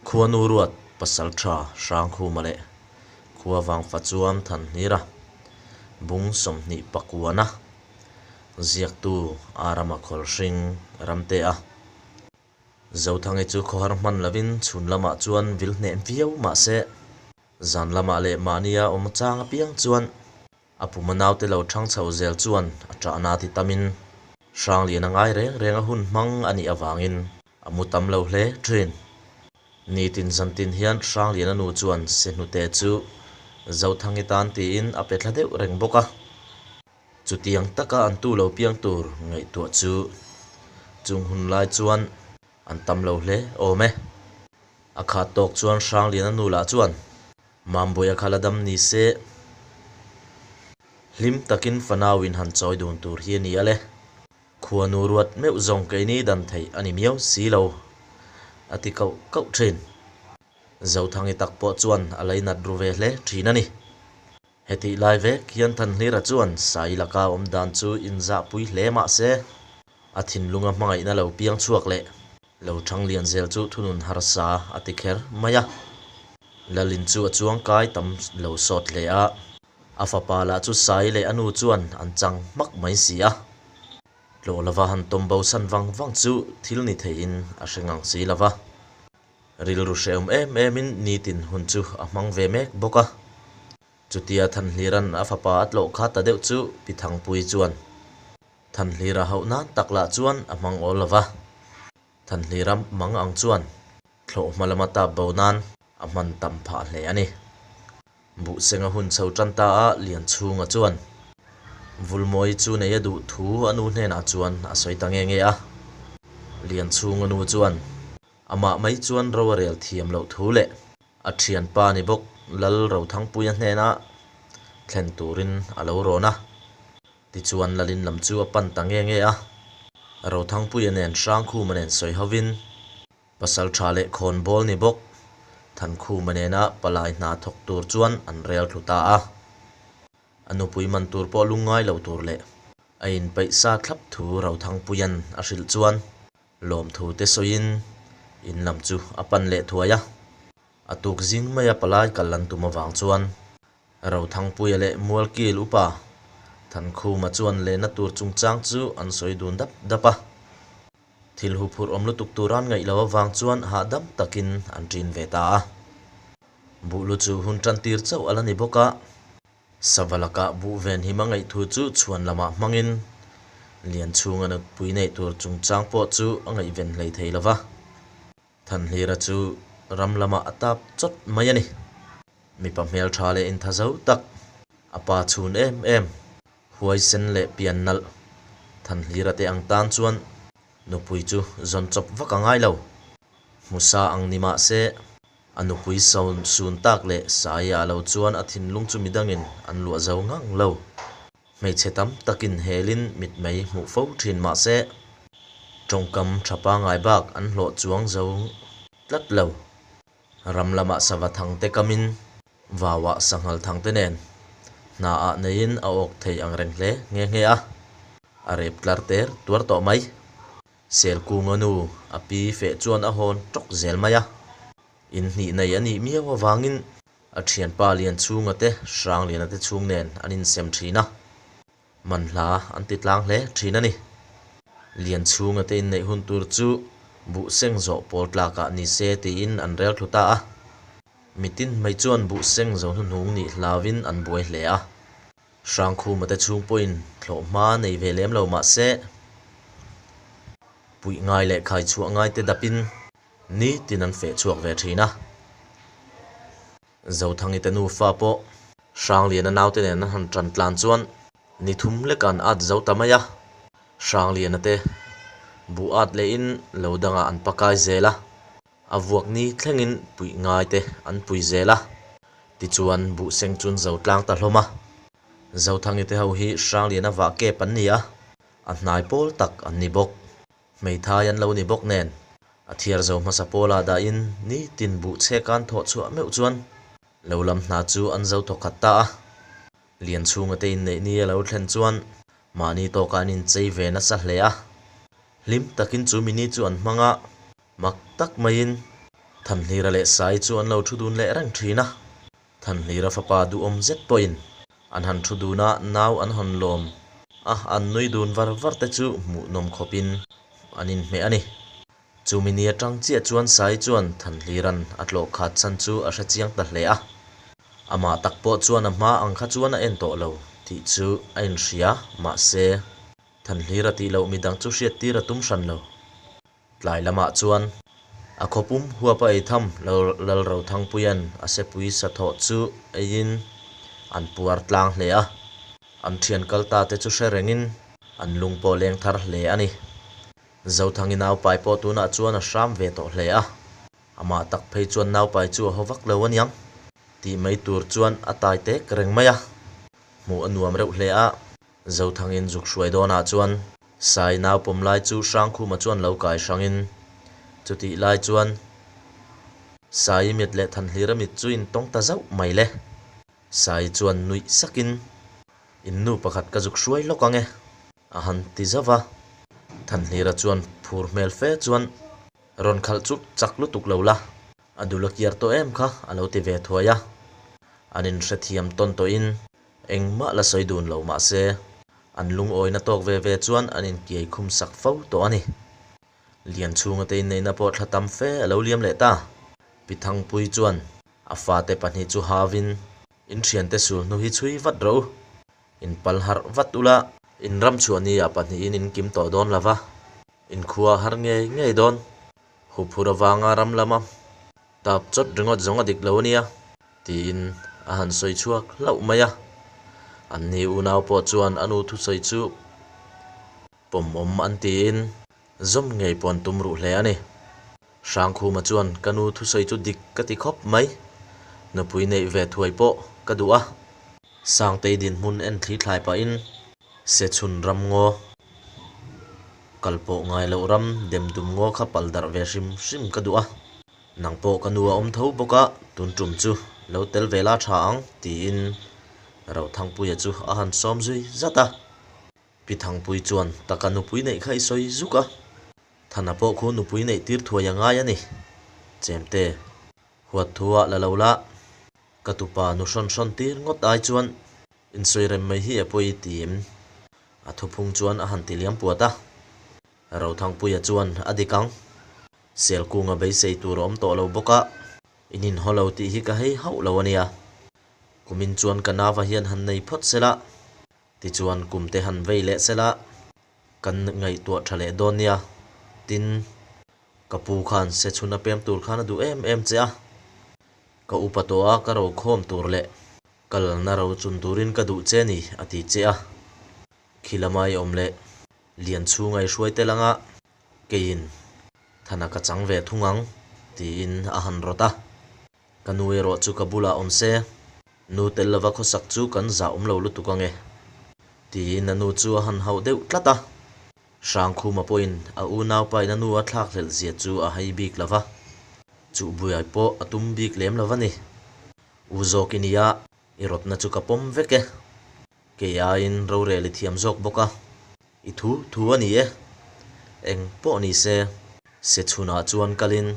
Khuanu ruat Pasaltha Hrangkhuma leh Khuavang Fachuam Thanhlira bung 20 pakuana ziaktu Arama Khawlhring Ramtea Zothangi chu khawhar hman lovin chhun lamah chuan vil hneh viau mahse zan lamah leh mahnia awm chang apiang chuan A puma naute lo thang chho zel chuan a ṭahna ti tamin Hranglian a ngai reng reng a hun hmang a nih avangin a mu tam lo hle ṭhin. Nitin zantin hian Hrangliana nu chuan Sehnute chu Zothangi tan tiin a pe thla deuh reng bawk a. Chutiang taka an tu lo piang tur ngaihtuah chu chung hun lai chuan an tam lo hle awm e. A khat tawk chuan Hrangliana nu lah chuan Mambuia kha la dam ni se, hlim takin fanauin han chawi dun tur hi a ni a le. Khuanu ruat meuh zawng keini dan theih a ni miau si lo, a ti kauh kauh thin. Zothangi tak pawh chuan a leinat ru ve hle thin a ni. Hetih lai vek hian Thanhlira chuan Sai laka awm dan chu inzahpui hle mah se, a thinlunga hmangaihna lo piang chhuak leh lo thang lian zel chu thunun harsa a ti kher mai a. Lalin chu a chuang kai tam lo sawt hle a, a fapa lah chu Sai leh a nu chuan an chang hmak mai si a. Tlawh lova han tawm bo san vang vang chu thil ni theiin a hre ngang si lova. Rilru hrehawm em emin nitin hun chu a hmang ve mek bawk a. Chutia Thanhlira'n a fapa a tlawh kha ta deuh chu Pi Thangpui chuan Thanhlira hauh nan tak lah chuan a hmang awl lo va. Thanhlira mang ang chuan thlawh hma lama tap bo nan a hman tam phah hle a ni. Buhsenga hun chho tan ta a Lianchhunga chuan Vulmawi chu nei a duh thu a nu hnenah chuan a sawi ta nge nge a. Lianchhunga nu chuan Amah mai chuan ro a rel thiam loh thu leh a thianpa ni bawk Lal Rothangpuia hnena thlen turin a lo rawn a. Tichuan Lalin lam chu a pan ta nge nge a. Rothangpuia nen Hrangkhuma nen sawi hovin pasal tha leh khawnbawl ni bawk Thankhuma nena palai hna thawk tur chuan an rel thlu ta a. A nupui man tur pawh lungngai lo tur leh a inpeih sa thlap thu Rothangpuia'n a hrilh chuan Lawmthu te sawiin in lam chu a pan leh thuai a, a tuk zing maia palai kal an tum avang chuan Rothangpuia leh Mualkil upa Thankhuma chuan lehna tur chungchang chu an sawi dun dap dap a. Thil huphurh awm lutuk tur an ngaih loh avang chuan hahdam takin an ṭin ve ta a. Buhlu chu hun ṭan tir chauh a la ni bawk a. Sava lakah buh ven him a ngaih thu chu chhuan lamah hmangin Lianchhunga nutpui neih tur chungchang pawh chu a ngaihven hlei thei lo va. Thanhlira chu ram lamah a tap chawt mai a ni. Mipa hmeltha leh intha zo tak, a pa chhun em em, huaisen leh pian nalh Thanhlira te ang tan chuan nupui chu zawn chawp vak a ngai lo. Hmusa ang ni mah se, A nupui sun tak leh Saia a lo chuan a thinlung chu midangin an luah zo ngang lo. Hmeichhe tam takin helin mitmei hmuh fo thin mah se, tawngkam tha pangai bak an hlawh chuang zo tlat lo. Ram lamah sava thangte kamin vauah sanghal thangte nen hnaah neiin a awk thei ang reng hle nghe nghe a, a rep tlar ter tuar tawh mai. Selkunga nu a pi feh chuan a hawn tawk zel mai a, in hnih nei a nih miau avangin a thianpa Lianchhunga te Hrangliana te chhung nen an insem thin a, manhla an ti tlang hle thin a ni. Lianchhunga te inneih hun tur chu buh seng zawh pawl tlakah ni se tiin an rel thlu ta a, mitin mai chuan buh seng zo hnuhnung nih hlauvin an buai hle a. Hrangkhuma te chhung pawhin thlawh hma nei ve lem lo mah se, puih ngai leh khai chhuah ngai te dapin nitin an feh chhuak ve thin a. Zothangi te nufa pawh Hrangliana naute nen an han tan tlan chuan ni thum lek an at zo ta mai a. Hrangliana te buh at lehin lo dangah an pakai zel a. A vuak ni thlengin puih ngai te an pui zel a, tichuan buh seng chun zo tlang ta hlawm a. Zothangi te ho hi Hrangliana vah kep an ni a, a hnai pawl tak an ni bawk. Hmeithai an lo ni bawk nen, a thiar zo hmasa pawlah dahin nitin buh chhekan thawh chhuah meuh chuan lo lam hna chu an zo thawkhat ta a. Lianchhunga te inneih ni a lo thlen chuan mahni tawkah an inchei ve nasa hle a, hlim takin chu mini chu an hmang a. Mak tak maiin Thanhlira leh Sai chu an lo thu dun leh reng thin a. Thanhlira fapa duhawm zet pawhin an han thu dun a, nau an han lawm a, an nui dun var var te chu hmuhnawm khawpin an inhmeh a ni. Chumi ni atang chiah chuan Sai chuan Thanhlira'n a tlawh khat chhan chu a hre chiang ta hle a. Amah tak pawh chuan a hma ang kha chuan a en tawh lo tih chu a inhria, mahse, Thanhlira tih loh midang chu hriattir a tum hran lo. Tlai lamah chuan a khawpum huapa ei tham Lalrothangpuia'n a sepui sathawh chu eiin an puar tlang hle a, an thian kal ta te chu hre rengin an lung pawh leng thar hle a ni. Zothangi naupai pawh tunah chuan a hram ve tawh hle a, amah tak phei chuan naupai chu a haw vak lo aniang tih mai tur chuan a tai tek reng mai a, hmuh a nuam reuh hle a. Zothangin zuk hruai dawnah chuan Sai nau pawm lai chu Hrangkhuma chuan lo kai hrangin chutih lai chuan Sai mit leh Thanhlira mit chu in tawng ta zauh mai le. Sai chuan nuih sakin, In nu pakhat ka zuk hruai lawk ang e, a han ti zauh a. Thanhlira chuan phur hmel fe chuan, Rawn khalh chu chak lutuk lo la, a dul a kiar tawh em kha, a lo ti ve thuai a. An inhrethiam tawn tawhin Engmah la sawi dun lo mah se, an lungawina tawk ve ve chuan an inkiai khum sak fo tawh a ni. Lianchhunga te inneihna pawh thla tam fe a lo liam leh ta. Pi Thangpui chuan a fate pahnih chu havin, In thiante sul hnu hi chhui vat rawh u. In pal harh vat ula. In ram chhuah ni ah pahnihin in kim tawh dawn lova, in khua har ngei ngei dawn. Huphur avanga ram lama tap chawt ringawt zawng a dik lo a nia. Tiin a han sawi chhuak hlauh mai a. Anni unau pawh chuan a nu thusawi chu pawmawm an tiin zawm ngei pawh an tum ruh hle a ni. Hrangkhuma chuan ka nu thusawi chu dik ka ti khawp mai, nupui neih ve thuai pawh ka duh a. Sangtei dinhmun en thli thlai pahin Sechhun ram ngaw, kal pawh ngai loh ram demdum ngaw kha pal darh ve hrim hrim ka duh a. Nang pawh ka nu a awm tho bawk a, tun tum chu lo tel ve la tha ang, tiin Rothangpuia chu a han sawm zui zat a. Pi Thangpui chuan taka nupui neih kha i sawi zuk a, Thana pawh khu nupui neih tir thuai a ngai a ni. Chemte, huat thu ah la lo la, ka tupa nu hrawn hrawn tir ngawt ai chuan insawi rem mai hi a pawi tiin a thuphung chuan a han ti liam puat a. Rothangpuia chuan a dik ang. Selkunga beisei tur a awm tawh lo bawk a, in inhaw lo tih hi ka hei hauh lo a nia. Kumin chuan ka nava hian han nei phawt sela, tichuan kum te han vei leh sela, kan ngaihtuah tha leh dawn nia. Tin, ka pu khan sechhun a pem tur khan a duh em em che a, ka upa tawh a ka rokhawm tur leh kalna ro chun turin ka duh che ni a ti che a. Khi lama i awm leh lian chhunga i hruai tel anga keiin Thana ka chang ve thung ang tiin a han rawt a. Ka nu erawh chu ka bulah awm se, nu tel lova khawsak chu kan zah awm lo lutuk ange tiin a nu chu a han hauh deuh tlat a. Hrangkhuma pawhin a unaupain a nu a thlakhlelh zia chu a hai bik lova, chuh buai pawh a tum bik lem lova ni. U zawk i nia, i rawtna chu ka pawm vek e. Kei aiin rorel i thiam zawk bawk a, i thu thu a ni e. Eng pawh ni se, se chhunah chuan kalin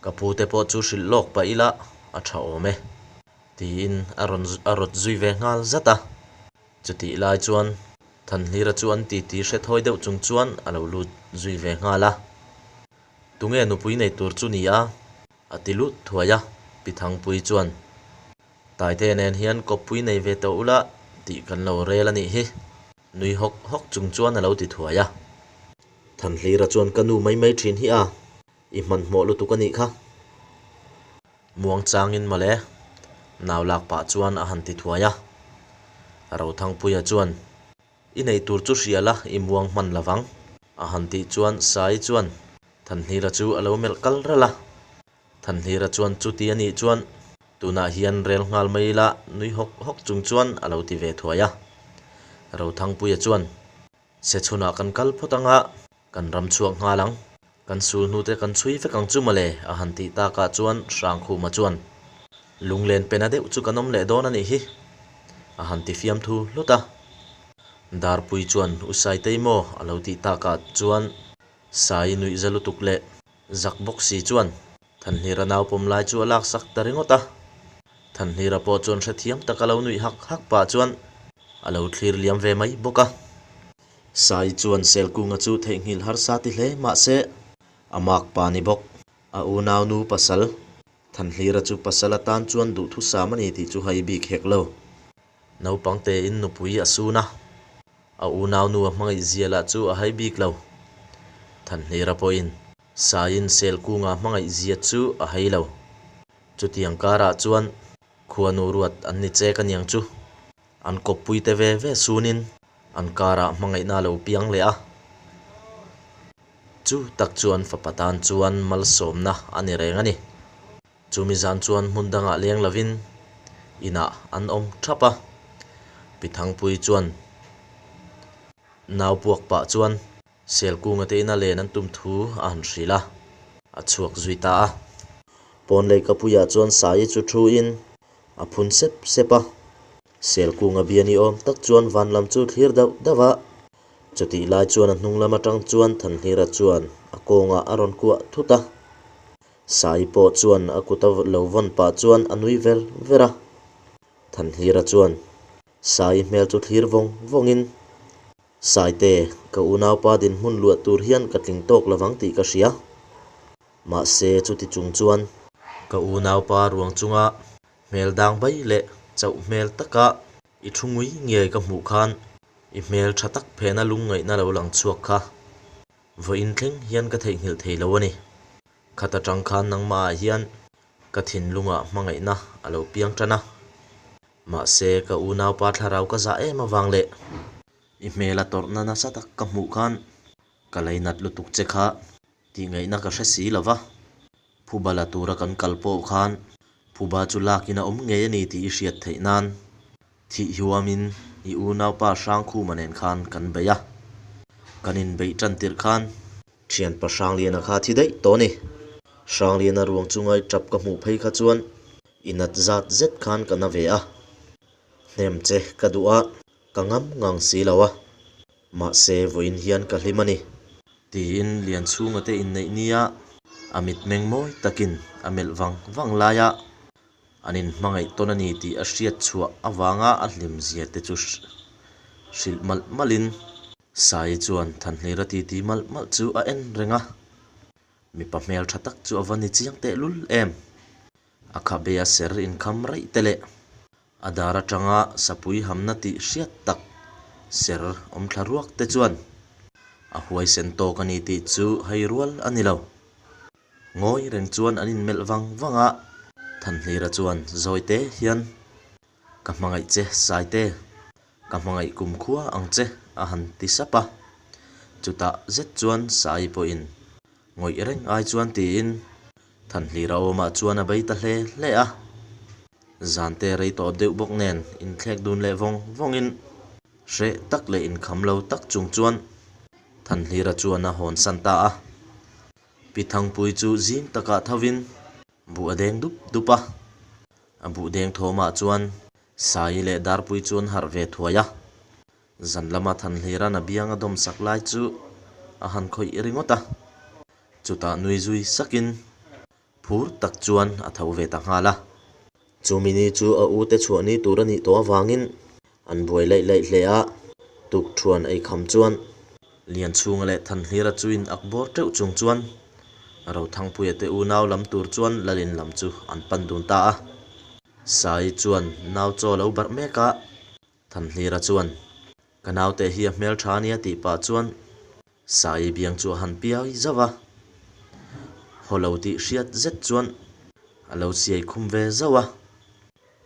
ka pu te pawh chu hrilh lawk pah ila a tha awm e, tiin a rawn a rawt zui ve nghal zat a. Chutih lai chuan Thanhlira chu an titi hre thawi deuh chung chuan a lo lut zui ve nghal a. Tunge nupui nei tur chu ni a? A ti lut thuai a, Pi Thangpui chuan Taite nen hian kawppui nei ve tawh ula tih kan lo rel a nih hi, nui hawk hawk chung chuan a lo ti thuai a. Thanhlira chuan ka nu mai mai thin hi a, i hmanhmawh lutuk a nih kha. Muang changin mawle, nau lak pah chuan a han ti thuai a. Rothangpuia chuan, I nei tur chu hria la, i muang hman lovang, a han tih chuan Sai chuan Thanhlira chu a lo melh kal ralh a. Thanhlira chuan chuti a nih chuan tunah hian rel nghal mai ila nui hawk hawk chung chuan a lo ti ve thuai a. Rothangpuia chuan, Se chhunah kan kal phawt anga kan ram chhuak nghal ang, kan sul hnute kan chhui vek ang chu mawle a han tih takah chuan Hrangkhuma chuan, Lunglen pena deuh chu kan awm leh dawn a nih hi a han ti fiamthu hlut a. Darpui chuan, U Saitei maw a lo tih takah chuan Sai nuihza lutuk leh Zak bawk si chuan. Thanhlira nau pawm lai chu a laksak ta ringawt a. Thanhlira pawh chuan hrethiam taka lo nuih hak hak pah chuan a lo thlir liam ve mai bawk a. Sai chuan Selkunga chu theihnghilh harsa ti hle mahse a mak pa ni bawk. A unaunu pasal Thanhlira chu pasal atan chuan duhthusam a ni tih chu hai bik hek lo. Naupang tein nupui a sun a, a unaunu a hmangaih zia lah chu a hai bik lo. Thanhlira pawhin Saiin Selkunga hmangaih zia chu a hai lo. Chutiang karah chuan khuanu ruat an ni chek aniang chu. An kawppui te ve ve sunin an karah hmangaihna a lo piang leh a. Chu tak chu an fapa tan chuan malsawmna a ni reng a ni. Chumi zan chuan hmun dangah leng lovin inah an awm thap a. Pi Thangpui chuan nau puak pah chuan Selkunga te ina len an tum thu a han hrilh a, a chhuak zui ta a. Pawn leikapuiah chuan Saii chu thu in a phun sep sep a. Selkunga bia ni awm tak chuan van lam chu thlir dauh dauh a. Chutih lai chuan a hnung lam atang chuan Thanhlira chuan a kawngah a rawn kuah thut a. Saii pawh chuan a kut a lo vawn pah chuan a nui ver ver a. Thanhlira chuan Saii hmel chu thlir vawng vawngin, Saite, ka unaupa dinhmun luah tur hian ka tling tawk lovang tih ka hria. Mahse, chuti chung chuan, ka unaupa ruang chunga hmel dang bai leh chauh hmel taka i thu ngui ngei ka hmuh khan i hmel tha tak phena lungngaihna lo lang chhuak kha vawiin thleng hian ka theihnghilh thei lo a ni. Khat atang khan nangmahah hian ka thinlungah hmangaihna a lo piang tan a. Mahse, ka unaupa thlarau ka zah em avang leh i hmela tawrhna nasa tak ka hmuh khan ka leinat lutuk che kha tih ngaihna ka hre si lo va. Phuba la tura kan kal pawh khan phuba chu lakin a awm ngei a ni tih i hriat theih nan thih hiuamin i unaupa Hrangkhuma nen khan kan bei a. Kan inbeih tan tirh khan Thianpa Hrangliana kha thi daih tawh a ni. Hrangliana ruang chunga i tap ka hmuh phei kha chuan i nat zat zet khan ka na ve a. Hnem che ka duh a, ka ngam ngang si lo a. Mahse vawiin hian ka hlim a ni. Tiin Lianchhunga te inneih nia a mitmeng mawi takin a melh vang vang lai a, an inhmangaih tawn a ni tih a hriat chhuah avanga a hlimzia te chu hrilh malh malhin Sai chuan Thanhlira titi malh malh chu a en reng a, mipa hmel tha tak chu a va ni chiang tehlul em. A khabe a ser inkham raih te leh a dar atanga sapui hamna tih hriat tak ser awm thla ruak te chuan a huaisen tawk a ni tih chu hei rual a ni lo. Ngawi reng chuan an inmelh vang vang a, Thanhlira chuan zawi te hian Ka hmangaih che Saite, ka hmangaih kumkhua ang che a han ti sap a. Chutah zet chuan Sai pawhin ngawih reng ai chuan tiin Thanhlira awmah chuan a bei ta hle hle a. Zante rei tawh deuh bawk nen inthlek dun leh vawng vawngin hreh tak leh inkham lo tak chung chuan Thanhlira chuan a hawnsan ta a. Pi Thangpui chu zing takah thovin Buh a deng dup dup a, a buh deng thawmah chuan Saii leh Darpui chu an harh ve thuai a. Zan lama Thanhlira'n a biang a dawm sak lai chu a han khawih ringawt a, chutah nui zui sakin phur tak chuan a tho ve ta nghal a. Chumi ni chu a ute chhuah ni tur a nih tawh avangin An buai laih laih hle a, tukṭhuan ei kham chuan Lianchhunga leh Thanhlira chu in ak bawr teuh chung chuan Rothangpuia te unau lam tur chuan Lalin lam chu an pan dun ta a. Sai chuan nau chaw lo barh mek a, Thanhlira chuan, Ka naute hi a hmelṭha a nia tih pah chuan Sai biang chu a han piai zauh a, haw lo tih hriat zet chuan a lo siai khum ve zauh a,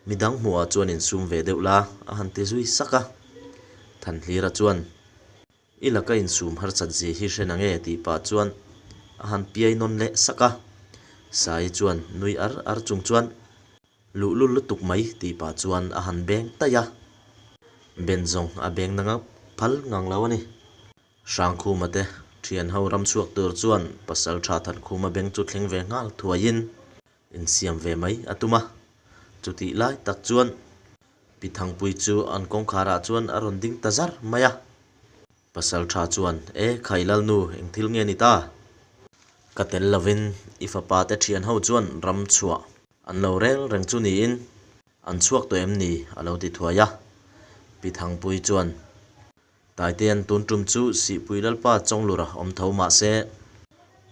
midang hmuhah chuan insum ve deuh la a han ti zui sak a. Thanhlira chuan, I laka insum harsat zia hi hre nange tih pah chuan a han piai nawn leh sak a. Sai chuan nui ar ar chung chuan, Luhlul lutuk mai tih pah chuan a han beng taih a, Ben zawng a beng na ngap phal ngang lo a ni. Hrangkhuma te thian ho ram chhuak tur chuan pasal tha Thankhuma beng chu thleng ve nghal thuaiin insiam ve mai a tum a. Chutih lai tak chuan Pi Thangpui chu an kawngkharah chuan a rawn ding ta zar mai a. Pasal tha chuan, E khai Lalnu, eng thil nge ni ta? Ka tel lovin i fapa te thian ho chuan ram chhuah an lo rel reng chu niin an chhuak tawh em ni? a lo ti thuai a. Pi Thangpuii chuan, Taitean tun tum chu Sihpui Lalpa Chawnglura awm tho mah se,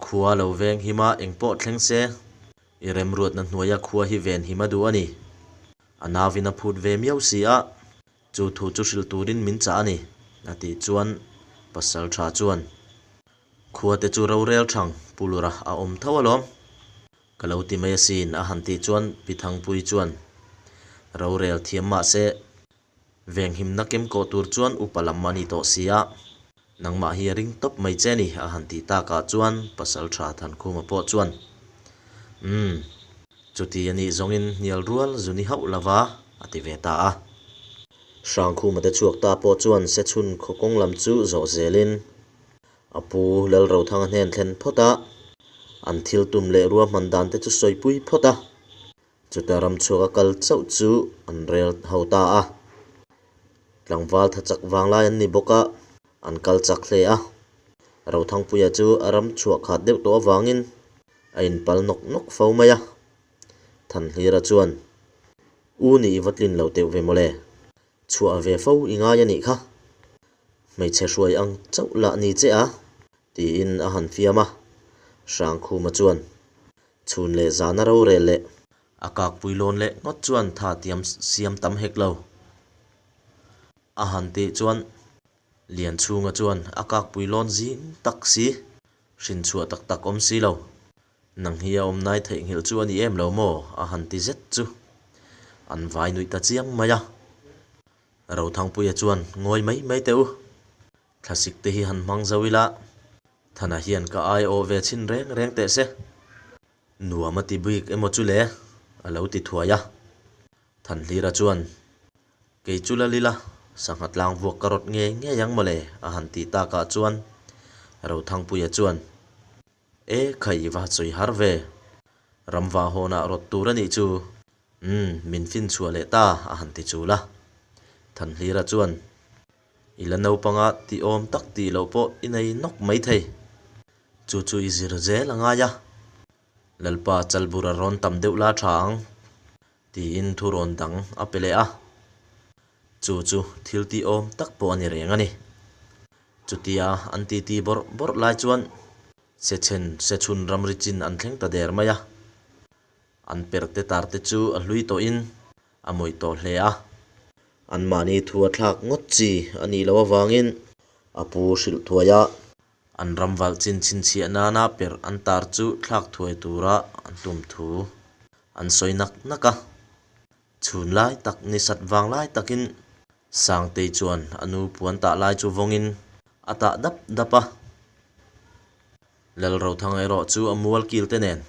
khua lo veng hima engpawh thleng se, i remruatna hnuaia khua hi ven him a duh a ni. A nauin a phut ve miau si a, Chu thu chu hrilh turin min chah a ni, a tih chuan pasal tha chuan, Khuate chu rorel thang Pu Lura a awm tho alawm, ka lo ti mai asin, a han tih chuan Pi Thangpui chuan, Rorel thiam mah se, venghimna kem kawh tur chuan upa lam a ni tawh si a, nangmah hi a ring tawp mai che ni, a han tih takah chuan pasal tha Thankhuma pawh chuan, Umm. Chuti a nih zawngin hnial rual zu ni hauh lova a ti ve ta a. Hrangkhuma te chhuak ta pawh chuan Sechhun khaw kawng lam chu zawh zelin a pu Lalrothanga hnen thlen phawt a, an thil tum leh ruahman dan te chu sawipui phawt a. Chuta ram chhuak a kal chauh chu an rel ho ta a. Tlangval tha chak vanglai an ni bawk a, an kal chak hle a. Rothangpuia chu a ram chhuah khat deuh tawh avangin A inpal nawk nawk fo mai a. Thanhlira chuan, U nih i va tlin lo teuh ve mawle. Chhuah ve fo i ngai a nih kha. Hmeichhe hruai ang chauh lah ni che a, tiin a han fiam a. Hrangkhuma chuan, Chhun leh zana rorel leh. A kakpui lawn leh ngawt chuan tha tiam siam tam hek lo. A han tih chuan Lianchhunga chuan a kakpui lawn zing tak si. Hrin chhuah tak tak awm si lo. Nang hi a awm nai theihnghilh chu a ni em lo maw? a han ti zet chu. An vai nuih ta chiam mai a. Rothangpuia chuan ngawi mai mai teh u. Thlasik te hi han hmang zo ila, Thana hian ka ai awh ve chhin reng reng teh se. Nuam a ti bik emaw chu le? a lo ti thuai a. Thanhlira chuan, Kei chu la lila, sangha tlang vuak ka rawt ngei ngei ang mawle, a han tih takah chuan Rothangpuia chuan, E khai i va sawi har ve, ramva hawnah rawt tur a nih chu, umm min fin chhuah leh ta, a han ti chul a. Thanhlira chuan, I la naupanga tih awm tak tih loh pawh i nei nawk maithei, chu chu i zir zel a ngai a, Lalpa chalbur a rawn tam deuh la tha ang, tiin thu rawn dang a pe leh a. Chu chu thil tih awm tak pawh a ni reng a ni. Chutia an titi bawrh bawrh lai chuan Sechen Sechhun ramri chin an thleng ta der mai a. An perte tarte chu a hlui tawhin a mawih tawh hle a. Anmahni thu a thlak ngawt chi a nih loh avangin a pu hrilh thuai a. An ram valh chin chhinchhiah nana perh an tar chu thlak thuai tura an tum thu an sawi nak nak a. Chhun lai tak ni sat vang lai takin Sangtei chuan a nu puan tah lai chu vawngin a tah dap dap a. Lalrothanga erawh chu a mual kil te nen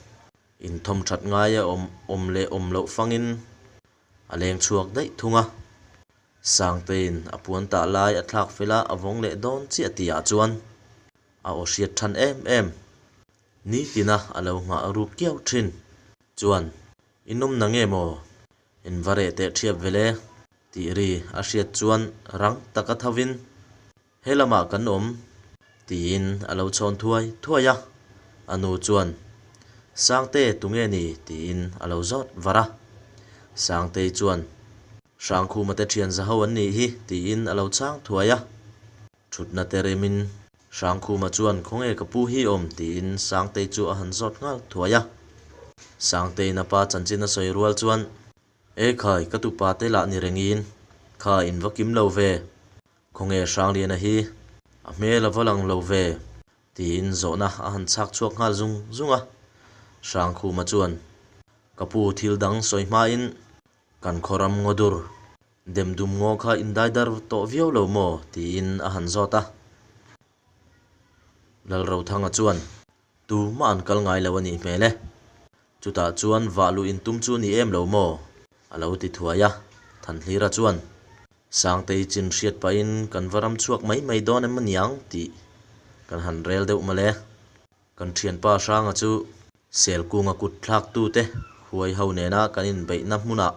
inthawm that ngaia awm awm leh awm loh fangin A leng chhuak daih thung a. Sangtein a puan tah lai a thlak fel a, a vawng leh dawn chiah tihah chuan a aw hriat than em em. Nitina a lo nghah ruk kiau thin. Chuan, I nawm na nge maw? In va reh teh thiap vel e, tih ri a hriat chuan rang taka thovin, He lamah kan awm, tiin a lo chhawn thuai thuai a. A nu chuan, Sangte, tunge ni? tiin a lo zawt var a. Sangtei chuan, Hrangkhuma te thian za ho an nih hi, tiin a lo chhang thuai a. Thutna te remin, Hrangkhuma chuan, Khawnge ka pu hi awm? tiin Sangtei chu a han zawt nghal thuai a. Sangteiin a pa chanchin a sawi rual chuan, E khai, ka tupa te lah ni rengin, kha in va kim lo ve, Khawnge Hrangliana hi a hmel a va lang lo ve? tiin zawhna a han chhak chhuak nghal zung zung a. Hrangkhuma chuan, Ka pu thil dang sawi hmain kan khaw ram ngaw dur dem dum ngaw kha indaidar tawh viau lo maw? tiin a han zawt a. Lalrothanga chuan, Tumah an kal ngai lo a nih hmel e. Chutah chuan vah luh intum chu ni em lo maw? A lo ti thuai a, Thanhlira chuan, Sangtei chin hriat pahin kan va ram chhuak mai mai dawn em aniang tih kan han rel deuh mawle. Kan thianpa Hranga chu Selkunga kut thlaktute huai ho nena kan inbeihna hmunah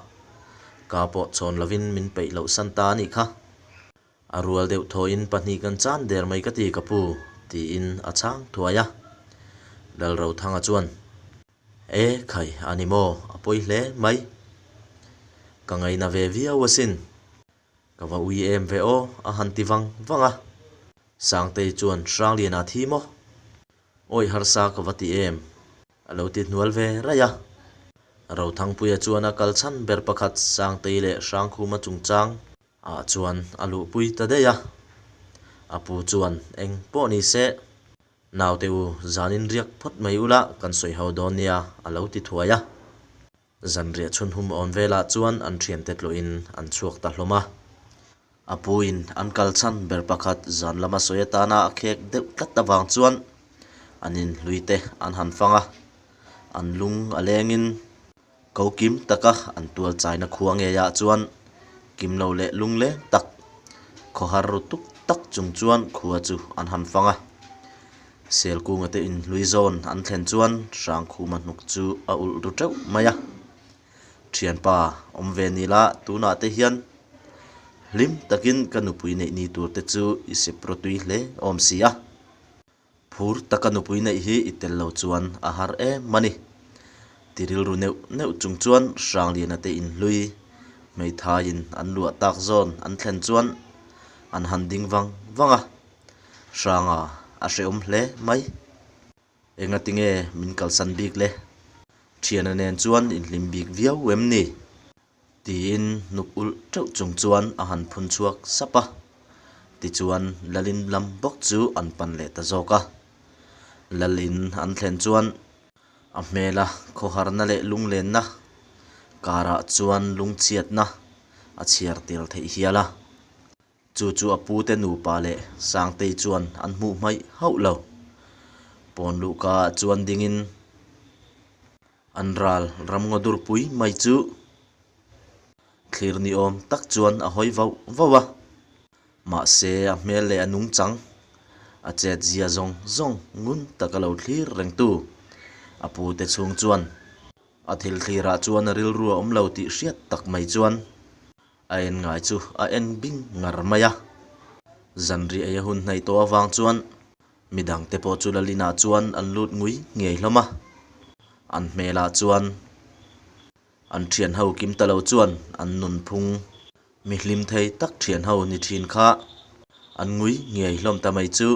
ka pawh chhawn lovin min peih loh san ta a nih kha. A rual deuh thawhin pahnih kan chan der mai ka ti ka pu, tiin a chhang thuai a. Lalrothanga chuan, E khai, a ni maw? A pawi hle mai. Ka ngaina ve viau asin. Ka va ui em ve aw, a han ti vang vang a. Sangtei chuan Hrangliana thi maw? Awi harsa ka va ti em? A lo ti hnual ve raih a. Rothangpuia chuan a kal chhan ber pakhat Sangtei leh Hrangkhuma chungchang ah chuan a luhpui ta daih a. A pu chuan eng pawh ni se, naute u zanin riak phawt mai ula kan sawi ho dawn nia a lo ti thuai a. Zanriah chhunhum awn velah chuan an thiante tlawhin an chhuak ta hlawm a. A puin an kal chhan ber pakhat zan lama sawi atana a khek deuh tlat avang chuan an inhlui te an han fang a, an lung a lengin ko kim taka an tual chaina khua ngeiah chuan kim lo leh lungleng tak khawhar ru tuk tak chung chuan khua chu an han fang a. Selkunga te inhlui zawn an thlen chuan Hrangkhuma hnuk chu a ulh ru teuh mai a. Thianpa awm ve ni la, tunah te hian hlim takin ka nupui neih ni tur te chu i sep rawtui hle awm si a. Phur taka nupui neih hi i tel lo chuan a har em a ni. Ti rilru neuh neuh chung chuan Hrangliana te inhlui hmeithaiin an luah tak zawn an thlen chuan an han ding vang vang a. Hranga a hrehawm hle mai. Engati nge min kalsan bik le? Thiana nen chuan inhlim bik viau em ni? Tiin hnuk ulh teuh chung chuan a han phun chhuak sap a. Tichuan Lalin lam bawk chu an pan leh ta zawk a. Lalin an thlen chuan a hmela khawharna leh lunglenna karah chuan lungchhiatna a chhiar tel theih hial a. Chu chu a pute nupa leh Sangtei chuan an hmuh hmaih hauh lo. Pawn luhka ah chuan dingin an ral ramngaw durpui mai chu thlir ni awm tak chuan a hawi vauh vauh a. Mahse a hmel leh a nungchang a chet zia zawng zawng ngun taka lo thlir rengtu a pute chhung chuan a thil thlirah chuan a rilru a awm lo tih hriat tak mai chuan A en ngai chu a en bing ngar mai a. Zanriah ei a hun hnaih tawh avang chuan midangte pawh chu Lalina chuan an lut ngui ngei hlawm a. An hmelah chuan an thianho kim ta lo chuan an nunphung mi hlim thei tak thianho ni thin kha an ngui ngei hlawm ta mai chu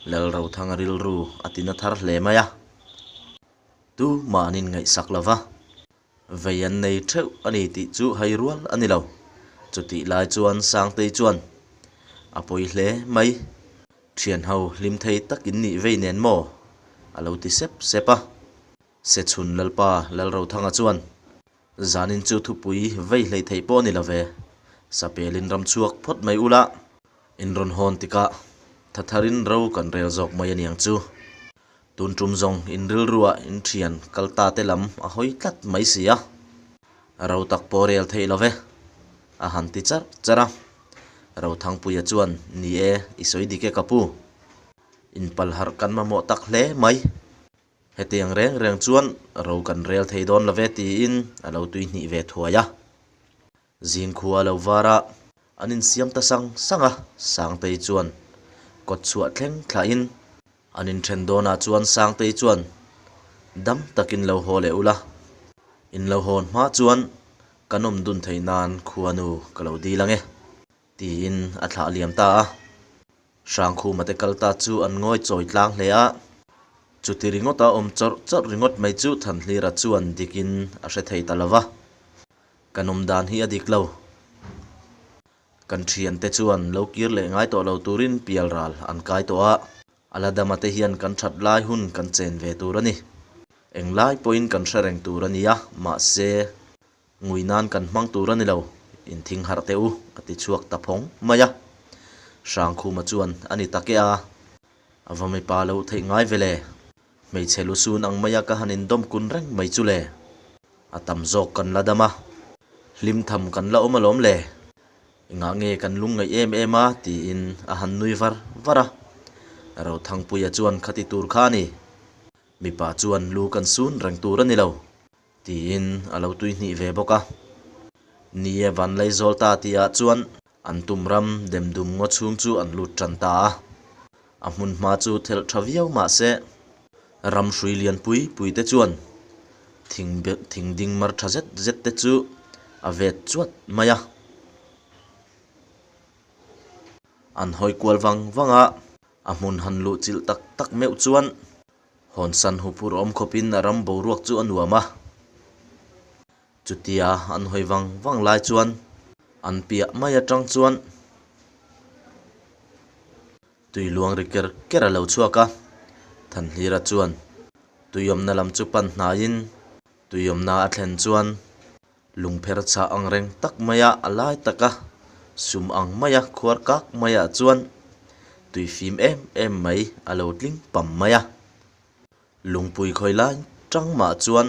Lalrothanga rilru a tina thar hle mai a. Tumah an inngaihsak lo va. Vei an nei theuh a ni tih chu hai rual a ni lo. Chutih lai chuan Sangtei chuan, A pawi hle mai, thianho hlim thei tak in nih vei nen maw? a lo ti sep sep a. Sechhun Lalpa Lalrothanga chuan, Zanin chu thupui vei hlei theih pawh a ni lo ve, sapelin ram chhuak phawt mai ula, in rawn hawn tikah thatharin ro kan rel zawk mai a niang chu. Tun tum zawng in rilruah in thian kal ta te lam a hawi tlat mai si a, ro tak pawh rel theih lo ve, a han ti charh charh a. Rothangpuia chuan, Ni e, i sawi dik e ka pu. Inpal harh kan mamawh tak hle mai. Hetiang reng reng chuan ro kan rel thei dawn lo ve tiin a lo tuihnih ve thuai a. Zingkhua lo var a, an insiam ta sang sang a, Sangtei chuan kawt chhuah thleng thlahin an inthen dawnah chuan Sangtei chuan dam takin lo haw leh ula, in lo hawn hma chuan kan awm dun theih nan khuanu ka lo dil ang e, tiin a thlah liam ta a. Hrangkhuma te kal ta chu an ngawi chawi tlang hle a, chuti ringawta awm chawrh chawrh ringawt mai chu Thanhlira chuan dikin a hre thei ta lo va. Kan awm dan hi a dik lo. Kan thiante chuan lo kir leh ngai tawh lo turin pial ral an kai tawh a, a la dama te hian kan that lai hun kan chen ve tur a ni. Englai pawhin kan hre reng tur a ni a, mahse ngui nan kan hmang tur a ni lo, inthing harh teh u, a ti chhuak ta phawng mai a. Hrangkhuma chuan a ni tak e a, a va mipa lo theih ngai ve le. Hmeichhe lusun ang maia ka han indawm kun reng mai chu le. A tam zawk kan la dam a, hlim tham kan la awm alawm le. Engah nge kan lung ngaih em em a tiin a han nui var var a. Rothangpuia chuan khati tur kha a ni. Mipa chuan lu kan sun reng tur a ni lo tiin a lo tui hnih ve bawk a. Ni e Vanlaizawl ta tihah chuan An tum ram demdum ngaw chhung chu an lut tan ta a, a hmun hma chu thelh tha viau mah se. Ram hrui lian pui pui te chuan thing thing ding mar tha zet zet te chu a vet chuat mai a. An hawi kual vang vang a, a hmun han luh chilh tak tak meuh chuan hawnsan huphurh awm khawpin a ram boruak chu a nuam a. Chutia an hawi vang vang lai chuan an piah mai atang chuan tui luang ri ker ker a lo chhuak a, Thanhlira chuan tuiawmna lam chu pan hnaiin tuiawmna a thlen chuan lungpher chhah ang reng tak maia a lai taka sum ang maia khuar kak maiah chuan tui fim em em mai a lo tling pam mai a. Lungpui khawi lai tang mah chuan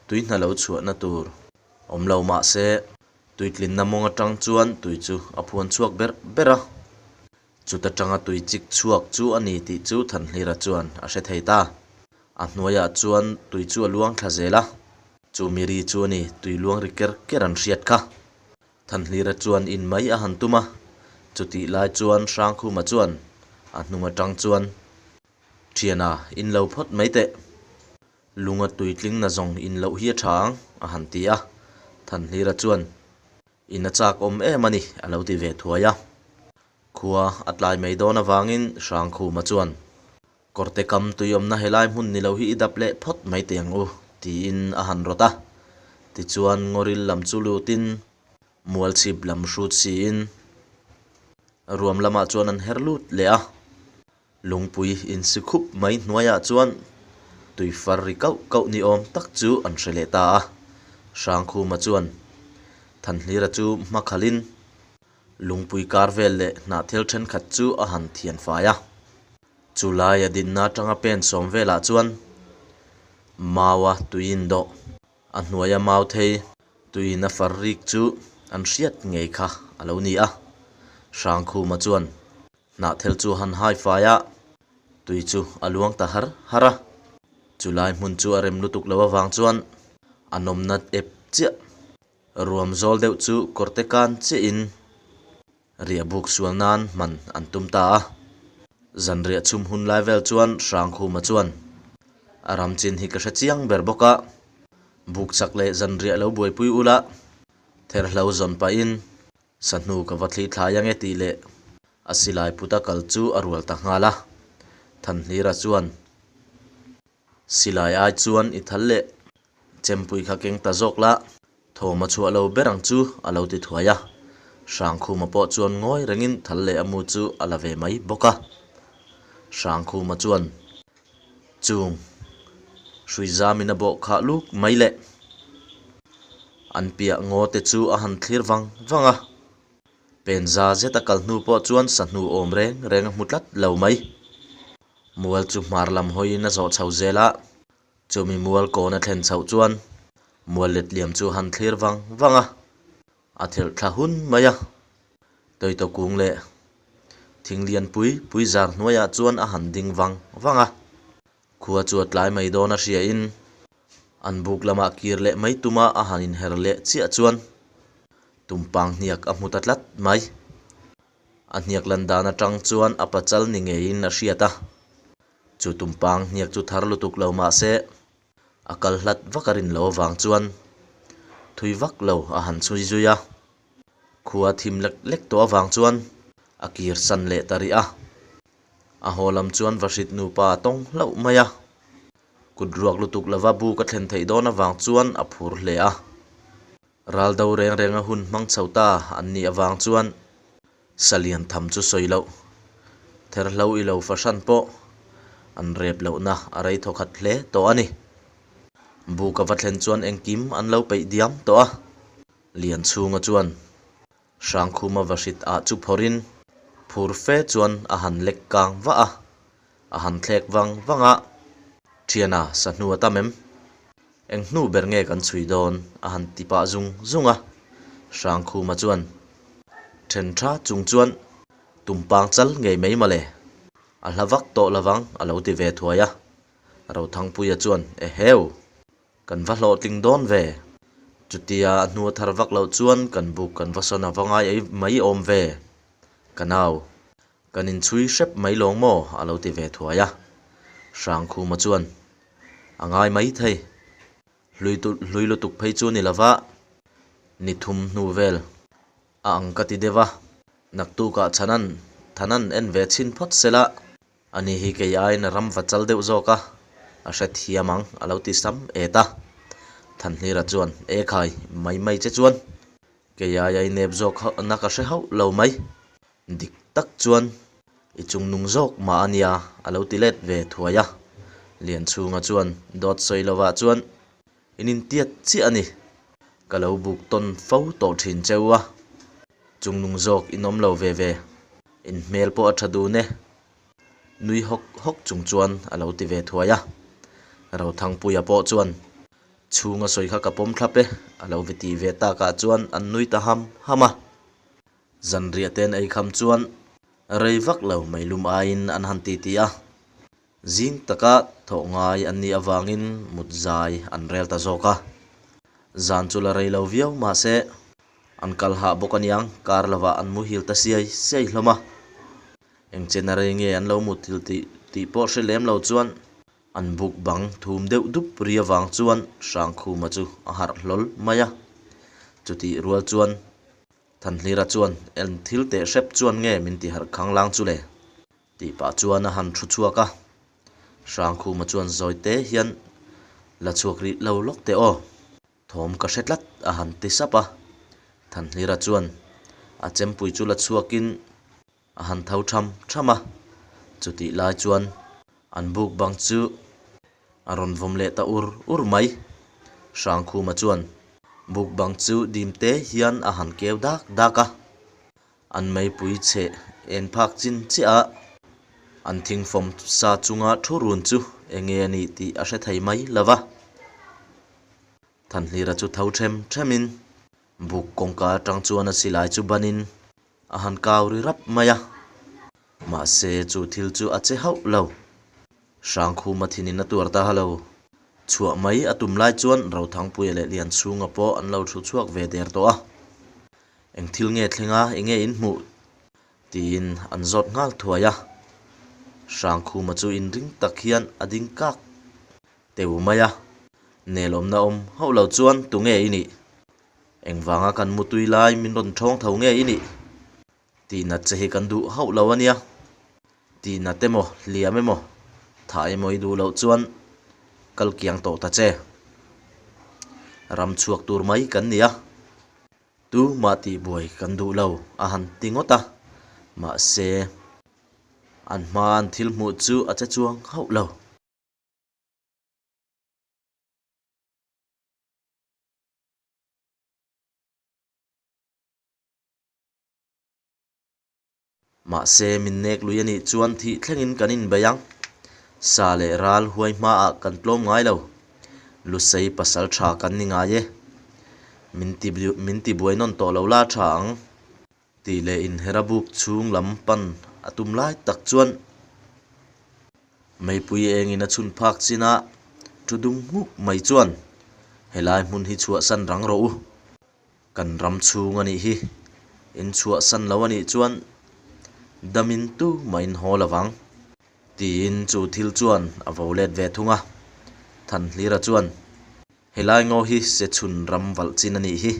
tui hna lo chhuahna tur awm lo mah se tui tlinna mawng atang chuan tui chu a phuan chhuak ber ber a. Chuta tanga tui chik chhuak chu a ni tih chu Thanhlira chuan a hre thei ta. A hnuaiah chuan tui chu a luang thla zel a, chu miri chu a ni tui luang ri ker ker an hriat kha. Thanhlira chuan in mai a han tum a, chutih lai chuan Hrangkhuma chuan a hnung atang chuan Thiana, in lo phawt mai teh. Lunga tuitling na zawng in loh hi a tha ang, a han ti a. Thanhlira chuan, In a chak awm em a ni, a lo ti ve thuai a. Khua a tlai mai dawn avangin Hrangkhuma chuan, Kawrte kam tui awmna helai hmun ni lo hi i dap leh phawt mai teh ang u, tiin a han rawt a. Tichuan Ngawril lam chu lutin Mualchhip lam hrut siin ruam lamah chuan an her lut leh a. Lungpui insi khup mai hnuaiah chuan tui far ri kauh kauh ni awm tak chu an hre leh ta a. Hrangkhuma chuan Thanhlira chu hma khalhin lungpui kar vel leh hnahthel thenkhat chu a han thian fai a. Chu laia dinna atanga pen sawm velah chuan maua tui indawh a hnuaia mau thei tuiin a far rik chu an hriat ngei kha a lo ni a. Hrangkhuma chuan Hnahthel chu han hai fai a, tui chu a luang ta har har a. Chulai hmun chu a rem lutuk lo avang chuan a nawmna ep chiah. Ruam zawl deuh chu kawrte kan chiahin riah buk sual nan hman an tum ta a. Zanriah chhum hun lai vel chuan Hrangkhuma chuan a ram chin hi ka hre chiang ber bawk a, buk chak leh zanriah lo buaipui ula therhlo zawn pahin Sahnu ka va thli thlai ange tih leh a silai put a kal chu a rual ta nghal a. Thanhlira chuan silai ai chuan i thal leh chempui kha keng ta zawk la, thawm a chhuah lo ber ang chu a lo ti thuai a. Hrangkhuma pawh chuan ngawi rengin thal leh a mu chu a la ve mai bawk a. Hrangkhuma chuan Chung hrui zamin a bawh khah luk mai leh an piah ngaw te chu a han thlir vang vang a, pen za zet a kal hnu pawh chuan sahnu awm reng reng a hmu tlat lo mai. Mual chu hmar lam hawiin a zawh chho zel a, chumi mual kawn a thlen chhoh chuan mual letliam chu a han thlir vang vang a, a thelh thla hun mai a. Tawitaw kung leh thing lian pui pui zar hnuaiah chuan a han ding vang vang a, khua chu a tlai mai dawn a hriain an buk lamah kir leh mai tuma a han inher leh chiah chuan tumpang hniak a hmu ta tlat mai. A hniak lan dan atang chuan a pachal ni ngeiin a hriat a, chu tumpang hniak chu thar lutuk lo mah se A kal hlat vak a rin lo avang chuan thui vak lo a han chhui zui a, khua thim lek lek tawh avang chuan a kir san leh ta rih a. A haw lam chuan Vahrit nupa a tawng hlauh mai a, kut ruak lutuk lova buk a thlen theih dawn avang chuan a phur hle a. Ral do reng reng a hun hmang chho ta an nih avang chuan Salian tham chu sawi loh, therhlo i lo fahran pawh an rep lohna a rei thaw khat hle tawh a ni. Buk a va thlen chuan engkim an lo peih diam tawh a, Lianchhunga chuan Hrangkhuma vahrit ah chu phawrhin phur fe chuan a han lek kang vah a, a han thlek vang vang a, Thiana sahnu a tam em? Eng hnu ber nge kan chhui dawn? a han ti pah zung zung a. Hrangkhuma chuan then tha chung chuan Tumpang chal ngei mai mawle, a hla vak tawh lovang a lo ti ve thuai a. Rothangpuia chuan Eheu! Kan va hlawhtling dawn ve. Chutia a hnu a thar vak loh chuan kan buk kan va sawn a va ngai ei mai awm ve. Ka nau, kan inchhui hrep mai lawng maw? a lo ti ve thuai a. Hrangkhuma chuan a ngai mai thei. Hlui hlui lutuk phei chu ni lova, ni thum hnu vel a ang ka ti deuh a. Naktukah Chhanan Thanan en ve chhin phawt sela, ani hi kei aiin a ram va chal deuh zawk a, a hrethiam ang a lo ti sam et a. Thanhlira chuan, E khai, mai mai che chuan kei aia i nep zawk na ka hre hauh lo mai. Dik tak chuan i chungnung zawk mah a nia a lo ti let ve thuai a. Lianchhunga chuan dawt sawi lovah chuan in intiat chiah a ni. Ka lo buk tawn fo tawh thin cheu a, chungnung zawk in awm lo ve ve. In hmel pawh a tha dun e. Nui hawk hawk chung chuan a lo ti ve thuai a. Rothangpuia pawh chuan chhunga sawi kha ka pawm thlap e a lo ve ti ve takah chuan an nui ta ham ham a. Zanriah te an ei kham chuan rei vak lo meilum aiin an han titi a, zing taka thawh ngai an nih avangin mut zai an rel ta zawk a. Zan chu la rei lo viau mahse an kal hah bawk aniang kar lovah an muhil ta siai siai hlawm a. Engchen a rei nge an lo muthil tih tih pawh hre lem lo chuan An buk bang thum deuh dup ri avang chuan Hrangkhuma chu a harh hlawl mai a. Chutih rual chuan Thanhlira chuan en thil teh hrep chuan nge min ti harh khang lang chu le? Tih pah chuan a han thu chhuak a. Hrangkhuma chuan zawi te hian la chhuak rih lo lawk teh aw. Thawm ka hre tlat a han ti sap a. Thanhlira chuan a chempui chu la chhuakin A han tho tham tham a, chutih lai chuan an buk bang chu a rawn vawm leh ta ur ur mai. Hrangkhuma chuan buk bang chu dim te hian a han keu dak dak a, an meipui chhe en phak chin chiah a, an thingfawm sa chunga thu run chu enge a nih tih a hre thei mai lo va. Thanhlira chu tho them themin buk kawngka atang chuan a silai chu banin A han kau ri rap mai a, mahse chu thil chu a che hauh lo. Hrangkhuma thinin a tuar ta lo. Chhuah mai a tum lai chuan Rothangpuia leh Lianchhunga pawh an lo thu chhuak ve der tawh a. Eng thil nge thleng a, enge in hmuh? tiin an zawt nghal thuai a. Hrangkhuma chu inring tak hian a ding kak teu mai a. Nelawmna awm hauh lo chuan tunge i nih? Engvanga kan mutui lai min rawn thawng tho nge i nih? Tihnat che hi kan duh hauh lo a nia. Tihnat emaw, hliam emaw, thah emaw i duh loh chuan kal kiang tawh ta che. Ram chhuak tur mai kan ni a, tumah tihbuai kan duh lo a han ti ngawt a, mahse an hmaa an thil hmuh chu a che chuang hauh lo. Mahse, min nek lui a nih chuan thih thlengin kan inbei ang. Sa leh ral huai hmaah kan tlawm ngai lo. Lusei pasal tha kan ni ngai e. Min ti min ti buai nawn tawh lo la tha ang. Tih leh inhera buk chhung lam pan a tum lai tak chuan Meipui engin a chhun phak chin a, thu dum nghuk mai chuan helai hmun hi chhuahsan rang rawh u. Kan ram chhung a nih hi, in chhuahsan lo a nih chuan damin tu mah in haw lo vang. Tiin chu thil chuan a vo let ve thung a, Thanhlira chuan helai ngaw hi se chhun ram valh chin a nih hi,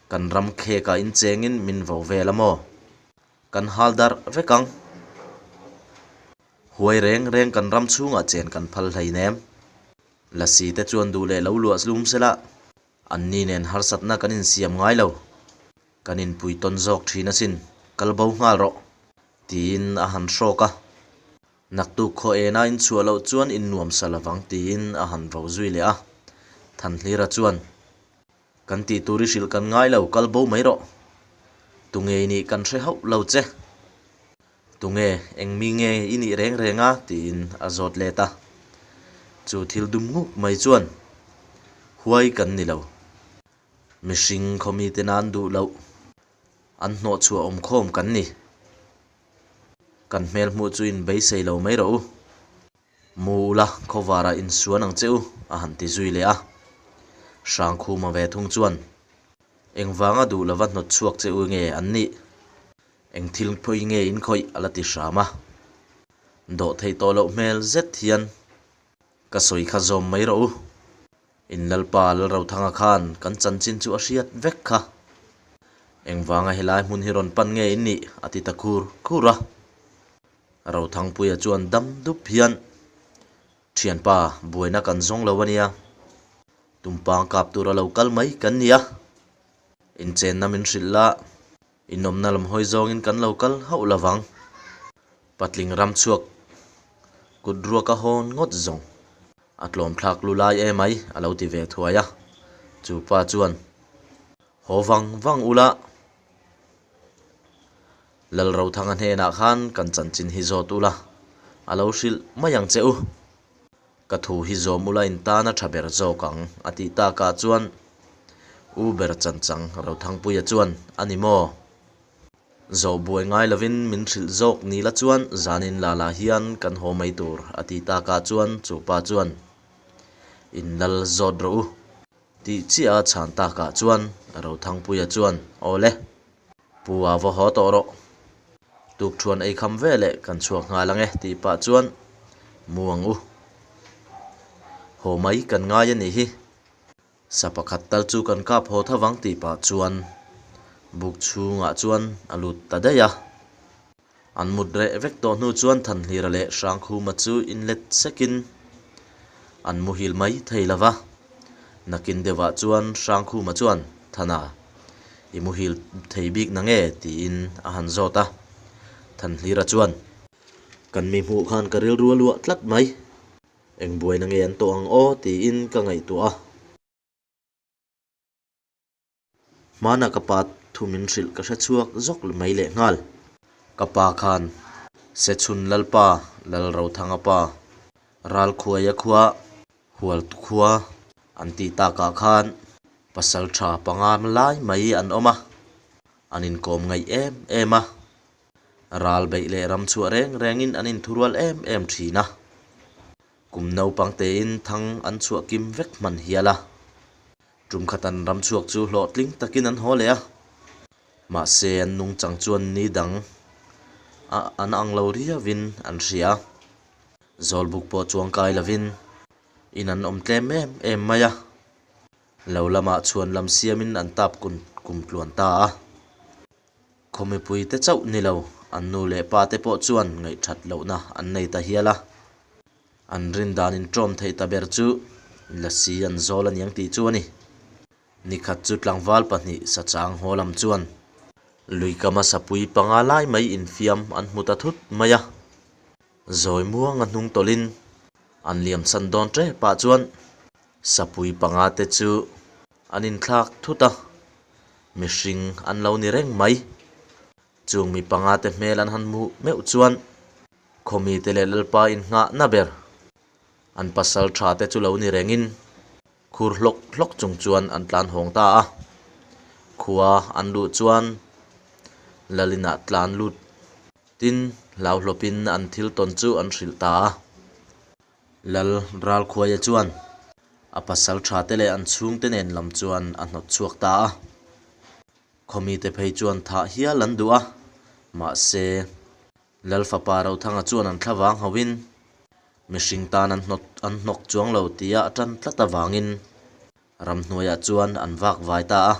kan ram khekah in chengin min vo vel a maw? Kan hal darh vek ang. Huai reng reng kan ram chhungah chen kan phal hleinem. Lasi te chuan duh leh lo luah lum sela, anni nen harsatna kan insiam ngai lo. Kan inpui tawn zawk thin asin, kal bo nghal rawh, tiin a han hrawk a. Naktuk khaw ena inchhuah loh chuan innuamsa lovang tiin a han vo zui leh a. Thanhlira chuan. Kan tih tur i hrilh kan ngai lo, kal bo mai rawh. Tunge i nih kan hre hauh lo che. Tunge, eng mi nge i nih reng reng a? tiin a zawt let a. Chu thil dum nguk mai chuan huai kan ni lo. Mihring khawmite nan duh loh an hnawhchhuah awmkhawm kan ni. Kan hmel hmuh chu in beisei lo mai rawh u. Mu ula, khawvarah insuan ang che u, a han ti zui leh a. Hrangkhuma ve thung chuan, Engvanga duh lova hnawt chhuak che u nge an nih? Eng thil phawi nge in khawih? a la ti hram a. Dawh theih tawh loh hmel zet hian ka sawi kha zawm mai rawh u. In Lalpa Lalrothanga khan kan chanchin chu a hriat vek kha. Engvanga helai hmun hi rawn pan nge in nih? a ti ta khur khur a. Rothangpuia chuan dam dup hian, Thianpa, buaina kan zawng lo a nia. Tumpang kap tura lo kal mai kan ni a. Inchenna min hrilh la, inawmna lam hawi zawngin kan lo kal hauh lo vang. Patling ram chhuak kut ruak a hawn ngawt zawng. A tlawm thlak lu lai e mai, a lo ti ve thuai a. Chu pa chuan, Haw vang vang ula, Lalrothanga hnenah khan kan chanchin hi zawt ula, a lo hrilh mai ang che u. Ka thu hi zawm ula in tan a tha ber zawk ang, a tih takah chuan U ber chanchang Rothangpuia chuan, A ni maw? Zawh buai ngai lovin min hrilh zawk ni la chuan zanin la la hian kan haw mai tur, a tih takah chuan chu pa chuan, In lal zawt rawh u, tih chiah a chhan takah chuan Rothangpuia chuan, Aw le. Pu a va haw tawh rawh. Tukthuan ei kham ve leh kan chhuak nghal ang e tih pah chuan mu ang u. Haw mai kan ngai a nih hi. Sa pakhat tal chu kan kap haw tho vang tih pah chuan buk chhungah chuan a lut ta daih a. An mut reh vek tawh hnu chuan Thanhlira leh Hrangkhuma chu inlet sekin an muhil mai thei lo va. Nakin deuhah chuan Hrangkhuma chuan, Thana, i muhil thei bik na nge? tiin a han zawt a. Thanhlira chuan, Kan mi hmuh khan ka rilru a luah tlat mai. Eng buaina nge an tawh ang aw? tiin ka ngaihtuah a. Hmana ka pa thu min hrilh ka hre chhuak zawk mai leh nghal. Ka pa khan Sechhun Lalpa, Lalrothanga pa, Ralkhuaia khua, Hual khua an tih takah khan pasal tha panga lai mai an awm a, an inkawm ngaih em em a. Ral beih leh ram chhuah reng rengin an inthurual em em thin a. Kum naupang tein thang an chhuah kim vek hman hial a. Tum khat an ram chhuak chu hlawhtling takin an haw leh a, mahse an nungchang chuan ni dang a an ang lo riauin an hria. Zawlbuk pawh chuang kai lovin in an awm tlem em em mai a, lo lamah chhuan lam siamin an tap kum tluan ta a. Khaw mipuite chauh ni lo, an nu leh pa te pawh chuan ngaihthat lohna an nei ta hial a. An rin dan inṭawm theih ta ber chu Lasi an zawl a niang tih chu a ni. Nikhat chu tlangval pahnih sachang haw lam chuan luikama sapui panga lai mai infiam an hmu ta thut mai a. Zawi muanga hnung tawlhin an liam san dawn ṭepah chuan sapui panga te chu an inthlak thut a, mihring an lo ni reng mai. Chung mi panga te hmel an han hmuh meuh chuan Khawmite leh Lalpa innghahna ber an pasal tha te chu lo ni rengin khur hlawk hlawk chung chuan an tlan hawng ta a. Khua an luh chuan Lalinah tlan lut tin hlauhlawpin an thil tawn chu an hrilh ta a. Lal Ralkhuaia chuan a pasal tha te leh an chhungte nen lam chuan a hnawt chhuak ta a. Khawmite phei chuan thah hial an duh a, mahse Lal fapa Rothanga chuan an thlavang hauhin mihring tan an hnawt an hnawk chuang lo tia a tan tlat avangin ramhnuaiah chuan an vak vai ta a.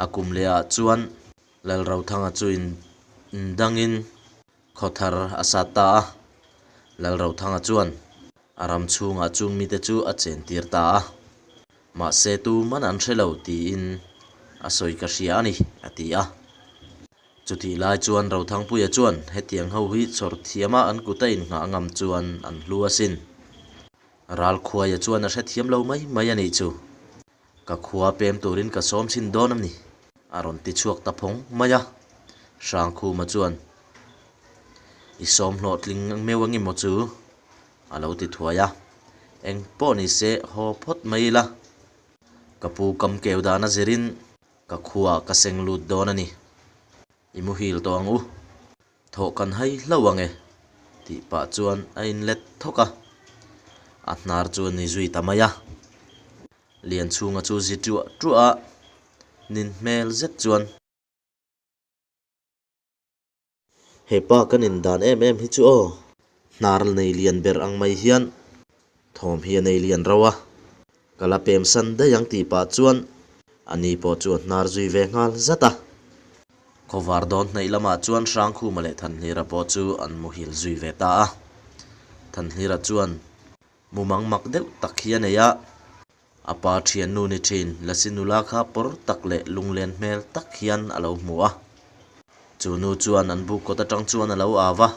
A kum lehah chuan Lal Rothanga chu in indangin khawthar a sat ta a. Lal Rothanga chuan a ram chhungah chung mite chu a chentir ta a. Mahse tuman an hre lo tiin a sawi ka hria a ni, a ti a. Chutih lai chuan Rothangpuia chuan hetiang ho hi chhawr thiama an kut a innghah ngam chuan an hlu asin. Ralkhuaia chuan a hrethiam lo mai mai a nih chu. Ka khua pem turin ka sawm chhin dawn a ni, a rawn ti chhuak ta phawng mai a. Hrangkhuma chuan, I sawm hlawhtling meuh angi maw chu? a lo ti thuai a. Eng pawh ni se haw phawt mai ila. Ka pu kam keu dan a zirin Ka khuaah ka seng lut dawn a ni. I muhil tawh ang u. Thawh kan hai hlauh ang e, tih pah chuan a inlet thawk a. A hnar chu a ni zui ta mai a. Lianchhunga chu zi ṭuah ṭuah a, nin hmel zet chuan. He pa ka nin dan em em hi chu aw. Hnar nei lian ber ang mai hian thawm hi a nei lian rauh a, ka la pem san daih ang tih pah chuan a ni pawh chu a hnar zui ve nghal zat a. Khawvar dawn hnaih lamah chuan Hrangkhuma leh Thanhlira pawh chu an muhil zui ve ta a. Thanhlira chuan mumang mak deuh tak hi a nei a, a pa thiannu ni thin Lasi nula kha pawr tak leh lunglen hmel tak hian a lo hmu a. Chu nu chuan an buk kawt atang chuan a lo au va.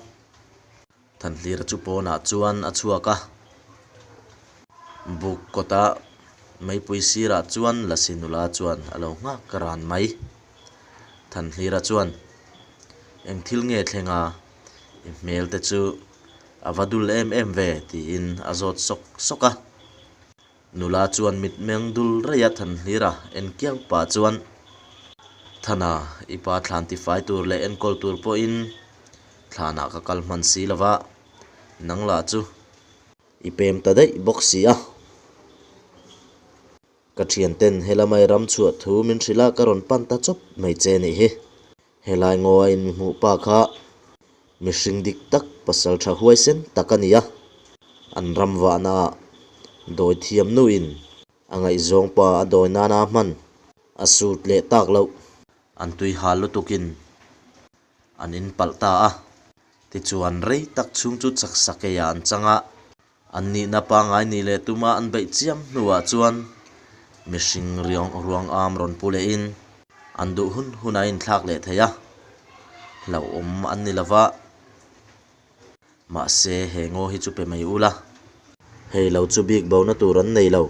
Thanhlira chu pawnah chuan a chhuak a, buk kawta meipui sirah chuan Lasi nula chuan a lo nghak ran mai. Thanhlira chuan, Eng thil nge thleng a? I hmel te chu a va dul em em ve tiin a zawt sawk sawk a. Nula chuan mitmeng dul raih a Thanhlira en kiau pah chuan, Thana, i pa thlan tifai tur leh enkawl tur pawhin thlanah ka kal hman si lo va, nang lah chu i pem ta daih bawk si a. Ka thianten helamai ram chhuah thu min hrilh a ka rawn pan ta chawp mai che nih hi. Helai ngaw a in mi hmuh pa kha mihring dik tak pasal tha huaisen tak a ni a, an ram vahna ah dawi thiam nuin a ngaihzawng pa a dawi nana hman a sut leh tak loh. An tui hal lutukin an in palh ta a, tichuan rei tak chhung chu chak sakeiah an chang a, An nihna pangngai nih leh tuma an beih chiam hnuah chuan mihring ruang am rawn pu lehin an duh hun hun a inthlak leh thei a, hlauhawm an ni lova, mahse he ngaw hi chu pe mai ula. Hei lo chu bik bona tur an nei lo.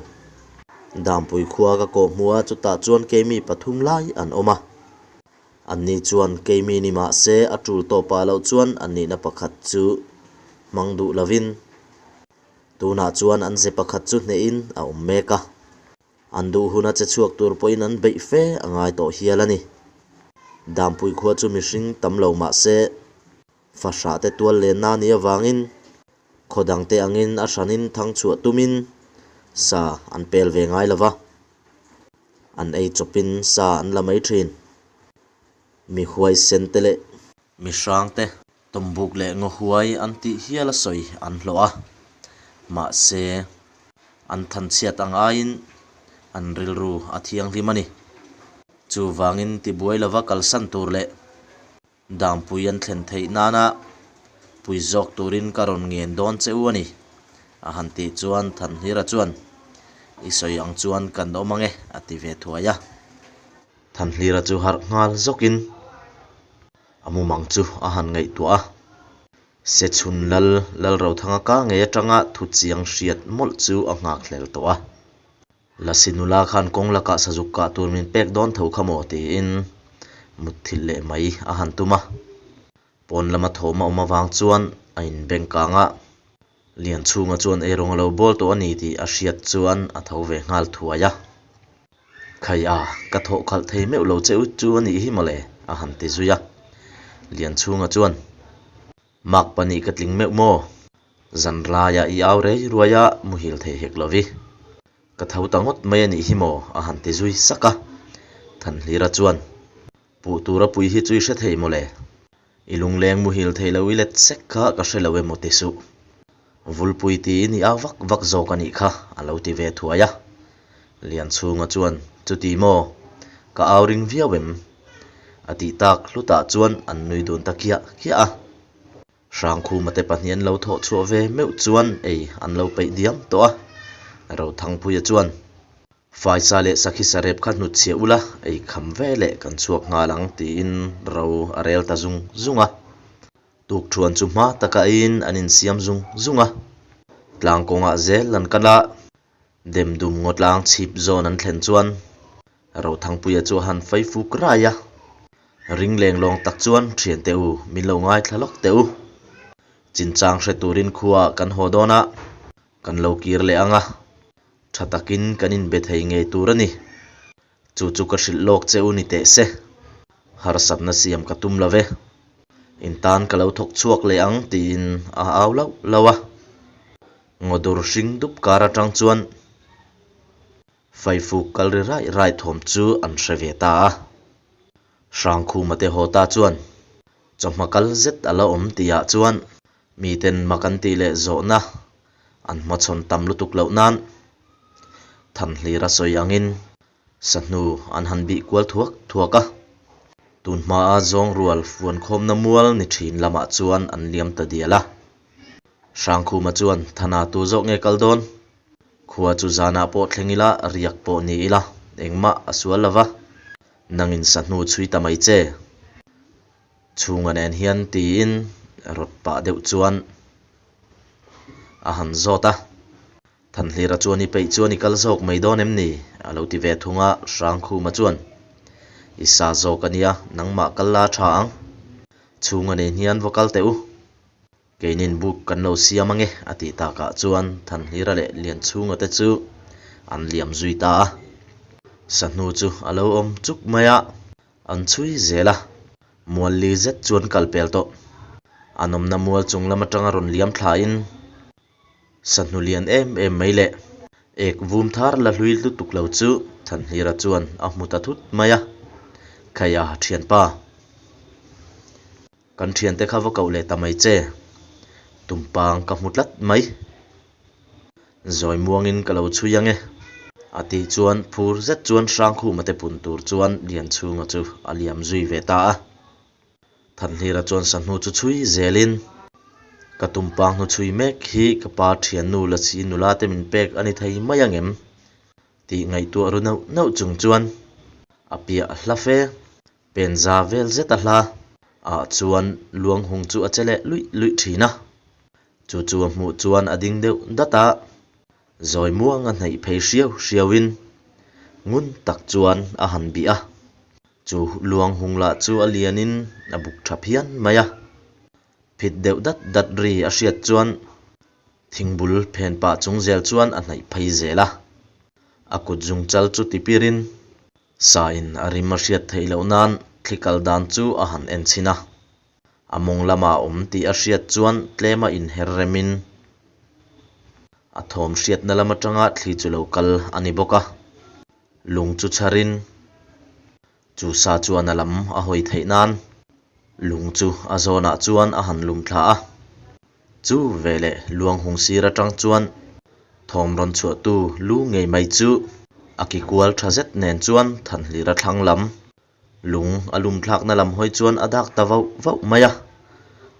Dampui khua ka kawh hmu a, chutah chuan keimi pathum lai an awm a. Anni chuan keimi ni mah se a tul tawh pah loh chuan an nihna pakhat chu hmang duh lovin tunah chuan an ze pakhat chu hnehin a awm mek a. An duh huna che chhuak tur pawhin an beih fe a ngai tawh hial a ni. Dampui khua chu mihring tam lo mah se fahrah te tual lenna a nih avangin khaw dangte angin a hranin thang chhuah tumin sa an pel ve ngai lo va. An ei chawpin sa an la mai thin. Mi huaisen te leh. Mi hrang te tawmbuk leh ngaw huai an tih hial a sawi an hlawh a. Mahse, an thanchhiat ang aiin an rilru a thianghlim a ni. Chuvangin tibuai lova kalsan tur leh Dangpui an thlen theih nana pui zawk turin ka rawn ngen dawn che u a ni, a han tih chuan Thanhlira chuan, I sawi ang chuan kan awm ang e, a ti ve thuai a. Thanhlira chu harh nghal zawkin a mumang chu a han ngaihtuah a, Sechhun Lal Lalrothanga ka ngei atanga thu chiang hriat mawlh chu a nghakhlel tawh a. Lasi nula khan kawng lakah sazuk kah tur min pek dawn tho kha maw tiin mutthilh leh mai a han tum a. Pawn lama thawm a awm avang chuan a inbeng kang a, Lianchhunga chuan eirawng a lo bawl tawh a ni tih a hriat chuan a tho ve nghal thuai a. Khai a, ka thawh khalh thei meuh lo che u chu a nih hi mawle a han ti zui a. Lianchhunga chuan. Mak pahnih ka tling meuh maw? Zan raiah i au rei ruai a, muhil thei hek lo vi. Ka tho ta ngawt mai a nih hi maw? a han ti zui sak a. Thanhlira chuan, Puh tura pui hi chu i hre thei mawle. I lungleng muhil thei lo i let sek kha ka hre lo emaw ti suh. Vulpui tiin i au vak vak zawk a nih kha, a lo ti ve thuai a. Lianchhunga chuan, Chuti maw? Ka au ring viau em? A tih tak hlutah chuan an nui dun ta kiah kiah a. Hrangkhuma te pahnih an lo thawh chhuah ve meuh chuan ei an lo peih diam tawh a. Rothangpuia chuan, Faisa leh sakhi sarep kha hnutchhiah ula, ei kham ve leh kan chhuak nghal ang, tiin ro a rel ta zung zung a. Tukṭhuan chu hma taka eiin an insiam zung zung a, tlang kawngah zel an kal a, Demdum ngaw tlang chhip zawn an thlen chuan Rothangpuia chu a han fai fuk rai a, ring leng lawng tak chuan thiante u min lo ngaithla lawk teh u. Chinchang hre turin khuaah kan haw dawn a, kan lo kir leh ang a, tha takin kan inbe thei ngei tur a ni. Chu chu ka hrilh lawk che u ni teh se. Harsatna siam ka tum lo ve. In tan ka lo thawk chhuak leh ang tiin a au lauh lauh a. Ngawdur hring dup kar atang chuan Faifuk kal ri raih raih thawm chu an hre ve ta a. Hrangkhuma te haw ta chuan chawhma kal zet a la awm tihah chuan. Miten mak an tih leh zawhna an hmachhawn tam lutuk loh nan Thanhlira sawi angin Sahnu an han bih kual thuak thuak a, tun hmaa zawng rual fuankhawmna mual ni thin lamah chuan an liam ta dial a. Hrangkhuma chuan Thana tu zawk nge kal dawn? Khua chu zanah pawh thleng ila, riak pawh ni ila, engmah a sual lo va, nangin sahnu chhui ta mai che. Chhunga nen hian tiin rawt pah deuh chuan a han zawt a. Thanhlira chuan i peih chuan i kal zawk mai dawn em ni? a lo ti ve thung a, Hrangkhuma chuan, I sa zawk a nia, nangmah kal la tha ang. Chhunga nen hian va kal teh u. Keinin buk kan lo siam ange a tih takah chuan Thanhlira leh Lianchhunga te chu an liam zui ta a. Sahnu chu a lo awm chuk mai a, an chhui zel a. Mual li zet chuan kal pel tawh. An awmna mual chung lam atanga rawn liam thlain Sahnu lian em em mai leh ek vum thar la hlui lutuk lo chu Thanhlira chuan a hmu ta thut mai a, Khaia thianpa, kan thiante kha va koh leh ta mai che, tumpang ka hmu tlat mai, zawi muangin ka lo chhui ange a tih chuan phur zet chuan Hrangkhuma te pun tur chuan Lianchhunga chu a liam zui ve ta a. Thanhlira chuan sahnu chu chhui zelin, Ka tumpang hnu chhui mek hi ka pa thiannu Lasi nula te min pek a ni thei mai ang em? tih ngaihtuah ru neuh neuh chung chuan a piah hla fe. Penza vel zet a hla ah chuan luanghung chu a che leh luih luih thin a. Chu chu a hmuh chuan a ding deuh dat a, zawi muang a hnaih phei hriau hriauin ngun tak chuan a han bih a. Chu luang hung lah chu a lianin a buk tha phian mai a, phit deuh dat dat ri a hriat chuan thingbul phen pah chung zel chuan a hnaih phei zel a. A kut zung chal chu tipirin sain a rim a hriat theih loh nan thli kal dan chu a han en chhin a. A mawng lamah a awm tih a hriat chuan tlema inher remin a thawm hriatna lam atanga thli chu lo kal a ni bawk a. Lung chu chharin chu sa chuan a lam a hawi theih nan lung chu a zawnah chuan a han lum thla a. Chu veleh luang hung sir atang chuan thawm rawn chhuahtu lu ngei mai chu a ki kual tha zet nen chuan Thanhlira thlang lam lung a lum thlakna lam hawi chuan a dak ta vauh vauh mai a.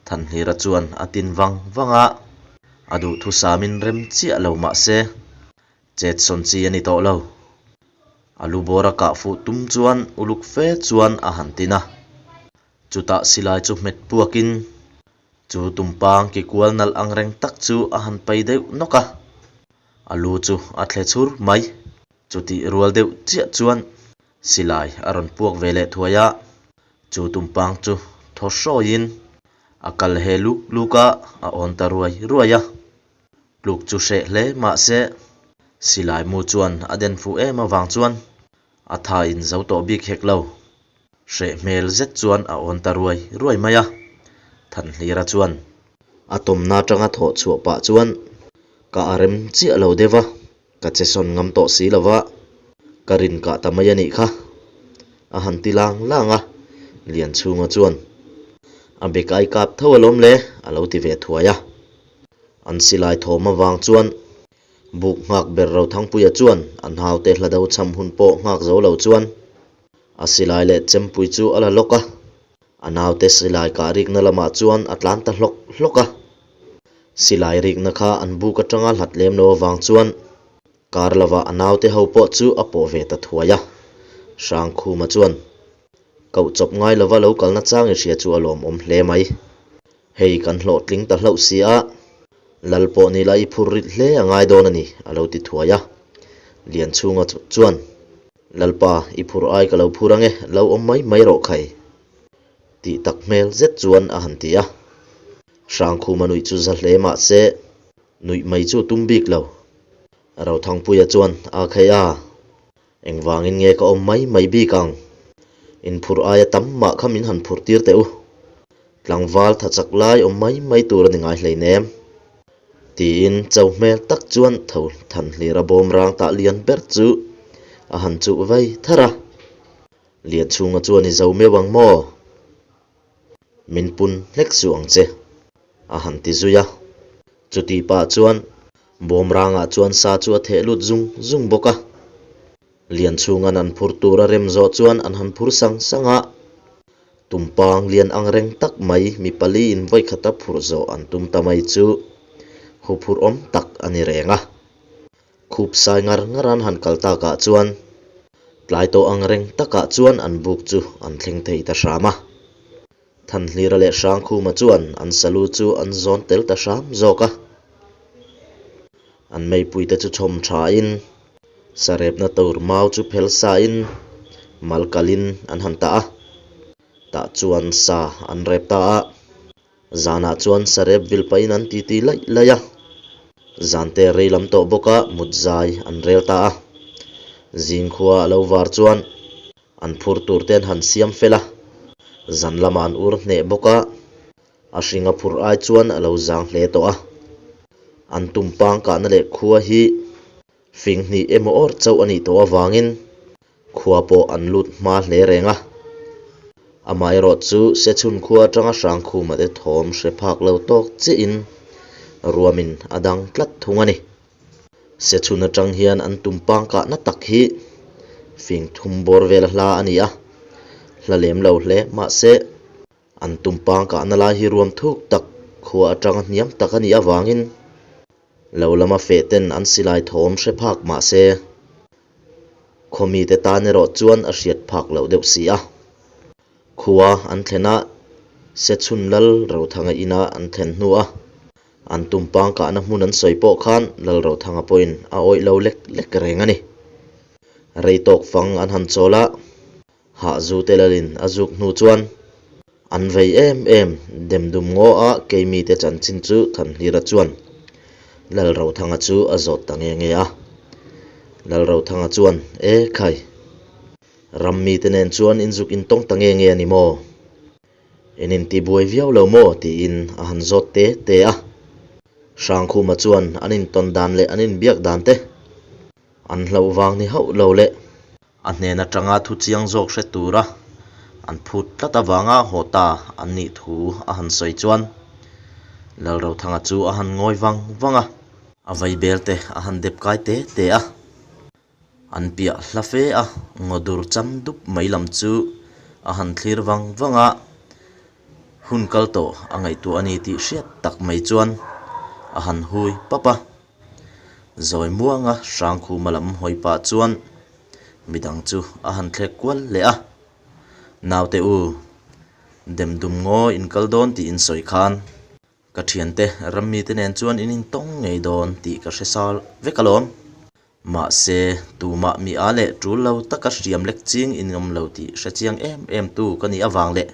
Thanhlira chuan a tin vang vang a, a duhthusamin rem chiah lo mah se Chet sawn chi a ni tawh lo. A lu bawr a kah fuh tum chuan uluk fe chuan a han tin a. Chutah silai chu hmet puakin chu tumpang ki kual nalh ang reng tak chu a han pai deuh nawk a. A lu chu a thle chhur mai. Chutih rual deuh chiah chuan silai a rawn puak ve leh thuai a. Chu tumpang chu thaw hrawiin a kal he luk luk a, a awn ta ruai ruai a. Tluk chu hreh hle mahse silai mu chuan a den fuh em avang chuan a tha in zo tawh bik hek lo. Hreh hmel zet chuan a awn ta ruai ruai mai a, Thanhlira chuan a tawmna atanga thawh chhuah pah chuan ka a rem chiah lo deuh a, ka che sawn ngam tawh si lo va, ka rin kah ta mai a nih kha a han ti lang lang a, Lianchhunga chuan a bek ai kap tho alawm le a lo ti ve thuai a. An silai thawm avang chuan buk nghak ber Rothangpuia chuan a naute hla do cham hun pawh nghak zo lo chuan a silai leh chempui chu a la lawk a, a naute silai kah rikna lamah chuan a tlan ta hlawk hlawk a. Silai rikna kha an buk atanga hlat lem lo avang chuan kar lovah a naute ho pawh chu a pawh ve ta thuai a. Hrangkhuma chuan Koh chawp ngai lova lo kalna chang i hria chu a lawmawm hle mai. Hei kan hlawhtling ta hlauh si a, Lal pawh ni la i phur rit hle a ngai dawn a ni, a lo ti thuai a. Lianchhunga chuan, Lalpa, i phur ai ka lo phur ange, lo awm mai mai rawh khai, tih tak hmel zet chuan a han ti a. Hrangkhuma nuih chu za hle mah se, nuih mai chu tum bik lo. Rothangpuia chuan, A khai a, Engvangin nge ka awm mai mai bik ang? Inphurh aia tam mah kha min han phurh tir teh u. Tlangval tha chak lai awm mai mai tur a ni ngai hleinem. Tiin cho hmel tak chuan tho than hlira bawm rang tah lian ber chu a han chuh vai thar a. Lianchhunga chuan i zo meuh ang maw? Min pun hlek suh ang che. A han ti zui a. Chutih pah chuan bawmrangah chuan sa chu a theh lut zung zung bawk a. Lianchhunga'n an phur tur a rem zawh chuan an han phur sang sang a. Tumpang lian ang reng tak mai mi paliin vawikhata phurh zawh an tum ta mai chu huphurh awm tak a ni reng a. Khup sai ngar ngar an han kal takah chuan tlai tawh ang reng takah chuan an buk chu an thleng thei ta hram a. Thanhlira leh Hrangkhuma chuan an salu chu an zawn tel ta hram zawk a. An meipuite chu chhawm thain sarepna tur mau chu phel sain mal kalin an han tah a. Tah chuan sa an rep ta a. Zanah chuan sarep vil pahin an titi laih laih a. Zante rei lam tawh bawka mut zai an rel ta a. Zingkhua a lo var chuan An phur tur te an han siam fel a, zan lamah an ur hneh bawk a, a hring a phur ai chuan a lo zang hle tawh a. An tumpang kahna leh khua hi fing hnih emaw awr chauh a nih tawh avangin khua pawh an lut hma hle reng a. Amaherawh chu Sechhun khua atanga Hrangkhuma te thawm hre phak lo tawk chiahin ruamin a dang tlat thung a ni. Sechhun atang hian an tumpang kahna tak hi fing thum bawr vel a hla a ni a, hla lem lo hle. Mahse, an tumpang kahna lai hi ruam thuk tak, khua atanga hniam tak a nih avangin lo lama feh ten an silai thawm hre phak mahse, khaw mite tan erawh chuan a hriat phak loh deuh si a. Khua an thlen a, Sechhun Lal Rothanga ina an thlen hnu a, An tumpang kahna hmun an sawi pawh khan Lalrothanga pawhin a awih lo lek lek reng a ni. Rei tawk fang an han chawl a, hahzu te lalin a zuk hnu chuan an vei em em dem dum ngaw a keimite chanchin chu Thanhlira chuan Lalrothanga chu a zawt ta nge nge a. Lalrothanga chuan, E khai, ram mite nen chuan inzuk intawng ta nge nge a ni maw? In intibuai viau lo maw? tiin a han zawt te te a. Hrangkhuma chuan an intawn dan leh an inbiak dan te an hlauh vang ni hauh lo leh a hnen atanga thu chiang zawk hre tura an phut tlat avanga haw ta an nih thu a han sawi chuan Lalrothanga chu a han ngawi vang vang a, a vaibel te a han dep kai te te a. An piah hla fe a, ngawdur cham dup mai lam chu a han thlir vang vang a, hun kal tawh a ngaihtuah a ni tih hriat tak mai chuan a han hui pap a. Zawi muanga Hrangkhuma lam hawi pah chuan midang chu a han thlek kual leh a, Naute u, demdum ngaw in kal dawn tih in sawi khan Ka thiante rammite nen chuan in intawng ngei dawn tih ka hre sa vek alawm. Mahse, tumah mi a leh tul lo taka hriam lek ching in awm lo tih hre chiang em em tu ka nih avang leh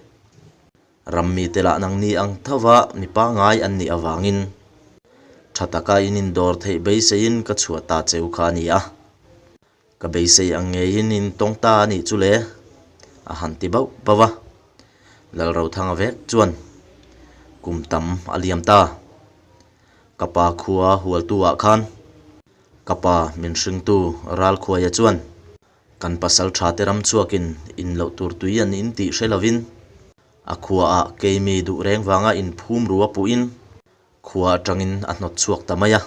rammite lah nangni ang tho va mi pangngai an nih avangin tha taka in indawr theih beiseiin ka chhuah ta cheu kha a ni a. Ka beisei ang ngeiin in tawng ta a nih chu le, a han ti bauh bauh a. Lalrothanga vek chuan kum tam a liam ta. Ka pa khua hualtu ah khan ka pa min hringtu Ralkhuaia chuan kan pasal tha te ram chhuakin in loh tur tui an in tih hre lovin a khua ah keimi duh reng vanga in phum ru a puhin khua atangin a hnawt chhuak ta mai a.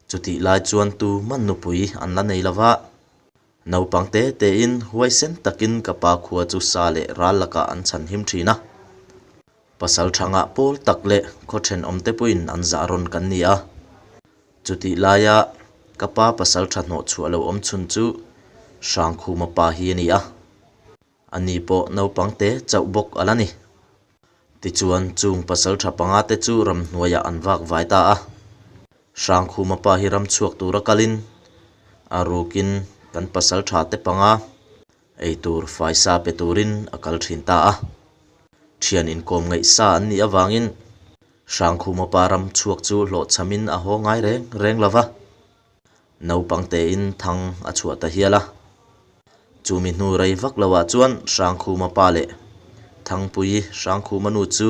Chutih lai chuan tu man nupui an la nei lova, naupang te tein huaisen takin ka pa khua chu sa leh ral lakah an chhan him thin a. Pasal thangah pawl tak leh khaw thenawmte pawhin an zah rawn kan ni a. Chutih laia ka pa pasal tha hnawh chhuah lo awm chhun chu Hrangkhuma pa hi a ni a. Ani pawh naupang te chauh bawk a la ni. Tichuan, chung pasal tha panga te chu ramhnuaiah an vak vai ta a. Hrangkhuma pa hi ram chhuak tura kalin a rukin kan pasal tha te panga eitur faisa pe turin a kal thin ta a. Thian inkawm ngaihsa an nih avangin Hrangkhuma pa ram chhuak chu hlawhchhamin a haw ngai reng reng lo va. Naupang tein thang a chhuah ta hial a. Chumi hnu rei vak loah chuan Hrangkhuma pa leh Thangpui Hrangkhuma nu chu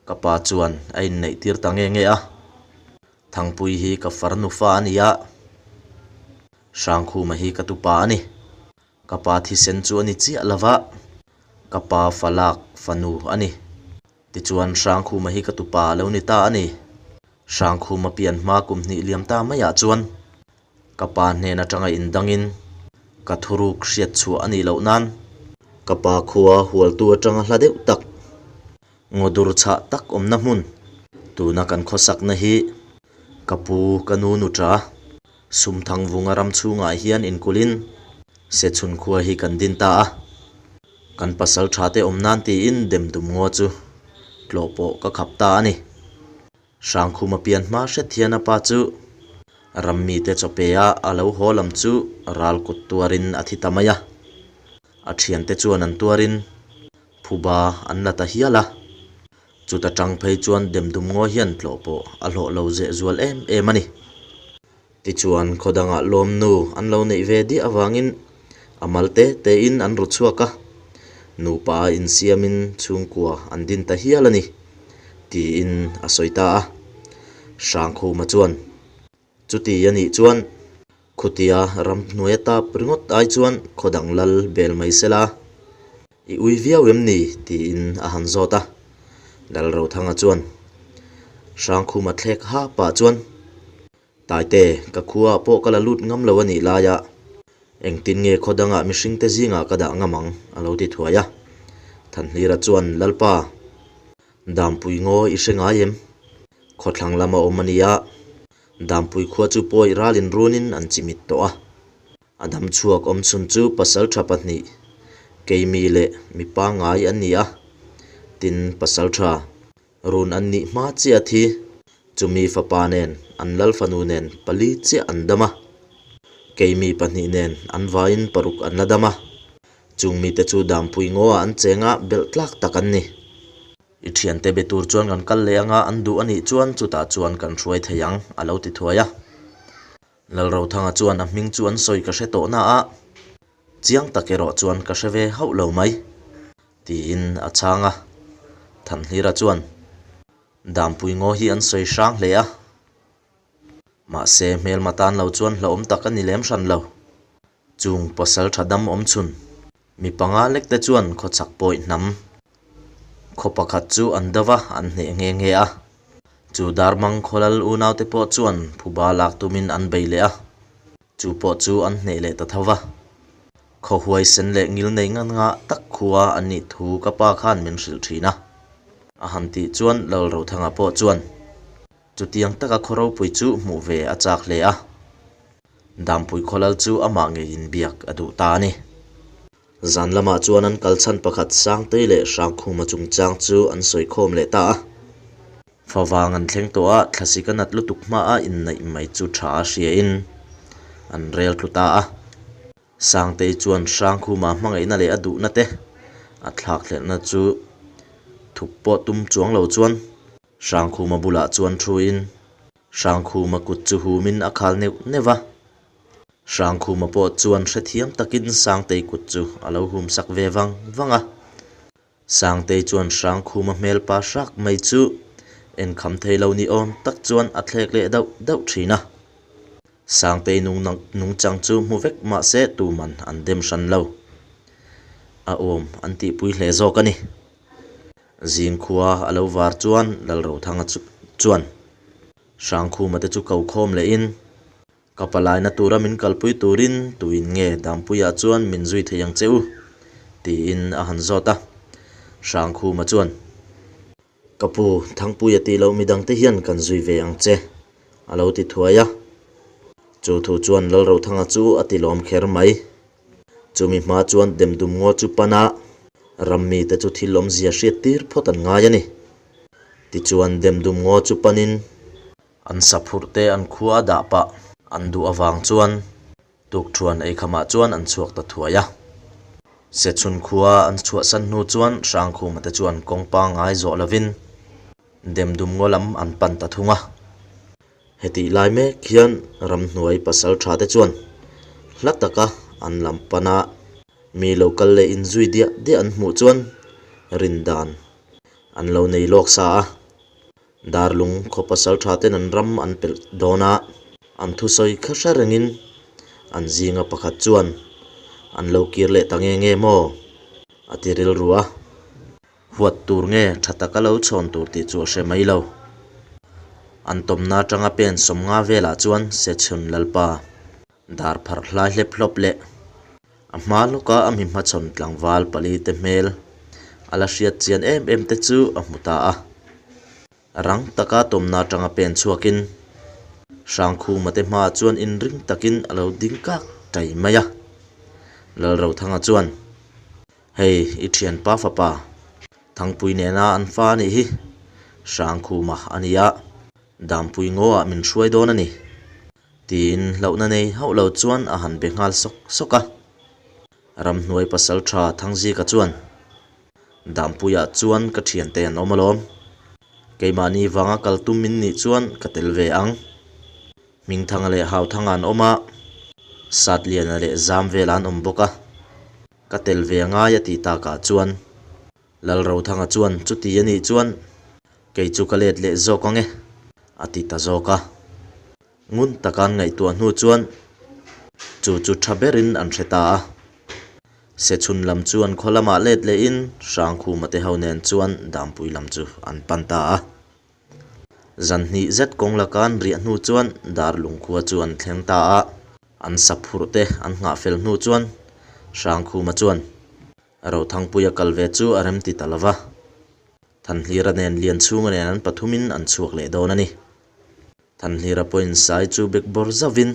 ka pa chuan a inneih tir ta nge nge a. Thangpui hi ka farnu fa a ni a, Hrangkhuma hi ka tupa a ni. Ka pa thisen chu a ni chiah lova, ka pa falak fanu a ni. Tichuan Hrangkhuma hi ka tupa a lo ni ta a ni. Hrangkhuma pian hma kum hnih liam ta maiah chuan ka pa hnen atanga indangin ka thuruk hriat chhuah a nih loh nan ka pa khua hualtu atanga hla deuh tak, ngaw dur chhah tak awmna hmun tuna kan khawsakna hi ka pu ka nu nuṭa Sumthangvunga ram chhungah hian inkulhin Sechhun khua hi kan din ta a. Kan pasal tha te awm nan tiin demdum ngaw chu tlawh pawh ka khap ta a ni. Hrangkhuma pian hma hret hian a pa chu ram mite chaw pe a a lo haw lam chu ral kut tuarin a thi ta mai a. A thiante chuan an tuarin phuba an la ta hial a. Chuta tang phei chuan demdum ngaw hian tlawh pawh a hlawh lo zeh zual em em a ni. Tichuan khaw dangah lawmnu an lo neih ve diah avangin a mal te tein an ru chhuak a, nupa a insiamin chhungkua an din ta hial a ni, tiin a sawi ta a. Hrangkhuma chuan, Chuti a nih chuan khutia ramhnuai a tap ringawt ai chuan khaw dang lal bel mai sela, I ui viau em ni? tiin a han zawt a. Lalrothanga chuan Hrangkhuma thlek ha pah chuan, Taite, ka khuaah pawh ka la lut ngam lo a nih laia engtin nge khaw dangah mihringte zingah ka dah ngam ang? a lo ti thuai a. Thanhlira chuan, Lalpa, Dampui ngaw i hre ngai em? Khawthlang lama awm a nia, Dampui khua chu pawi ralin runin an chimit tawh a. A dam chhuak awm chhun chu pasal tha pahnih, keimi leh mi pangngai an ni a, tin pasal tha run an nih hma chiah thi, chumi fapa nen an lal fanu nen pali chiah an dam a, keimi pahnih nen an vaiin paruk an la dam a, chung mite chu dampui ngaw ah an cheng a, belh tlak tak an ni. I thiante be tur chuan kan kal leh anga an duh a nih chuan chutah chuan kan hruai thei ang, a lo ti thuai a. Lalrothanga chuan a hming chu an sawi ka hre tawh na a, chiang tak erawh chuan ka hre ve hauh lo mai, tiin a chhang a. Thanhlira chuan Dampui ngaw hi an sawi hrang hle a, mahse hmelma tan lo chuan hlauhawm tak a ni lem hran lo. Chung pasal tha dam awm chhun mi panga lek te chuan khawchhak pawih hnam khaw pakhat chu an do va, an hneh nghe nghe a. Chu Darmang khawlal unau te pawh chuan phuba lak tumin an bei leh a, chu pawh chu an hneh leh ta tho va. Khaw huaisen leh ngil nei ngan ngah tak khua an nih thu ka pa khan min hrilh thin a. A han tih chuan Lalrothanga pawh chuan Chutiang taka khaw ropui chu hmuh ve a chak hle a, Dampui khawlal chu amah ngeiin biak a duh ta a ni. Zan lamah chuan an kal chhan pakhat Sangtei leh Hrangkhuma chungchang chu an sawi khawm leh ta a. Favang an thleng tawh a, thlasik a nat lutuk hmaah inneih mai chu tha a hriain an rel tlu ta a. Sangtei chuan Hrangkhuma hmangaihna leh a duhna te a thlakhlelhna chu thup pawh tum chuang lo chuan Hrangkhuma bulah chuan thuin Hrangkhuma kut chu humin a khal neuh neuh va. Hrangkhuma pawh chuan hrethiam takin Sangtei kut chu a lo hum sak ve vang vang a. Sangtei chuan Hrangkhuma hmel pa hrak mai chu enkham thei lo ni awm tak chuan a thlek leh dauh dauh thin a. Sangtei nungchang chu hmu vek mahse tuman an dem hran lo. A awm an tihpui hle zawk a ni. Zingkhua a lo var chuan Lalrothanga chuan Hrangkhuma te chu ko khawm lehin, Ka palaina tura min kalpui turin tuin nge Dampuiah chuan min zui thei ang che u? tiin a han zawt a. Hrangkhuma chuan, Ka pu, Thangpuia tih loh midangte hian kan zui ve ang che, a lo ti thuai a. Chu thu chuan Lalrothanga chu a ti lawm kher mai. Chumi hma chuan demdum ngaw chu pan a, ram mite chu thil awmzia hriat tir phawt an ngai a ni. Tichuan demdum ngaw chu panin an saphurh te an khua a dah pah an duh avang chuan tukthuan eikhamah chuan an chhuak ta thuai a. Sechhun khua an chhuahsan hnu chuan Hrangkhuma te chuan kawng pangngai zawh lovin demdum ngaw lam an pan ta thung a. Hetih lai mek hian ramhnuai pasal tha te chuan hla taka an lam pana mi lo kal leh inzui diah diah an hmuh chuan rin dan an lo nei lawk sa a. Darlung khaw pasal tha ten an ram an pelh dawn a, an thusawi kha hre rengin an zinga pakhat chuan an lo kir leh ta nge nge maw a ti rilru a. Huat tur nge tha taka lo chhawn tur tih chu a hre mai lo. An tawmna atanga pen 50 velah chuan Sechhun Lalpa dar pharh hlai hlep hlawp leh a hma lawka a mi hmachhawn tlangval pali te hmel a la hriat chian em em te chu a hmu ta a. Rang taka tawmna atanga pen chhuakin Hrangkhuma te hmaah chuan inring takin a lo ding kak tai mai a. Lalrothanga chuan. Hei, i thianpa fapa, Thangpui nena an fa a nih hi, Hrangkhuma a ni a, Dampui ngaw ah min hruai dawn a ni, tiin hlauhna nei hauh lo chuan a han be nghal sawk sawk a. Ramhnuai pasal tha Thangzika chuan, Dampuiah chuan ka thiante an awm alawm, keimahni vanga kal tum min nih chuan ka tel ve ang. Hmingthanga leh Hauthanga an awm a, Satliana leh Zamvela an awm bawk a. Ka tel ve angai a tih takah chuan Lalrothanga chuan chuti a nih chuan kei chu ka let leh zawk ang e a ti ta zawk a. Ngun taka an ngaihtuah hnu chuan chu chu tha berin an hre ta a. Sechhun lam chu an khaw lamah let lehin Hrangkhuma te ho nen chuan Dampui lam chu an pan ta a. Zan hnih zet kawng laka an riah hnu chuan Darlung khua chu an thleng ta a, an sa phurh te an nghah fel hnu chuan Hrangkhuma chuan Rothangpuia kal ve chu a rem ti ta lo va, Thanhlira nen Lianchhunga nen an pathumin an chhuak leh dawn a ni. Thanhlira pawhin Sai chu bek bawr zauhin,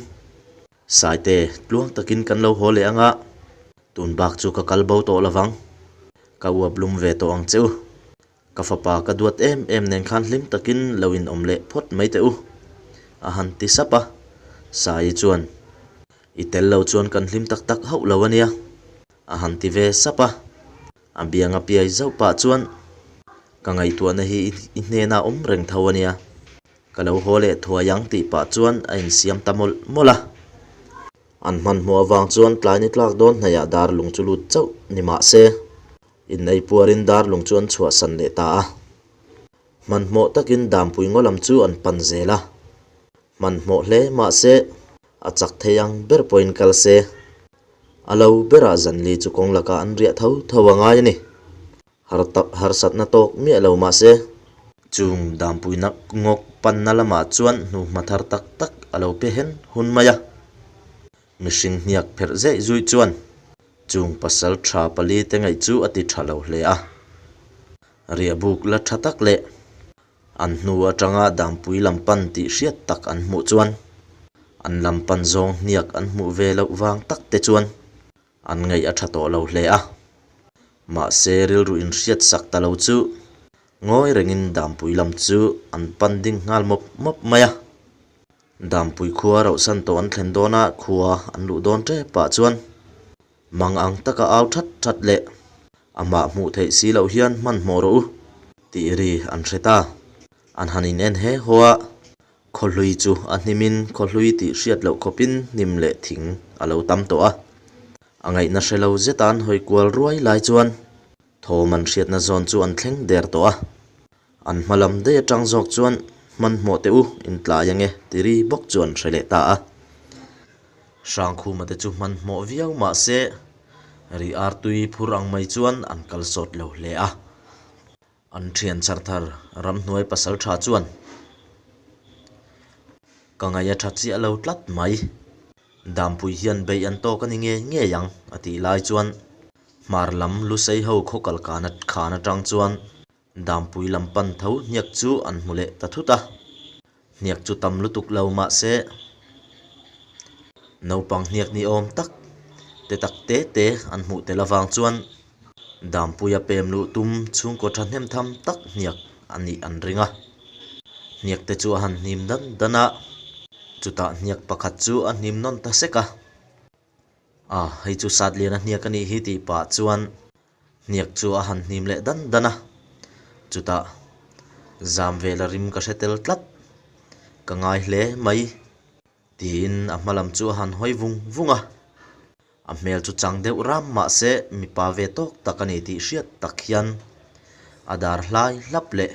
Saite, tluang takin kan lo haw leh ang a, tun bak chu ka kal bo tawh lo vang, ka uap lum ve tawh ang che u. Ka fapa ka duat em em nen khan hlim takin lo in awm leh phawt mai teh u, a han ti sap a. Saii chuan, I tel lo chuan kan hlim tak tak hauh lo a nia, a han ti ve sap a. A biang a piai zauh pah chuan, Ka ngaihtuahna hi i hnenah awm reng tho a nia, ka lo haw leh thuai ang tih pah chuan a insiam ta mawlh mawlh a. An hmanhmawh avang chuan tlai ni tlak dawn hnaihah dar lung chu lut chauh ni mah se, Innei puarin darlung chu an chhuahsan leh ta a. Hmanhmawh takin Dampui ngaw lam chu an pan zel a. Hmanhmawh hle mahse, a chak thei ang ber pawhin kal se. A lo berah zanli chu kawng lakah an riah tho tho a ngai a ni. Harsatna tawk miah lo mahse. Chung Dampui ngawk panna lamah chuan hnuhma thar tak tak a lo pe hen hun mai a. Mihring hniak pherh zeih zuih chuan chung pasal tha pali te ngaih chu a ti tha lo hle a. Riahbuk la tha tak leh an hnu atanga Dampui lam pan tih hriat tak an hmuh chuan an lam pan zawng hniak an hmuh ve loh vang tak te chuan an ngaih a tha tawh lo hle a. Mahse rilru inhriat sak ta lo chu ngawi rengin Dampui lam chu an pan ding nghal mawp mawp mai a. Dampui khua rauhsan tawh an thlen dawn a, khua an luh dawn tep pah chuan mang ang taka au that that leh amah hmuh theih si loh hian hmanhmawh rawh u tih ri an hre ta. An han in en he haw a, khawhlui chu a hnimin khawhlui tih hriat loh khawpin hnim leh thing a lo tam tawh a. A ngaihna hre lo zeta an hawi kual ruai lai chuan thawm an hriatna zawn chu an thleng der tawh a. An hma lam daih atang zawk chuan hmanhmawh teh u, intlai ange ti ri bawk chu an hre leh ta a. Hrangkhuma te chu hmanhmawh viau mah se ri artui phur ang mai chuan an kal sawt lo hle a. An thian char thar ramhnuai pasal tha chuan ka ngaih a tha chiah lo tlat mai. Dampui hian beih an tawk a ni ngei ngei ang a tih lai chuan hmar lam lusei ho khaw kal khan atang chuan Dampui lam pan tho hniak chu an hmu leh ta thut a, hniak chu tam lutuk lo mah se naupang hniak ni awm tak te tak te te an hmuh tel avang chuan Dampuia pem luh tum chhungkaw thahnem tham tak hniak a nih an ring a. Hniak te chu a han hnim dan dan a, chutah hniak pakhat chu a hnim nawn ta sek a, A hei chu Satliana hniak a nih hi tih pah chuan Hniak chu a han hnim leh dan dan a, chutah zam vela rim ka hre tel tlat, ka ngai hle mai tiin a hma lam chu a han hawi vung vung a. A hmel chu chang deuh ram mah se mipa ve tawk tak a ni tih hriat tak hian a dar hlai hlap leh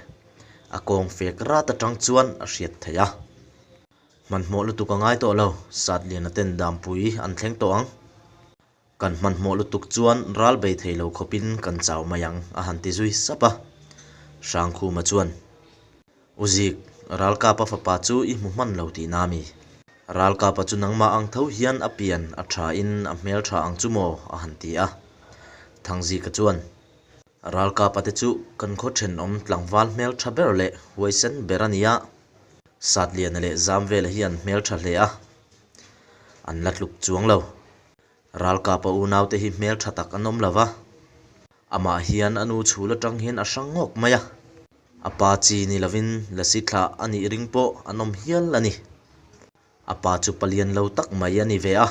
a kawng fek rat atang chuan a hriat theih a. Hmanhmawh lutuk a ngai tawh lo, Satliana ten Dampui an thleng tawh ang. Kan hmanhmawh lutuk chuan ral bei thei lo khawpin kan chau mai ang, a han ti zui sap a. Hrangkhuma chuan, U Zik, Ralkapa fapa chu i hmu hman lo tihna a mi? Ralkapa chu nangmah ang tho hian a pian a thain a hmel tha ang chu maw? a han ti a. Thangzika chuan, Ralkapa te chu kan khaw thenawm tlangval hmel tha ber leh huaisen ber a ni a, Satliana leh Zamvela hi an hmel tha hle a, an la tluk chuang lo. Ralkapa unaute hi hmel tha tak an awm lo va, amah hian a nu chhul atang hian a hrang ngawk mai a, a pa chi ni lovin lasi thlah a nih ring pawh an awm hial a ni. A pa chu palian lo tak mai a ni ve a,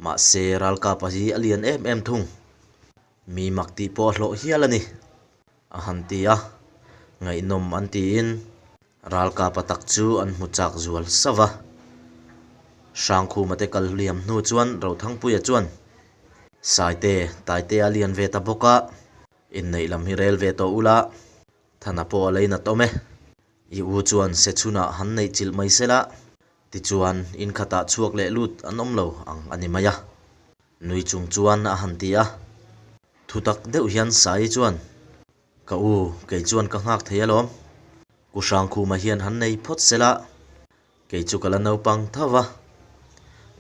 mahse Ralkapa hi a lian em em thung. Mi mak tih pawh a hlawh hial a ni, a han ti a, ngaihnawm an tiin Ralkapa tak chu an hmu chak zual sauh va. Hrangkhuma te kal hliam hnu chuan Rothangpuia chuan, Saite, Taitea a lian ve ta bawk a, inneih lam hi rel ve tawh ula, Thana pawh a leinat awm e. I u chuan Sechhunah han neih chilh mai sela, tichuan in khatah chhuak leh lut an awm lo ang a ni mai a. Nui chung chuan a han ti a. Thutak deuh hian Saii chuan, Ka u, kei chuan ka nghak thei alawm. Ku Hrangkhuma hian han nei phawt sela, kei chu ka la naupang tho va,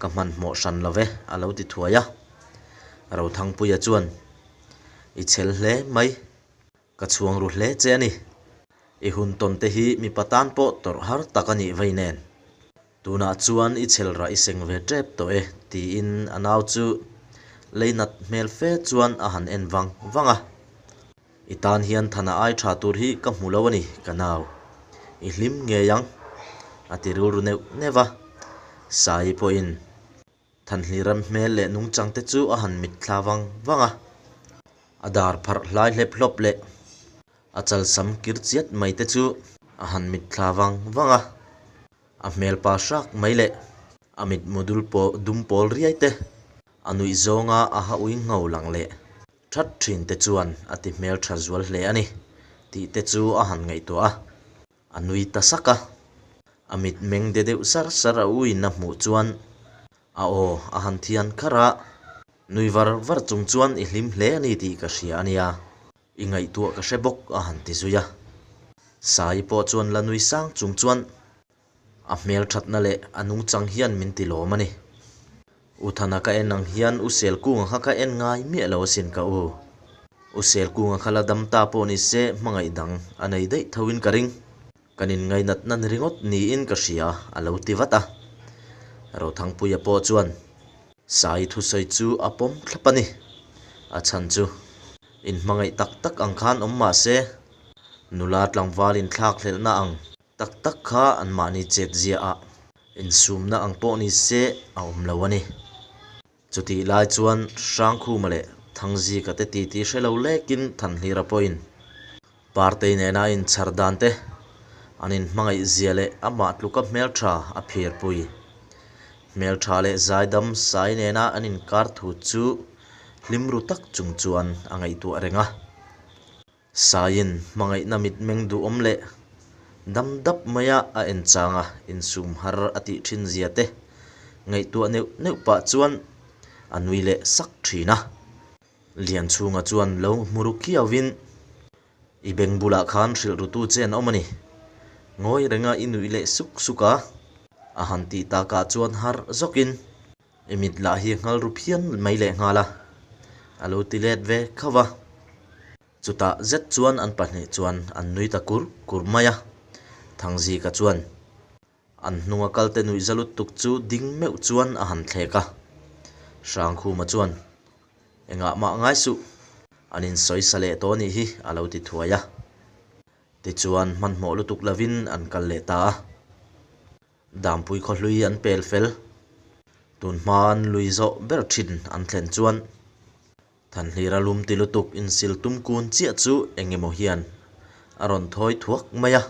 ka hmanhmawh hran lo ve, a lo ti thuai a. Rothangpuia chuan, I chhel hle mai, ka chhuang ru hle che a ni. I hun tawn te hi mipa tan pawh tawrh har tak a nih vei nen. Tunah chuan i chhel rah i seng ve tep tawh e, tiin a nau chu lei nat hmel fe chuan a han en vang vang a. I tan hian thana ai tha tur hi ka hmu lo a ni, ka nau. I hlim ngei ang, a ti rilru neuh neuh a. Saii pawhin Thanhliram hmel leh nungchang te chu a han mitthla vang vang a. A dar pharh hlai hlep hlawp leh a chalsam kir chiat mai te chu a han mitthla vang vang a. A hmel pa hrak mai leh a mitmu dul pawh dum pawl riai te, a nuih zawnga a ha ui ngho lang leh that thin te chuan a ti hmel tha zual hle a ni tih te chu a han ngaihtuah a. A nui ta sak a, a mit meng de deuh sar sar a uin a hmuh chuan a aw a han thian kharh a, nui var var chung chuan i hlim hle a ni tih ka hria a nia, i ngaihtuah ka hre bawk a han ti zui a. Saii pawh chuan la nui sang chung chuan a hmel thatna leh a nungchang hian min ti lawm a ni. U Thana ka en ang hian U Selkunga kha ka en ngai miah lo asin ka u. U Selkunga kha la dam ta pawh ni se hmangaih dang a nei daih tho in ka ring. Kan in ngainat nan ringawt niin ka hria a lo ti vat a. Rothangpuia pawh chuan Sai thusawi chu a pawm thlap a ni. A chhan chu in hmangaih tak tak ang khan awm mah se nula tlangval in thlak hlelhna ang Tak tak kha anmahni chet ziaah insumna ang pawh ni se a awm lo a ni. Chutih lai chuan Hrangkhuma leh Thangzika te titi hre lo lekin Thanhlira pawhin Partei nena a inchhar dan te, an inhmangaih zia leh amah tluka hmeltha a phirpui. Hmeltha leh zaidam sai nena an inkar thu chu hlim ru tak chung chuan a ngaihtuah reng a. Saiin hmangaihna mitmeng duhawm leh dam dap maia a en changa insum har a tih thin zia te ngaihtuah neuh neuh pah chuan a nui leh sak thin a. Lianchhunga chuan lo hmu ru khiauvin, I beng bulah khan hrilh rutu che an awm a ni. Ngawi renga i nuih leh suk suk a, a han tih takah chuan har zawkin I mit lah hi nghal ru phian mai leh nghal a, a lo ti let ve khauh a. Chutah zet chuan an pahnih chuan an nui ta kur kur mai a. Thangzika chuan an hnunga kalte nuih za lutuk chu ding meuh chuan a han thlek a. Hrangkhuma chuan, Engah mah ngai suh, an insawi sa leh tawh anih hi, a lo ti thuai a. Tichuan hmanhmawh lutuk lovin an kal leh ta a. Dampui khawhlui an pel fel. Tun hma an lui zawh ber thin an thlen chuan Thanhlira lum ti lutuk insil tum kun chiah chu eng emaw hian a rawn thawi thuak mai a.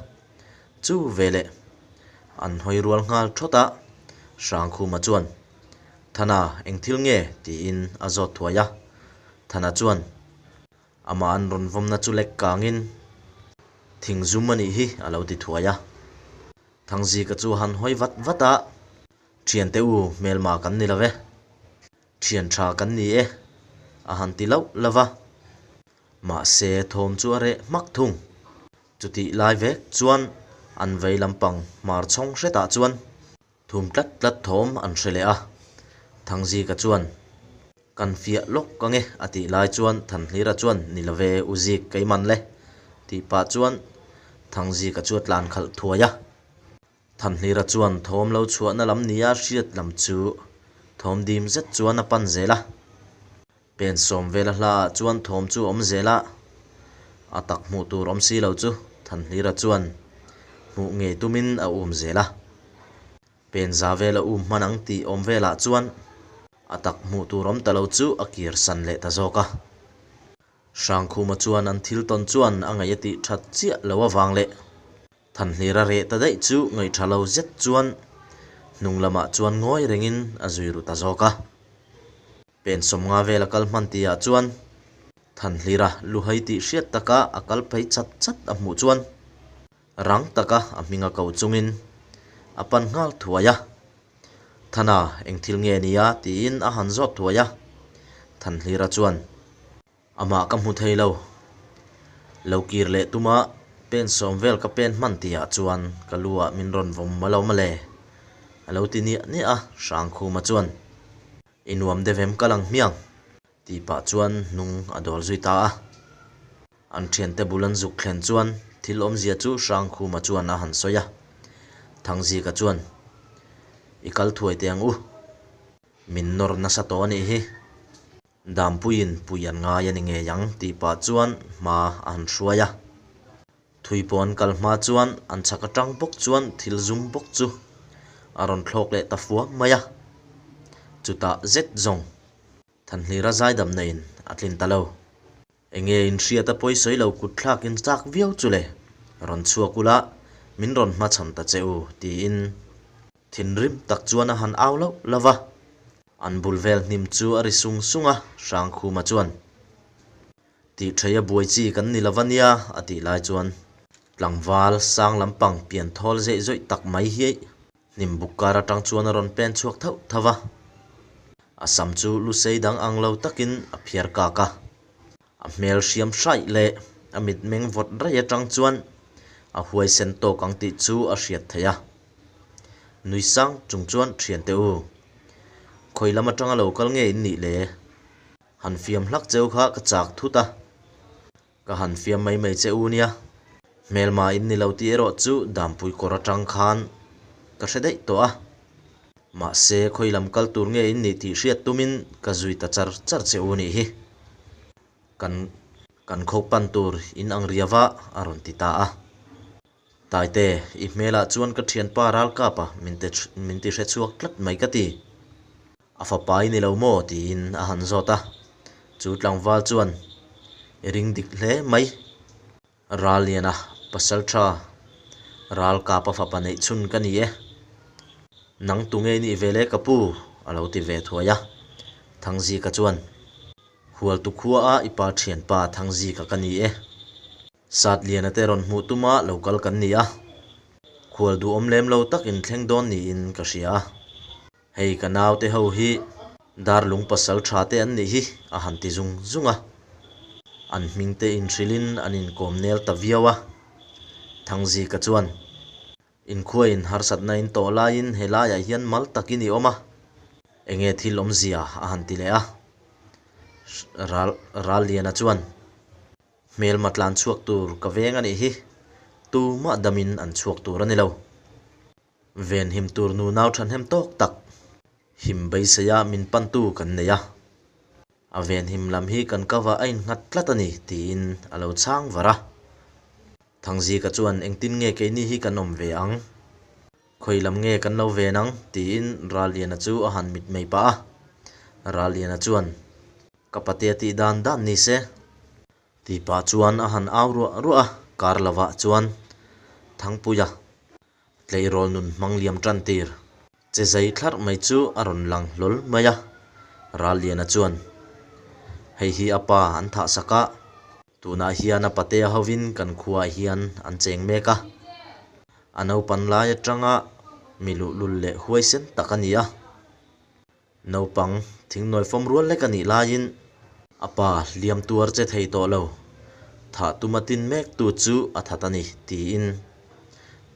Chu veleh an hawi rual nghal thawt a, Hrangkhuma chuan, Thana, eng thil nge? tiin a zawt thuai a. Thana chuan, Amah an rawn vawmna chu lek kangin thing zum a nih hi a lo ti thuai a. Thangzika chu han hawi vat vat a, Thiante u, hmelma kan ni lo ve. Thian tha kan ni e, a han ti lauh lauh a. Mahse, thawm chu a reh hmak thung. Chutih lai vek chuan an vei lampang hmar chhawng hretah chuan thum tlat tlat thawm an hre leh a. Thangzika chuan, Kan fiah lawk ka nge a tih lai chuan Thanhlira chuan, Ni love u Zik keiman le tih pah chuan Thangzika chu a tlan khalh thuai a. Thanhlira chuan thawm lo chhuahna lam nia hriat lam chu thawm dim zet chuan a pan zel a. Pen sawm vela hlaah chuan thawm chu a awm zel a, a tak hmuh tur awm si lo chu Thanhlira chuan hmuh ngei tumin a um zel a. Pen za vela um hman ang tih awm velah chuan a tak hmuh tur awm ta lo chu a kir san leh ta zawk a. Hrangkhuma chuan an thil tawn chuan a ngaih a tih that chiah lo avang leh Thanhlira reh ta daih chu ngaihṭha lo zet chuan hnung lamah chuan ngawi rengin a zui ru ta zawk a. Pen sawmnga vel a kal hman tihah chuan Thanhlira luhai tih hriat taka a kal phei chat chat a hmuh chuan rang taka a hming a ko chungin a pan nghal thuai a. Thana, eng thil nge nia? tiin a han zawt thuai a. Thanhlira chuan. Amah ka hmu thei lo. Lo kir leh tuma pen sawm vel ka pen hman tihah chuan ka lu ah min rawn vawm malo male. A lo ti niah niah a, Hrangkhuma chuan, I nuam deuh em ka lang hmiang? tih pah chuan hnung a dawl zui ta a. An thiante bul an zuk thlen chuan thil awmzia chu Hrangkhuma chuan a han sawi a. Thangzika chuan, I kal thuai teh ang u. Min nawr nasa tawh a nih hi. Dampuiin pui an ngai a ni ngei ang tih pah chuan hma a han hruai a. Thui pawh an kal hma chuan an chhak atang bawk chuan thil zum bawk chu a rawn thlawk leh ta fuam mai a. Chutah zet zawng Thanhlira zaidamna in a tlin ta lo. Enge inhriat a pawi sawi lo kut thlak in chak viau chu le, rawn chhuak ula min rawn hmachhan ta che u tiin thinrim tak chuan a han au loh lo va. An bul vel hnim chu a ri sung sung a, Hrangkhuma chuan, Tih theia buai chi kan ni lo va nia a tih lai chuan tlangval sang lampang pian thawl zeih zawih tak mai hi hnim buk kar atang chuan a rawn pen chhuak thauh thauh va. A sam chu lusei dang ang lo takin a phiar kak a. A hmel hriam hraih leh a mitmeng vawt raih atang chuan a huaisen tawk ang tih chu a hriat theih a. Nui sang chung chuan thiante u, khawi lam atanga lo kal nge in nih le? Han fiam hlak cheu kha ka chak thut a. Ka han fiam mai mai che u nia. Hmelma in ni lo tih erawh chu Dampui kawr atang khan ka hre daih tawh a. Mahse, khawi lam kal tur nge in nih tih hriat tumin ka zui ta char char che u nih hi. Kan kan kho pan tur in ang riava a rawn ti ta a. Taite, i hmelah chuan ka thianpa Ralkapa min te min ti hre chhuak tlat mai ka ti. A fapa i ni lo maw? tiin a han zawt a. Chu tlangval chuan, I ring dik hle mai. Ralliana, pasal tha, Ralkapa fapa neih chhun ka ni e. Nang tu ngei nih ve le ka pu? a lo ti ve thuai a. Thangzika chuan, Hualtu khuaa i pa thianpa Thangzika ka ni e. Satliana te rawn hmuh tuma lo kal kan ni a, khual duhawm lem lo tak in thleng dawn niin ka hria a. Hei ka naute ho hi darlung pasal tha te an nih hi a han ti zung zung a. An hming te inhrilhin an inkawm nel ta viau a. Thangzika chuan, Inkhuain harsatna in tawh laiin helaiah hian mal takin i awm a, enge thil awmzia a han ti leh a. Ral Ralliana chuan, Hmelma tlan chhuak tur ka veng a nih hi, tumah damin an chhuak tur a ni lo. Venhim tur nunau thahnem tawk tak him beiseia min pantu kan nei a, a venhim lam hi kan kavah a innghat tlat a ni tiin a lo chhang var a. Thangzika chuan engtin nge keini hi kan awm ve ang? Khawi lam nge kan lo ven ang? tiin Ralliana chu a han mitmei pah a. Ralliana chuan, Ka patea tih dan dan ni se. Tih pah chuan a han au ruah ruah a, kar lovah chuan Thangpuia tleirawl nun hmang liam tan tir che zai thlarh mai chu a rawn lang hlawl mai a. Ralliana chuan, Hei hi a pa an thah sak a, tunah hian a patea hovin kan khuaah hian an cheng mek a, a naupan lai atanga mi luhlul leh huaisen tak a ni a. Naupang thingnawi fawm rual lek a nih laiin a pa hliam tuar che thei tawh lo, thah tuma tin mek tu chu a that a ni, tiin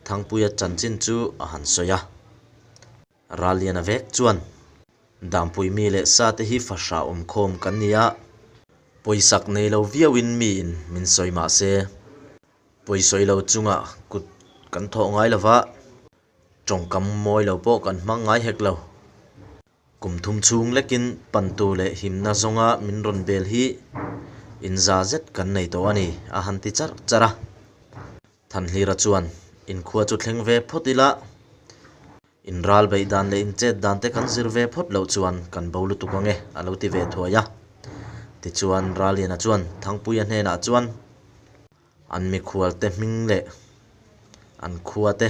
Thangpuia chanchin chu a han sawi a. Ralliana vek chuan, Dampui mi leh sa te hi fahrah awmkhawm kan ni a, pawisak nei lo viauin miin min sawi mah se, pawisawi lo chungah kut kan thawh ngai lo va, Tawngkam mawi lo pawh kan hmang ngai hek lo. Kum thum chhung lekin pantu leh himna zawnga min rawn bel hi inza zet kan nei tawh a ni, a han ti charh charh a. Thanhlira chuan, Inkhua chu thleng ve phawt ila, inral beih dan leh inchet dan te kan zir ve phawt loh chuan kan bo lutuk ang e, a lo ti ve thuai a. Tichuan Raliana chuan Thangpuia hnenah chuan, An mikhualte hming leh an khua te,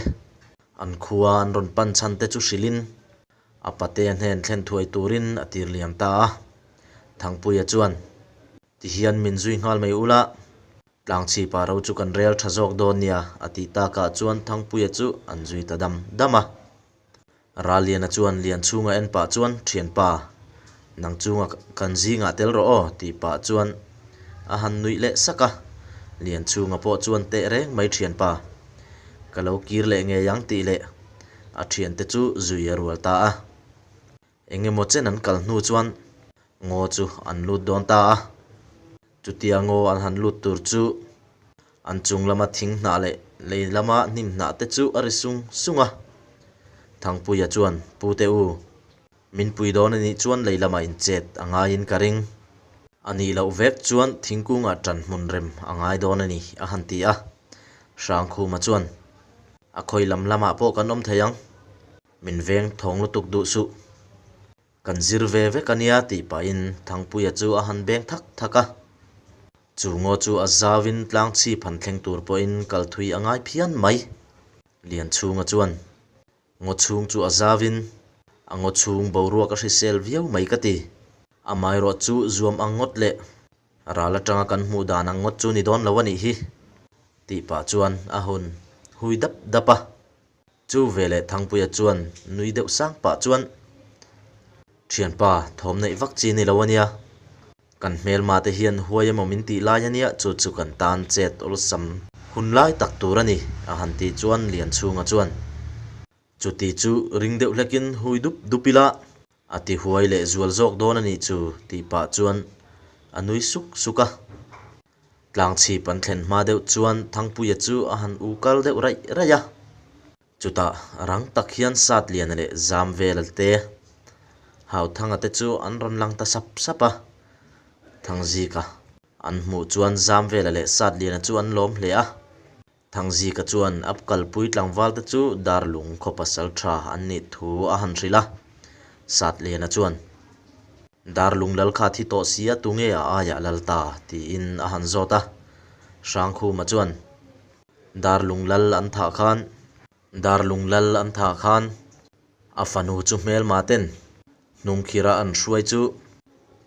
an khua an rawn pan chhan te chu hrilhin a patea hnen thlen thuai turin a tir liam ta a. Thangpuia chuan, Tihian min zui nghal mai ula, tlangchhipa ro chu kan rel tha zawk dawn nia, a tih takah chuan Thangpuia chu an zui ta dam dam a. Ralliana chuan Lianchhunga en pah chuan, Thianpa, nang chunga kan zingah tel rawh aw, tih pah chuan a han nuih leh sak a. Lianchhunga pawh chuan teh reng mai thianpa, ka lo kir leh ngei ang tih leh a thiante chu zui a rual ta a. Eng emaw chen an kal hnu chuan ngaw chu an lut dawn ta a. Chutia ngaw an han lut tur chu an chung lama thing hnah leh lei lama hnim hnah te chu a ri sung sung a. Thangpuia chuan, Pu te u, min pui dawn a nih chuan lei lamah inchet a ngaiin ka ring. A nih loh vek chuan thingkungah ṭan hmun rem a ngai dawn a ni, a han ti a. Hrangkhuma chuan, A khawi lam lamah pawh kan awm thei ang. Min veng thawng lutuk duh suh. Kan zir ve vek a nia tih pahin Thangpuia chu a han beng thak thak a. Chu ngaw chu a zauin tlang chhip han thleng tur pawhin kal thui a ngai phian mai. Lianchhunga chuan ngaw chhung chu a zauin a ngaw chhung boruak a hrisel viau mai ka ti. Amaherawh chu zuam ang ngawt leh ral atanga kan hmuh dan ang ngawt chu ni dawn lo a nih hi tih pah chuan a hun hui dap dap a. Chu veleh Thangpuia chuan nui deuh sang pah chuan, Thianpa, thawm neih vak chi ni lo a nia. Kan hmelma te hian huai emaw min tih lai a nia, chu chu kan tan chet awlsam hun lai tak tur a ni, a han tih chuan Lianchhunga chuan, Chuti chu ring deuh hlekin hui dup dup ila, A ti huai leh zual zawk dawn a nih chu tih pah chuan a nui suk suk a. Tlangchhip an thlen hma deuh chuan Thangpuia chu a han u kal deuh raih raih a. Chutah rang tak hian Satliana leh Zamvela te, Hauthanga te chu an rawn lang ta sap sap a. Thangzika an hmuh chuan Zamvela leh Satliana chu an lawm hle a. Thangzika chuan a kalpui tlangvalte chu Darlung khaw pasal tha an nih thu a han hrilh a. Satliana chuan, Darlung lal kha thi tawh sia tunge a aiah lal ta? tiin a han zawt a. Hrangkhuma chuan, Darlung lal an thah khan, Darlung lal an thah khan a fanu chu hmelma ten hnungkhira an hruai chu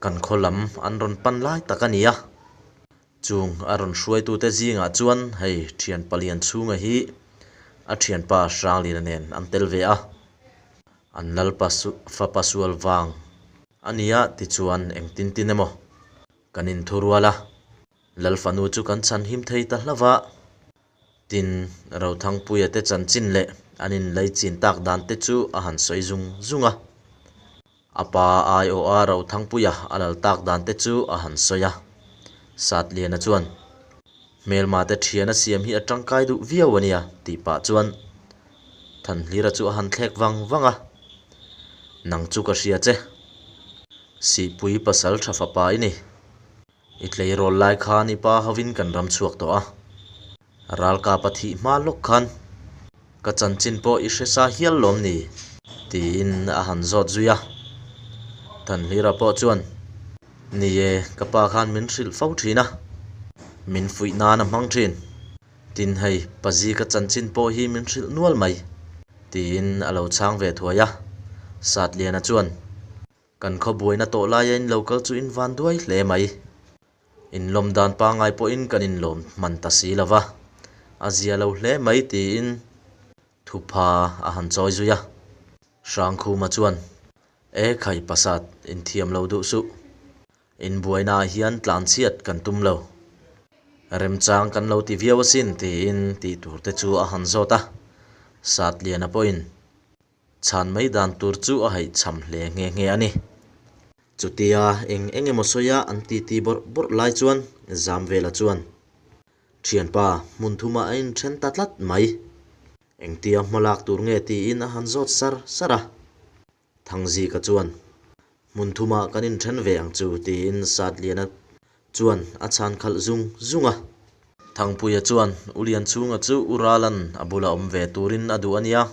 kan khaw lam an rawn pan lai tak a ni a. Chung a rawn hruaitute zingah chuan hei thian palian chhunga hi a thianpa Hranglina nen an tel ve a, an lalpa fapa sual vang a nia tichuan engtin tin emaw kan inthurual a, Lalfanu chu kan chhanhim thei ta hlauh a. Tin, Rothangpuia te chanchin leh an inlei chin tak dan te chu a han sawi zung zung a. A pa aiawha Rothangpuia a lal tak dan te chu a han sawi a. Satliana chuan, Hmelma te thian a siam hi a tangkai duh viau a nia, tih pah chuan Thanhlira chu a han thlek vang vang a. Nang chu ka hria che. Sihpui pasal tha fapa i ni. I tleirawl lai khan i pa hovin kan ram chhuak tawh a, ralkap a thih hma lawk khan ka chanchin pawh i hre sa hial lawm ni? tiin a han zawt zui a. Thanhlira pawh chuan, Ni e, ka pa khan min hrilh fo thin a, min fuih nan a hmang thin. Tin hei, Pazi ka chanchin pawh hi min hrilh nual mai, tiin a lo chhang ve thuai a. Satliana chuan, Kan khaw buaina tawh laia in lo kal chu in van duai hle mai. Inlawm dan pangngai pawhin kan inlawm hman ta si lo va, a zia lo hle mai tiin thupha a han chawi zui a. Hrangkhuma chuan. E khai Pasat, inthiam lo duh suh. Inbuainaah hian tlanchhiat kan tum lo. Remchang kan lo ti viau asin tiin tih tur te chu a han zawt a. Satliana pawhin chhan mai dan tur chu a haihchham hle nghe nghe a ni. Chutia eng eng emaw sawia an titi bawrh bawrh lai chuan Zamvela chuan, Thianpa, hmun thumah a inthen ta tlat mai. Engtia hma lak tur nge tiin a han zawt sar sar a. Thangzika chuan, Hmun thumah kan inthen ve ang chu, tiin Satliana chuan a chhan khalh zung zung a. Thangpuia chuan, U Lianchhunga chu U Ralan a bula awm ve turin a duh a nia,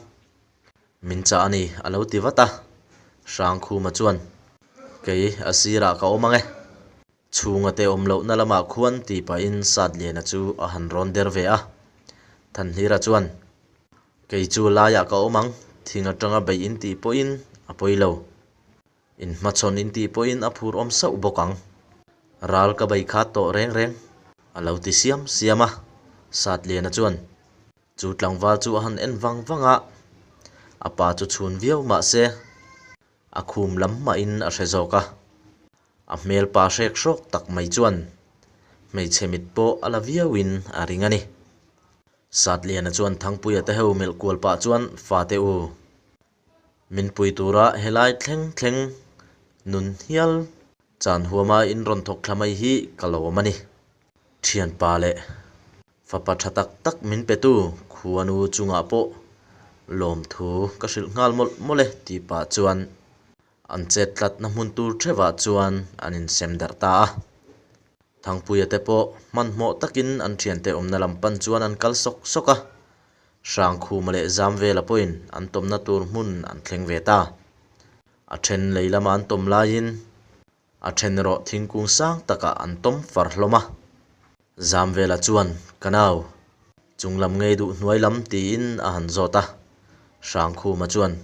min chah a ni, a lo ti vat a. Hrangkhuma chuan, Kei a sirah ka awm ang e. Chhunga te awm lohna lamah khuan tih pahin Satliana chu a han rawn der ve a. Thanhlira chuan, Kei chu laiah ka awm ang, thing atanga beih in tih pawhin a pawi lo. In hmachhawn in tih pawhin a phur awm sauh bawk ang. Ral ka bei khat tawh reng reng, a lo ti siam siam a. Satliana chuan, Chu tlangval chu a han en vang vang a, a pa chu chhun viau mah se, A khum lam mahin a hre zawk a, a hmel pa hrek hrawk tak mai chuan hmeichhe mit pawh a la viauin a ring a ni. Satliana chuan Thangpuia te ho melh kual pah chuan fate u, min pui tura helai thleng thleng nun hial chan huama in rawn thawk thla mai hi ka lawm a ni. Thianpa leh Fapa tha tak tak min petu khuanu chungah pawh lawmthu ka hrilh nghal mawlh mawlh e tih pah chuan an chet tlatna hmun tur theuhah chuan an insem darh ta a. Thangpuia te pawh hmanhmawh takin an thiante awmna lam pan chuan an kal sawk sawk a, Hrangkhuma leh Zamvela pawhin an tawmna tur hmun an thleng ve ta. A then lei lama an tawm laiin A then erawh thingkung sang takah an tawm far hlawm a. Zamvela chuan, Ka nau, chung lam ngei duh hnuai lam tiin a han zawt a. Hrangkhuma chuan,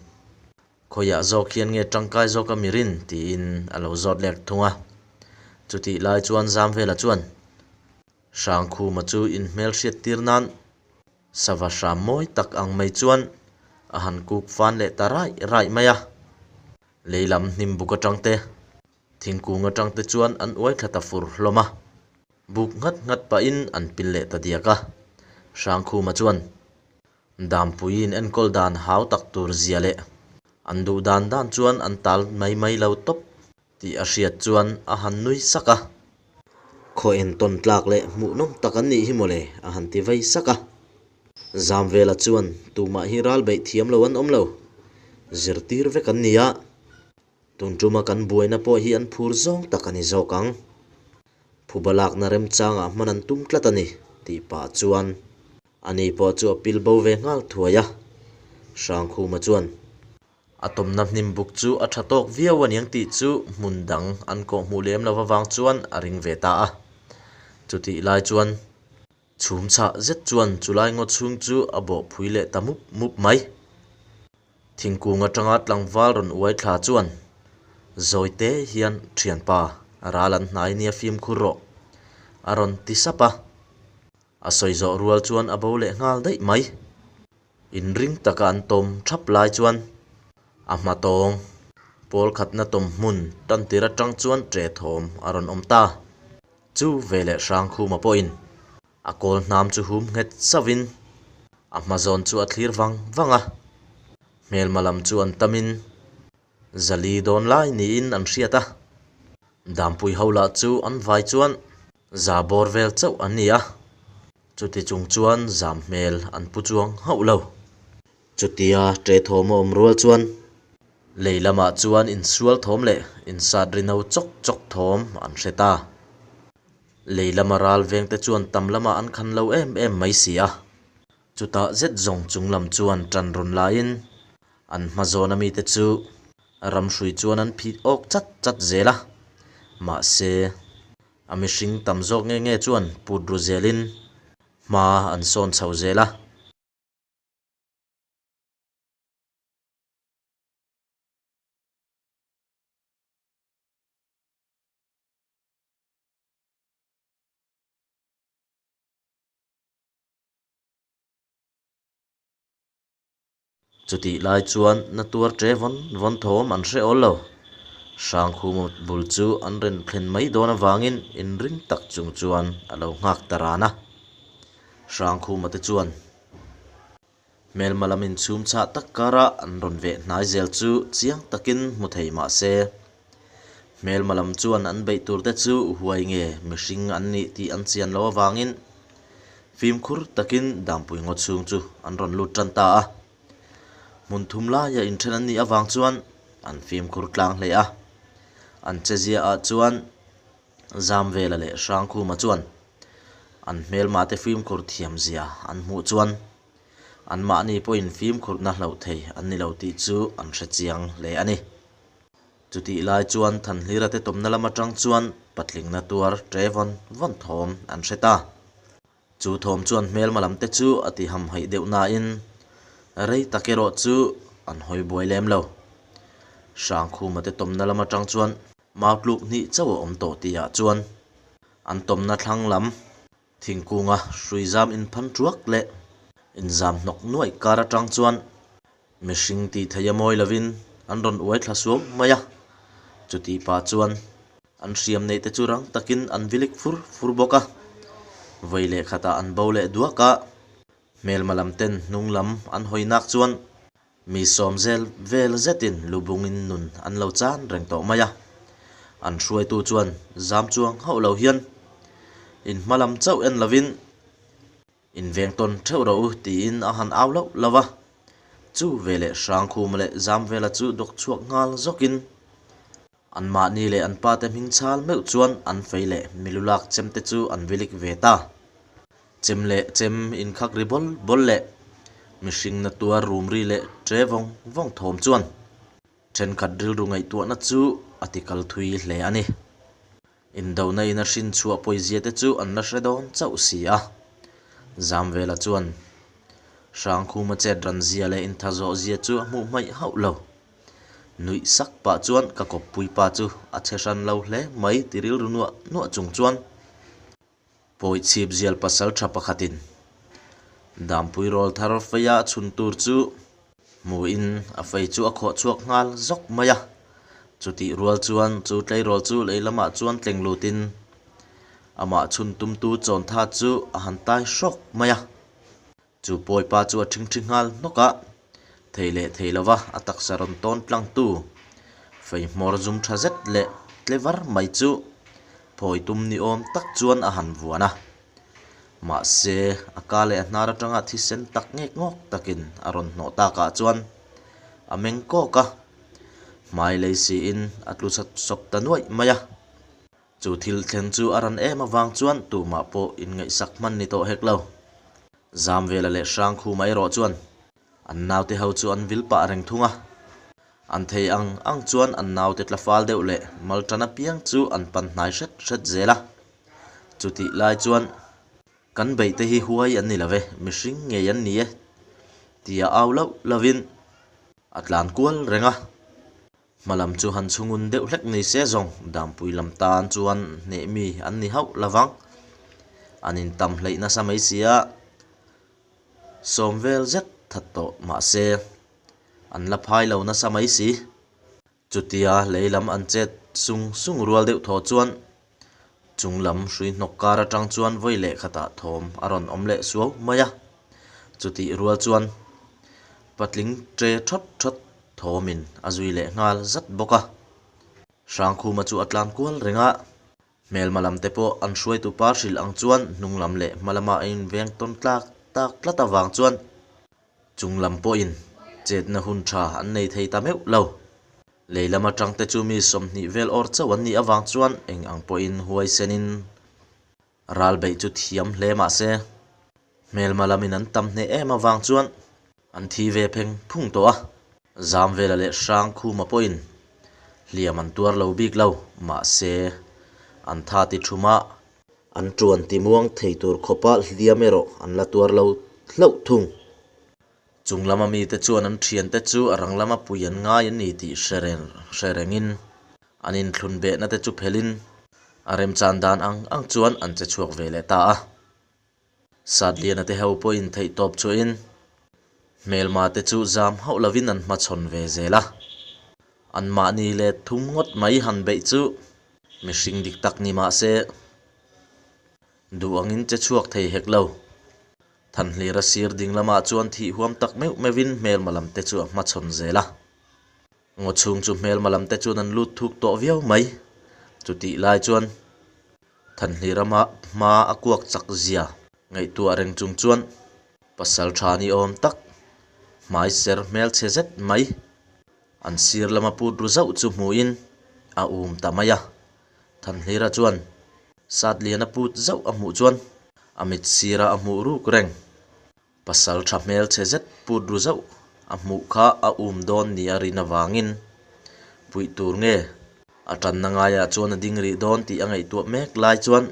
Khawiah zawk hian nge tangkai zawk a mirin? tiin a lo zawt lek thung a. Chutih lai chuan Zamvela chuan, Hrangkhuma chu inhmelhriat tir nan sava hram mawi tak ang mai chuan a han kuk fan leh ta raih raih mai a. Lei lam hnim buk atang te, thingkung atang te chuan an uai thla ta fur hlawm a. Buk nghat nghat pahin an pil leh ta diak a. Hrangkhuma chuan Dampuiin enkawl dan hau tak tur zia leh an duh dan dan chuan an tal mai mai lo tawp tih a hriat chuan a han nui sak a. Khaw entawn tlak leh hmuhnawm tak an nih hi mawle a han ti vei sak a. Zamvela chuan tumah hi ral beih thiam lo an awm lo. Zirtir vek an ni a, tun tuma kan buaina pawh hi an phur zawng tak a ni zawk ang. Phuba lakna remchangah hman an tum tlat a ni tih pah chuan ani pawh chu a pil bo ve nghal thuai a. Hrangkhuma chuan a tawmna hnim buk chu a tha tawk viau aniang tih chu hmun dang an kawhhmuh lem lo avang chuan a ring ve ta a. Chutih lai chuan Chhum chhah zet chuan chulai ngaw chhung chu a bawh phui leh ta mup mup mai. Thingkung atanga tlangval rawn uai thla chuan zawi te hian thianpa ral an hnai nia fimkhur rawh a rawn ti sap a. A sawi zawh rual chuan a bo leh nghal daih mai. Inring taka an tawm thap lai chuan a hma tawng pawl khatna tawm hmun tantir atang chuan ṭe thawm a rawn awm ta. Chu veleh Hrangkhuma pawhin a kawl hnam chu hum nghet sauhin a hma zawn chu a thlir vang vang a, hmelma lam chu an tamin zali dawn lai niin an hriat a, Dampui ho lah chu an vai chuan za bawr vel chauh an ni a, chuti chung chuan zam hmel an pu chuang hauh lo. Chutia ṭe thawm a awm rual chuan lei lamah chuan insual thawm leh insat ri no chawk chawk thawm an hre ta. Lei lama ral vengte chuan tam lamah an khan lo em em mai si a. Chutah zet zawng chung lam chuan ṭan rawn laiin an hma zawn a mite chu ramhrui chuan an phit awk chat chat zel a. Mahse, a mihring tam zawk nge nge chuan put ru zelin hma an sawn chho zel a. Chutih lai chuan na tuar ṭe vawn vawn thawm an hre awl lo. Hrangkhuma bul chu an rawn thlen mai dawn avangin inring tak chung chuan a lo nghak ta ran a. Hrangkhuma te chuan hmelma lam inchhum chhah tak kara an rawn veh hnai zel chu chiang takin hmu thei mah se, hmelma lam chuan an beih tur te chu huai nge mihring an nih tih an chian loh avangin Fimkhur takin Dampui ngaw chhung chu an rawn lut tan ta a. Hmun thum laia inthen an nih avang chuan an fimkhur tlang hle a. An chezia ah chuan Zamvela leh Hrangkhuma chuan an hmelmate fimkhur thiam zia an hmuh chuan anmahni pawhin fimkhurna hlauh thei an ni lo tih chu an hre chiang hle a ni. Chutih lai chuan Thanhlira te tawmna lam atang chuan patlingna tuar ṭe vawn vawn thawm an hre ta. Chu thawm chuan hmelma lam te chu a ti hamhaih deuh nain rei tak erawh chu an hawi buai lem lo. Hrangkhuma te tawmna lam atang chuan mau tluk hnih chauh a awm tawh tihah chuan an tawmna thlang lam thingkunga hrui zam inphan ṭuak leh inzam hnawk nuaih kar atang chuan Mihring tih theih a mawi lovin an rawn uai thla suau mai a, chutih pah chuan an hriam neih te chu rang takin an vilik fur fur bawk a. Vawi leh khatah an bo leh duak a, hmelma lam ten hnung lam an hawi nak chuan mi sawm zel vel zetin lu bungin nun an lo chan reng tawh mai a. An hruaitu chuan zam chuang hauh lo hian inhma lam chauh en lovin, Inveng tawn theuh rawh u tiin a han au loh lo va. Chu veleh Hrangkhuma leh Zamvela chu dawk chhuak nghal zawkin anmahni leh an pate hming chhal meuh chuan an fei leh milu lak chem te chu an vilik ve ta. Chem leh chem inkhak ri bawl bawl leh mihring na tuar rum ri leh ṭe vawng vawng thawm chuan ṭhenkhat rilru ngaihtuahna chu a ti kal thui hle a ni. Indona in a hrin chhuah pawizia te chu an la hre dawn chauh si a. Zamvela chuan Hrangkhuma chet ran zia leh intha zawh zia chu a hmuh hmaih hauh lo. Nuih sak pah chuan ka kawppui pa chu a che hran lo hle mai ti rilru nuah nuah chung chuan Pawi chhip zial pasal tha pakhatin Dampui rawl thar feia a chhun tur chu hmuhin a fei chu a khawh chhuak nghal zawk mai a. Chutih rual chuan chu tleirawl chu lei lamah chuan tleng lutin amah chhun tumtu chawntha chu a han tai hrawk mai a. Chu pawipa chu a ṭhingṭhi nghal hnawk a, thei leh thei lova a taksa rawn tawn tlangtu fei hmawr zum ṭha zet leh tle var mai chu phawi tum ni awm tak chuan a han vuan a. Mahse, a ka leh a hnar aṭanga thisen tak ngek ngawk takin a rawn hnawh takah chuan a meng kawk a, hmai lei siin a tlu sawp ta nuaih mai a. Chu thil thleng chu a ran em avang chuan tumah pawh inngaihsak hman ni tawh hek lo. Zamvela leh Hrangkhuma erawh chuan an naute ho chu an vil pah reng thung a. An thei ang ang chuan an naute tla fal deuh leh mal tan apiang chu an pan hnai hret hret zel a. Chutih lai chuan kan beihte hi huai an ni lo ve, mihring ngei an ni e tia au loh lovin a tlan kual reng a. Hma lam chu han chhungun deuh hlek ni se zawng Dampui lam tan chuan hneh mi an ni hauh lo vang. An intam hleih nasa mai si a, sawm vel zet that tawh mah se an la phai lo nasa mai si. Chutia lei lam an chet sung sung rual deuh thaw chuan Chung lam hrui hnawk kar atang chuan vawi leh khatah thawm a rawn awm leh suau mai a, chutih rual chuan patling ṭe ṭhawt ṭhawt thawmin a zui leh nghal zat bawk a. Hrangkhuma chu a tlan kual reng a, hmelma lam te pawh an hruaitu pa hrilh ang chuan hnung lam leh hma lama a inveng tawn tlak tak tlat avang chuan chung lam pawhin chetna hun ṭha an nei thei ta meuh lo. Lei lam atang te chu mi 20 vel awr chauh an nih avang chuan eng ang pawhin huaisenin ral beih chu thiam hle mah se, hmelma lamin an tam hneh em avang chuan an thi ve pheng phung tawh a. Zamvela leh Hrangkhuma pawhin hliam an tuar lo bik lo, mahse an tha ti thuma an tuan ti muang thei tur khawpa hliam erawh an la tuar lo hlauh thung. Chung lama mite chuan an thiante chu a rang lama pui an ngai a ni tih hre reng hre rengin an inthlun behna te chu phelhin a remchan dan ang ang chuan an che chhuak ve leh ta a. Satliana te ho pawhin theihtawp chhuahin Hmelma te chu zam hauh lovin an hmachhawn ve zel a. Anmahni let thum ngawt mai han beih chu mihring dik tak ni mah se duh angin che chhuak thei hek lo. Thanhlira sir ding lamah chuan thih huam tak meuh meuhin hmelma lam te chu a hmachhawn zel a. Ngaw chhung chu hmelma lam te chuan an lut thuk tawh viau mai. Chutih lai chuan Thanhlira hma a kuak chak zia ngaihtuah reng chung chuan pasal tha ni awm tak hmai ser hmelchhe zet mai an sir lama put ru zauh chu hmuhin a um ta mai a. Thanhlira chuan Satliana put zauh a hmuh chuan a mit sira a hmuh ruk reng. Pasal tha hmelchhe zet put ru zauh a hmuh kha a um dawn nia rin avangin puih tur nge a tanna ngaiah chuan a ding rih dawn tih a ngaihtuah mek lai chuan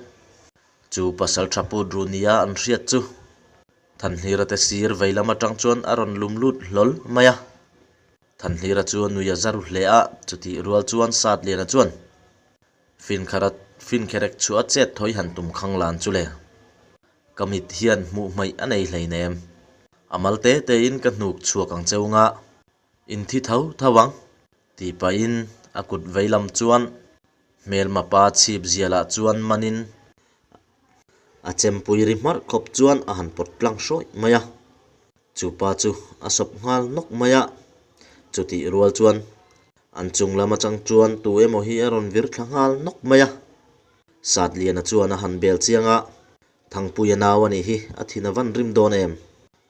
chu pasal tha put ru nia an hriat chu Thanhlira te sir vei lam atang chuan a rawn lum lut hlawl mai a. Thanhlira chu a nui a za ru hle a, chutih rual chuan Satliana chuan Finkhara finkherek chu a chet thawi han tum khang lan chu le. Ka mit hian hmuh hmaih a nei hleinem. A mal te tein ka hnuk chhuak ang cheu nga, in thi tho tho ang, tih pahin a kut vei lam chuan hmelma pa chhip zialah chuan manin a chempui ri hmarh khawp chuan a han pawt tlang hrawih mai a. Chu pa chu a sawp nghal nawk mai a, chutih rual chuan an chung lam atang chuan tu emaw hi a rawn vir thla nghal nawk mai a. Satliana chuan a han bel chiang a, Thangpuia nau a nih hi, a thin a van rim dawn em?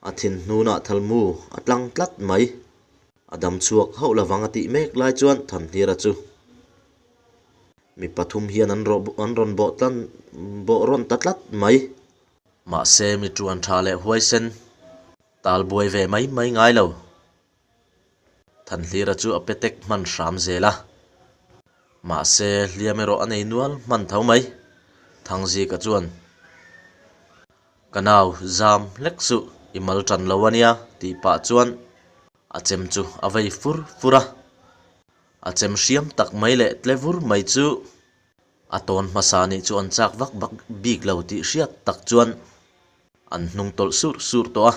A thin hnunah thalmu a tlang tlat mai. A dam chhuak hauh lovang a tih mek lai chuan Thanhlira chu mi pathum hian an rawn bawh tlan bawh rawn ta tlat mai. Mahse mi tuan tha leh huaisen tal buai ve mai mai ngai lo. Thanhlira chu a petek hman hram zel a. Mahse hliam erawh a nei nual hman tho mai. Thangzika chuan, Ka nau zam hlek suh, i mal tan lo a nia tih pah chuan a chem chu a vei fur fur a. A chem hriam tak mai leh tle vur mai chu A tawn hmasa nih chu an chak vak vak bik lo tih hriat tak chuan an hnung tawlh surh surh tawh a.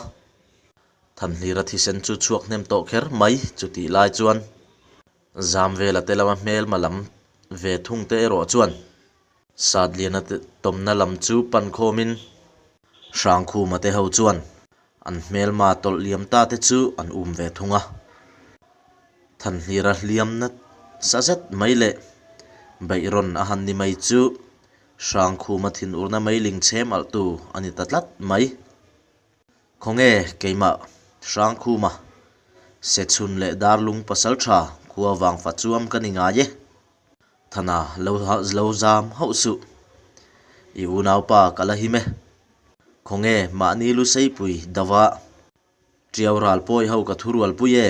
Thanhlira thisen chu chhuak hnem tawh kher mai chutih lai chuan Zamvela te lama hmelma lam ve thung te erawh chuan Satliana te tawmna lam chu pan khawmin Hrangkhuma te ho chuan an hmelma tawlh liam ta te chu an um ve thung a. Thanhlira hliam nasa zet mai leh beihrawn a han ni mai chu Hrangkhuma thinurna meiling chhem alh tu a ni ta tlat mai. Khawnge keimah Hrangkhuma Sechhun leh Darlung Pasaltha khua vang fa chuam ka ni ngai e. Thana lo lo zam hauh suh. I unaupa ka la him e. Khawnge mahni Luseipui dova Tiau ral pawi ho ka thurual pui e.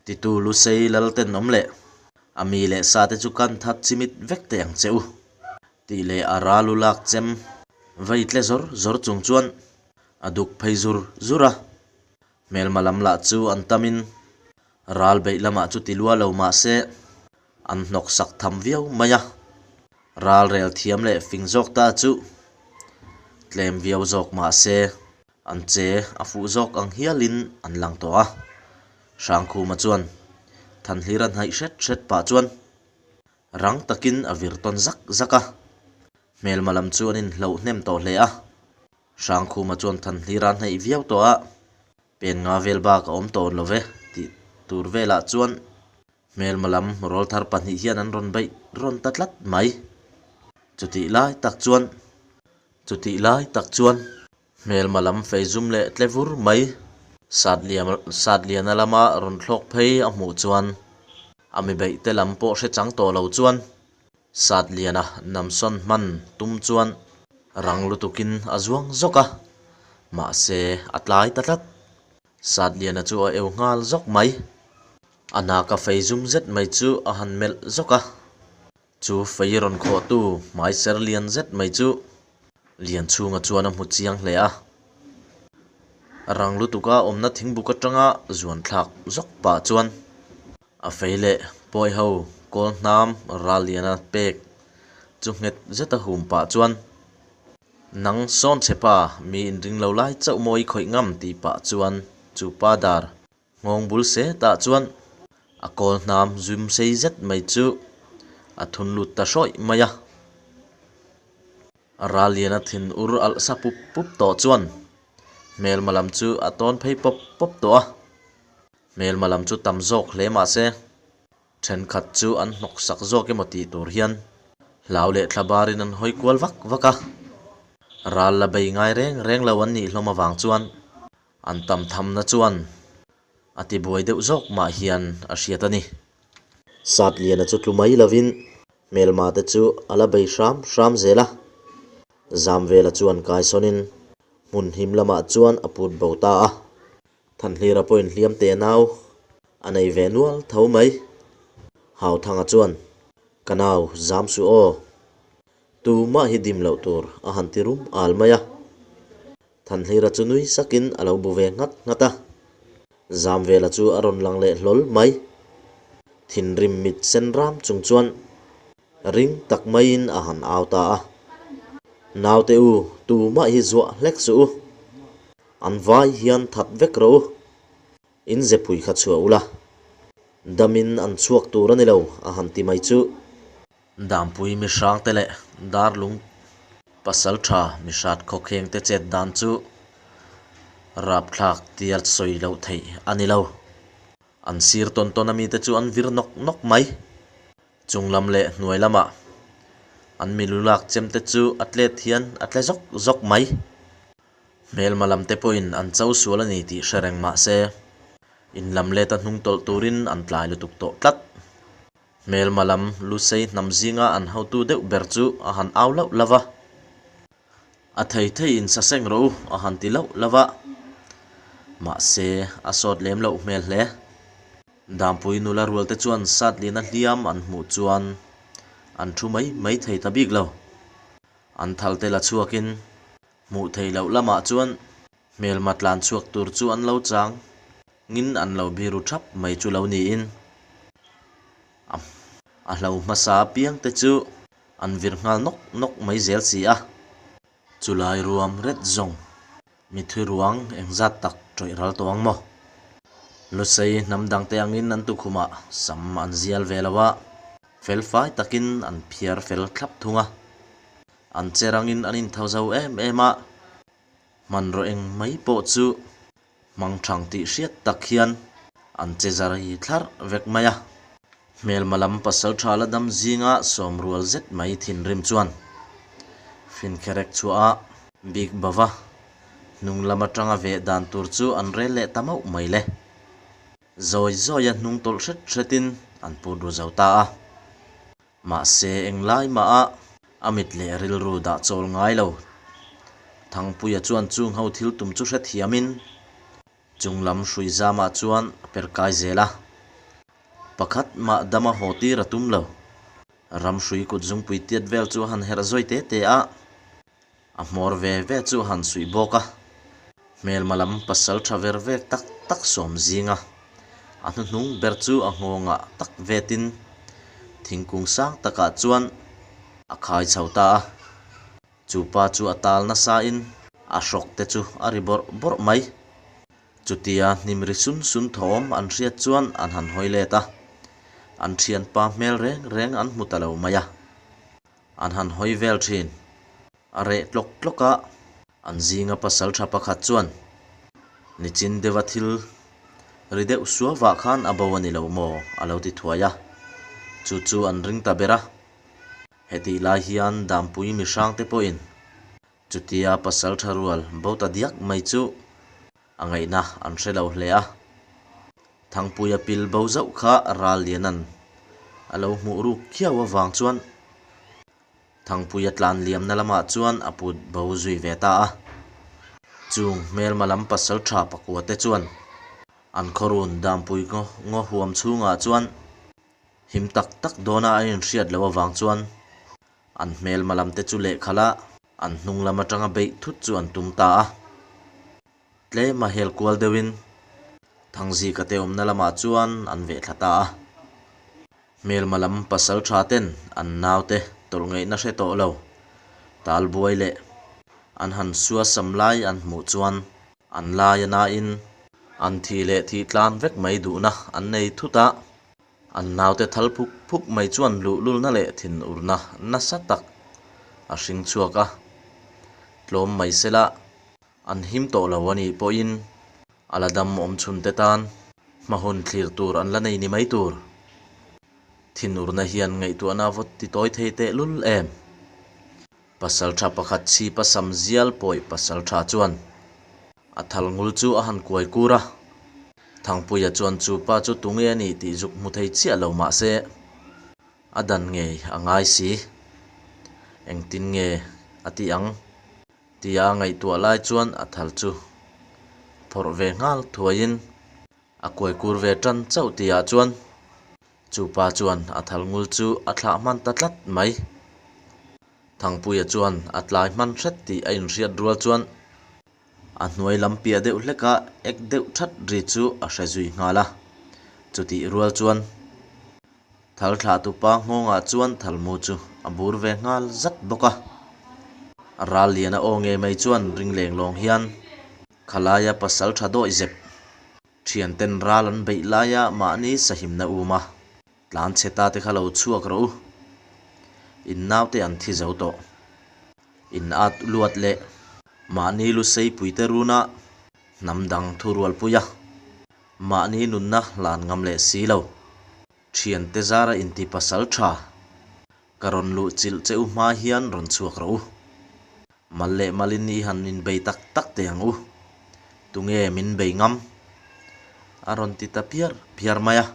Titu Lusei lal ten awm leh a mi leh sa te chu kan that chimit vek teh ang che u. Tih leh a ral u lak chem vei tle zawr zawr chung chuan a duk phei zur zur a. Hmelma lam lah chu an tamin ral beih lamah chu ti lua lo mah se an hnawk sak tham viau mai a. Ral rel thiam leh fing zawk ta chu tlem viau zawk mah se an che a fuh zawk ang hialin an lang tawh a. Hrangkhuma chuan Thanhlira hnaih hret hret pah chuan rang takin a vir tawn zak zak a. Hmelma lam chu an inhloh hnem tawh hle a. Hrangkhuma chuan Thanhlira hnaih viau tawh a, pen nga vel bak a awm tawh lo ve tih tur velah chuan Hmelma lam rawlthar pahnih hian an rawn beih rawn ta tlat mai. Chutih lai tak chuan chutih lai tak chuan hmelma lam fei zum leh tle vur mai Satliam Satliana lama rawn thlawk phei a hmuh chuan a mi beih te lam pawh hre chang tawh lo chuan Satliana namsawn hman tum chuan rang lutukin a zuang zawk a, mahse a tlai ta tlat. Satliana chu a eu nghal zawk mai. A naka fei zum zet mai chu a han melh zawk a. Chu fei rawn khawhtu hmai ser lian zet mai chu Lianchhunga chuan a hmu chiang hle a. Rang lutuka awmna thingbuk atanga zuan thlak zawk pah chuan a fei leh pawi ho kawl hnam ral liana pek chu nghet zeta hum pah chuan Nang sawn che pa, mi inring lo lai chauh mawi khawih ngam tih pah chuan. Chu pa dar nghawng bul setah chuan a kawl hnam zum sei zet mai chu a thun lut ta hrawih mai a. Ral liana thin ur alh sa pup pup tawh chuan hmelma lam chu a tawn phei pawp pawp tawh a. Hmelma lam chu tam zawk hle mah se Thenkhat chu an hnawk sak zawk emaw tih tur hian hlau leh thla barin an hawi kual vak vak a. Ral la bei ngai reng reng lo an nih hlawm avang chuan an tam thamna chuan a ti buai deuh zawk mah hian a hriat a ni. Satliana chu tlu mai lovin hmelma te chu a la bei hram hram zel a. Zamvela chuan kaisawnin hmun him lamah chuan a put bo ta a. Thanhlira pawhin hliam teh nau a nei ve nual tho mai. Hauthanga chuan, Ka nau, zam suh aw. Tumah hi dim loh tur a han ti rum al mai a. Thanhlira chu nui sakin a lo bu ve nghat nghat a. Zamvela chu a rawn lang leh hlawl mai. Thinrim mit sen ram chung chuan ring tak maiin a han au ta a. Naute u, tumah hi zuah hlek suh u. An vai hian that vek rawh u. In zepui kha chhuah ula. Damin an chhuak tur a ni lo, a han ti mai chu. Dampui mihrangte leh darlung pasal tha mihrat khawkhengte chet dan chu rapthlak tia sawi loh theih a ni lo. An sir tawn tawn a mite chu an vir nawk nawk mai. Chung lam leh hnuai lamah an milu lak chem te chu a tlet hian a tle zawk zawk mai. Hmelma lam te pawhin an cho sual a ni tih hre reng mah se, in lam let a hnung tawlh turin an tlai lutuk tawh tlat. Hmelma lam Lusei hnam zinga an hotu deuh ber chu a han au lauh lauh va. A thei thei in sa seng rawh u a han ti lauh lauh va. Mahse, a sawt lem loh hmel hle. Dampui nula rual te chuan Satliana hliam an hmuh chuan an thu mai mai thei ta bik lo. An thal te la chhuakin hmuh theih loh lamah chuan hmelma tlan chhuak tur chu an lo chang ngin an lo biru thap mai chu lo niin a a hlo hmasa apiang te chu an vir nghal nawk nawk mai zel si a. Chulai ruam ret zawng mithui ruang engzat tak tawih ral tawh ang maw? Lusei hnam dangte angin an tukhumah sam an zial ve lo a, fel fai takin an phiar fel thlap thung a. An che rangin an intho zo em em a, hmanraw eng mai pawh chu Hmang thang tih hriat tak hian an che zar hi thlarh vek mai a. Hmelma lam pasal tha la dam zinga sawm rual zet mai thinrim chuan Finkherek chhuah a bik bava hnung lam atanga veh dan tur chu an rel leh ta mauh mai le. Zawi zawia hnung tawlh hret hretin an put ru zo ta a. Mahse, englai maha a mit leh rilru dah chawl ngai lo. Thangpuia chuan chung ho thil tum chu hrethiamin chung lam hrui zamah chuan a per kai zel a. Pakhat mah dama haw tir a tum lo. Ram hrui kut zungpui tiat vel chu a han herh zawi te te a. A hmawr ve ve chu a han suih bawk a, hmelma lam pasal tha ver vek tak tak sawm zing a, a hnuhnung ber chu a nghawngah tak vetin thingkung sang takah chuan a khai chho ta a, chu pa chu a tal nasain a hrawk te chu a ri bawrh bawrh mai. Chutia hnim ri sun sun thawm an hriat chuan an han hawi let a, an thianpa hmel reng reng an hmu ta lo mai a. An han hawi vel thin. A reh tlawk tlawk a. An zinga pasal tha pakhat chuan nichin deuha thil ri deuh suavah khan a bo a ni lo maw a lo ti thuai a. Chu chu an ring ta ber a. Hetih lai hian Dampui mihrangte pawhin chutia pasal tha rual bo ta diak mai chu a ngaihna an hre lo hle a. Thangpuia pil bo zauh kha Ralliana'n a lo hmuh ruk khiau avang chuan Thangpuia tlan liamna lamah chuan a put bo zui ve ta a. Chung hmelma lam pasal tha pakua te chuan an khawrun Dampui ngaw huam chhungah chuan him tak tak dawna a inhriat loh avang chuan an hmelma lam te chu lehkhalh a an hnung lam atanga beih thut chu an tum ta a. Tlem a hel kual deuhin Thangzika te awmna lamah chuan an veh thla ta a. Hmelma lam pasal tha ten an naute tawlh ngaihna hre tawh lo. Tal buai leh an han sua sam lai an hmuh chuan an lai a nain. An thih leh thih tlan vek mai duhna an nei thut a, an naute thal phuk phuk mai chuan luhlulna leh thinurna nasa tak a hring chhuak a. Tlawm mai sela an him tawh lo a nih pawhin a la dam awm chhun te tan hma hun thlir tur an la nei ni mai tur. Thinurna hian ngaihtuahna a vawt ti tawi thei tehlul em? Pasaltha pakhat chhipa sam zial pawih pasaltha chuan a thal ngul chu a han kuai kur a. Thangpuia chuan chu pa chu tunge a nih tih zuk hmu thei chiah lo mah se a dan ngei a ngai si. Engtin nge a ti ang? Tia a ngaihtuah lai chuan a thal chu phawrh ve nghal thuaiin a kuai kur ve tan chauh tihah chuan Chu pa chuan a thal ngul chu a thlah hman ta tlat mai. Thangpuia chuan a tlai hman hret tih a inhriat rual chuan a hnuai lam piah deuh hleka ek deuh that ri chu a hre zui nghal a. Chutih rual chuan thal thlahtu pa nghawngah chuan thalmu chu a bur ve nghal zat bawk a. Ral lian a aw ngei mai chuan ring leng lawng hian khalaia pasal tha dawih zep Thianten ral an beih laia mahni sahimna um a, tlan chhe ta te kha lo chhuak rawh u. In naute an thi zo tawh. In at luat leh mahni lu seipuite runa hnam dang thurualpui a, mahni nunna hlan ngam leh si lo. Thiante zara inti pasal tha. Ka rawn luh chilh che u hma hian rawn chhuak rawh u. Mal leh malin i han inbei tak tak teh ang u. Tunge min bei ngam? A rawn ti ta phiar phiar mai a.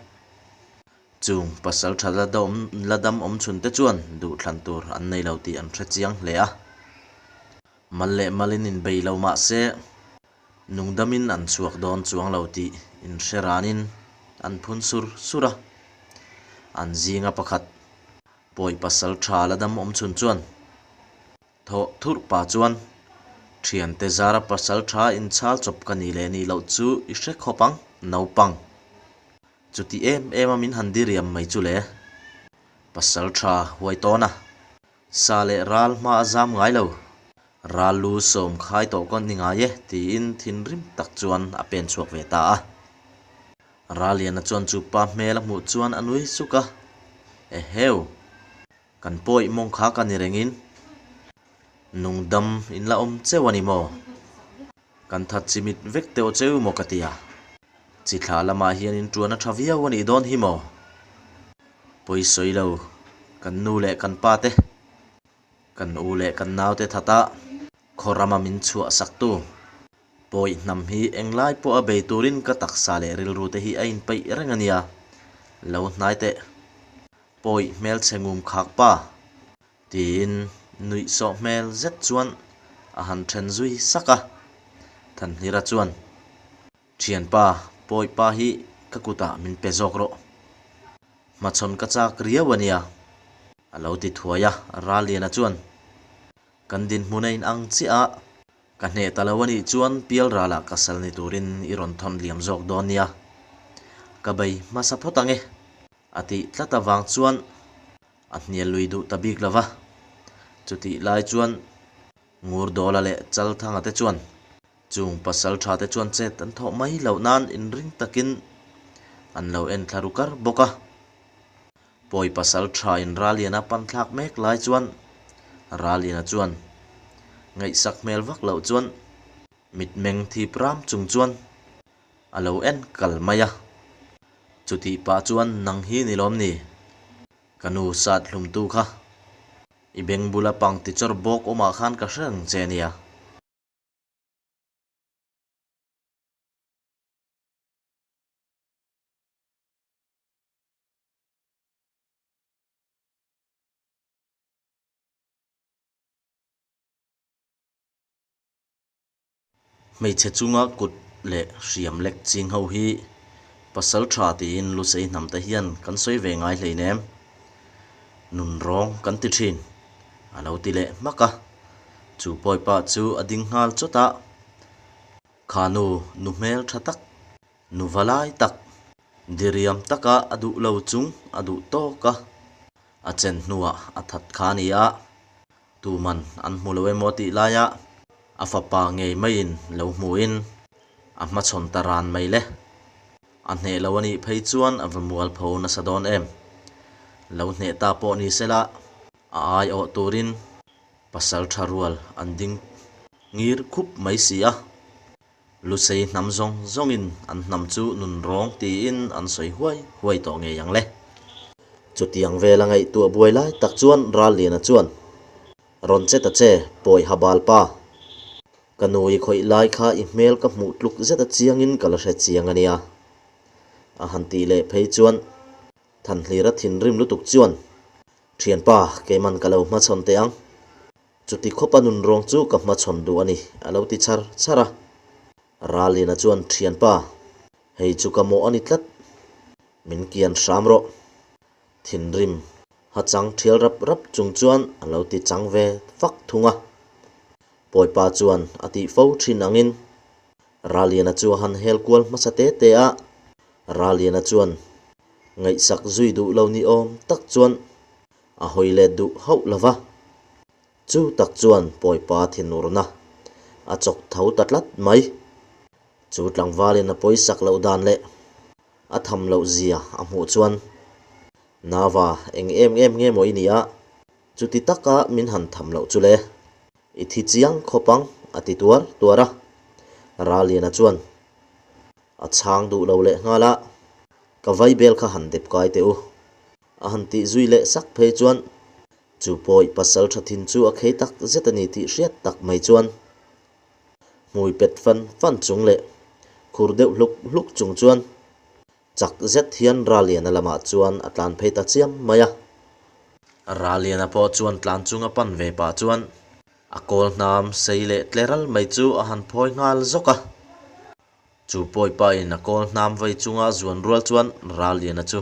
Chung pasal tha la dawm la dam awm chhun te chuan duhthlan tur an nei lo tih an hre chiang hle a. Mal leh malin inbei lo mah se nungdamin an chhuak dawn chuang lo tih inhre ranin an phun sur sur a. An zinga pakhat Pawi pasal tha la dam awm chhun chuan thawh thurh pa chuan thiante zara pasal tha inchhal chawp ka nih leh nih loh chu i hre khawp ang, naupang. Chuti em em a min han diriam mai chu le. Pasal tha huai tawn a, sa leh ral hma a zam ngai lo. Ral lu sawm khai tawh ka ni ngai e tiin thinrim tak chuan a pen chhuak ve ta a. Raliana chuan chu pa hmel a hmuh chuan a nui suk a, Eheu! Kan pawih mawng kha ka ni rengin nungdam in la awm cheu a ni maw? Kan that chimit vek teuh cheu maw ka ti a, chi thla lamah hian in tuan a tha viau a nih dawn hi maw? Pawisawi lo, kan nu leh kan pa te, kan u leh kan naute thata khaw rama min chhuah saktu Pawi hnam hi englai pawh a bei turin ka taksa leh rilru te hi a inpeih reng a nia. Lo hnai teh. Pawi hmelchhe ngum khak pa. Tiin nuih sawh hmel zet chuan a han then zui sak a. Thanhlira chuan, Thianpa, pawi pa hi ka kutah min pe zawk rawh. Hmachhawn ka chak riau a nia. A lo ti thuai a, Raliana chuan, Kan dinhmun a inang chiah a. Ka hneh ta lo a nih chuan pialralah ka sal ni turin i rawn thawn liam zawk dawn nia. Ka bei hmasa phawt ang e, a tih tlat avang chuan a hnial lui duh ta bik lo va. Chutih lai chuan Ngurdawla leh Chalthanga te chuan chung pasal tha te chuan chet an thawh mai loh nan inring takin an lo en thla ru kar bawk a. Pawi pasal tha in Raliana pan thlak mek lai chuan Raliana chuan ngaihsak hmel vak loh chuan mitmeng thip ram chung chuan a lo en kal mai a. Chutih pah chuan nang hi ni lawm ni? Ka nu sat hlumtu kha i beng bula pang ti chawr bawk awmah khan ka hre reng che nia. Hmeichhe chunga kut leh hriam lek ching ho hi pasal tha tiin Lusei hnam te hian kan sawi ve ngai hleinem. Nun rawng kan ti thin, a lo ti leh hmak a. Chu pawipa chu a ding nghal chawt a, Kha nu, nu hmel tha tak, nu va lai tak, Diriam taka a duh lo chung a duh tawk a, a chen hnuah a that kha a ni a, tuman an hmu lo emaw tih laia a fapa ngei maiin lo hmuin. A hmachhawn ta ran mai le. A hneh lo a nih phei chuan a va mualpho nasa dawn em. Lo hneh ta pawh ni sela a aiawh turin pasal tha rual an ding ngir khup mai si a. Lusei hnam zawng zawngin an hnam chu nun rawng tiin an sawi huai huai tawh ngei ang le. Chutiang vela ngaihtuah buai lai tak chuan Ralliana chuan, Rawn che ta che, pawi ha bal pa. Ka nu i khawih lai kha i hmel ka hmuh tluk zet a chiangin ka la hre chiang a nia. A han tih leh phei chuan Thanhlira thinrim lutuk chuan, Thianpa, keiman ka lo hmachhawn teh ang. Chuti khawpa nunrawng chu ka hmachhawn duh a ni, a lo ti chhar chhar a. Ralina chuan, Thianpa, hei chu ka mawh a ni tlat. Min kian hram rawh. Thinrim ha chang thial rap rap chung chuan a lo ti chang ve fak thung a. Pawipa chuan a tih fo thin angin Raliana chu a han hel kual hmasa te te a, Raliana chuan ngaihsak zui duh lo ni awm tak chuan a hawi let duh hauh lo va. Chu tak chuan Pawipa thinurna a chawk tho ta tlat mai. Chu tlangvalin a pawisak loh dan leh a tham loh zia a hmuh chuan, Nava, eng em em nge maw i nih a? Chuti taka min han tham loh chu le. I thi chiang khawp ang, a ti tuar tuar a. Raliana chuan a chhang duh lo leh nghal a, Ka vaibel kha han dep kai teh u. A han tih zui leh sak phei chuan chu pawi pasal tha thin chu a khei tak zet a ni tih hriat tak mai chuan hmui pet fan fan chung leh khur deuh hluk hluk chung chuan chak zet hian Raliana lamah chuan a tlan phei ta chiam mai a. Raliana pawh chuan tlan chunga pan ve pah chuan a kawl hnam sei leh tleral mai chu a han phawi nghal zawk a. Chu pawipa in a kawl hnam vei chunga zuan rual chuan Raliana chu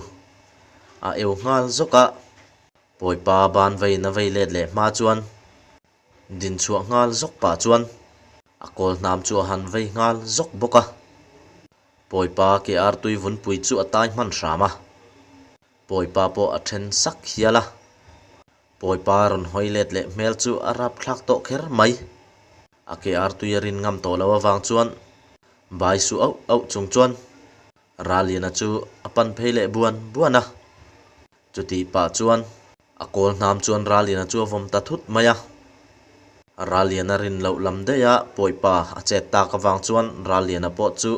a eu nghal zawk a. Pawipa ban veiin a vei let leh hma chuan din chhuah nghal zawk pah chuan a kawl hnam chu a han vei nghal zawk bawk a. Pawipa ke artui vunpui chu a tai hman hram a. Pawipa pawh a then sak hial a. Pawipa rawn hawi let leh hmel chu a rap thlak tawh kher mai. A ke artui a rin ngam tawh lo avang chuan bai su auh auh chung chuan Raliana chu a pan phei leh buan buan a. Chutih pah chuan a kawl hnam chuan Raliana chu a vawm ta thut mai a. Raliana rin loh lam daih a pawipa a chet tak avang chuan Raliana pawh chu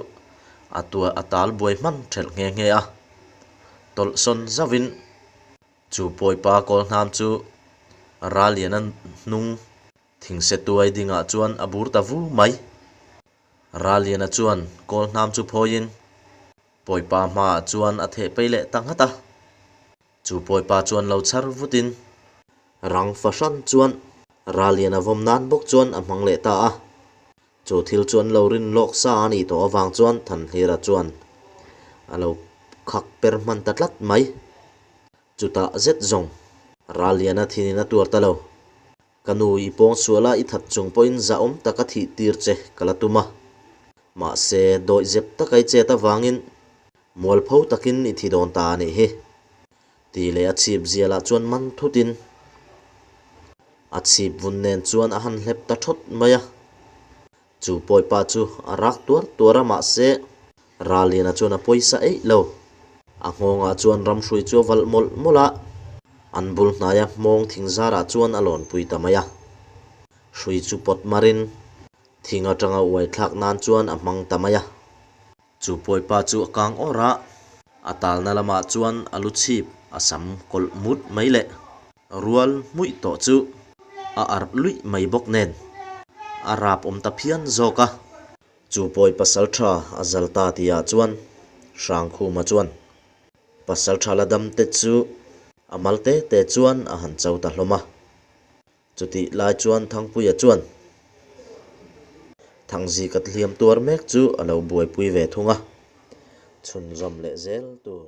a tuah a tal buai hman thelh nghe nghe a. Tawlh sawn zauhin chu pawipa kawl hnam chu Raliana hnung thingse tuai dingah chuan a bur ta vu mai. Raliana chuan kawl hnam chu phawiin Pawipa hmaah chuan a theh pei leh ta nghat a. Chu pawipa chuan lo chhar vutin rang fahran chuan Raliana vawm nan bawk chuan a hmang leh ta a. Chu thil chu an lo rin lawk sa a nih tawh avang chuan Thanhlira chuan a lo khak per hman ta tlat mai. Chutah zet zawng Raliana thinin a tuar ta lo. Ka nu i pawng sual a i that chung pawhin zahawm taka thih tir che ka la tum a. Mahse, dawih zep taka i chet avangin mualpho takin i thi dawn ta a nih hi. Tih leh a chhip zialah chuan man thutin a chhip vun nen chuan a han hlep ta thawt mai a. Chu pawipa chu a rak tuar tuar a mahse Raliana chuan a pawisa eih lo. A nghawngah chuan ramhrui chu a valh mawlh mawlh a, an bul hnaia hmawng thing zarah chuan a lawnpui ta mai a. Hrui chu pawt marin thing atanga uai thlak nan chuan a hmang ta mai a. Chu pawipa chu a kang awr a, a talna lamah chuan a lu chhip a sam kawlh mut mai leh rual hmuih tawh chu a arh luih mai bawk nen a rap awm ta phian zawk a. Chu pawi pasal tha a zal ta tihah chuan Hrangkhuma chuan pasal tha la dam te chu a mal te te chuan a han cho ta hlawm a. Chutih lai chuan Thangpuia chuan Thangzika hliam tuar mek chu a lo buaipui ve thung a, chhunzawm leh zel tur.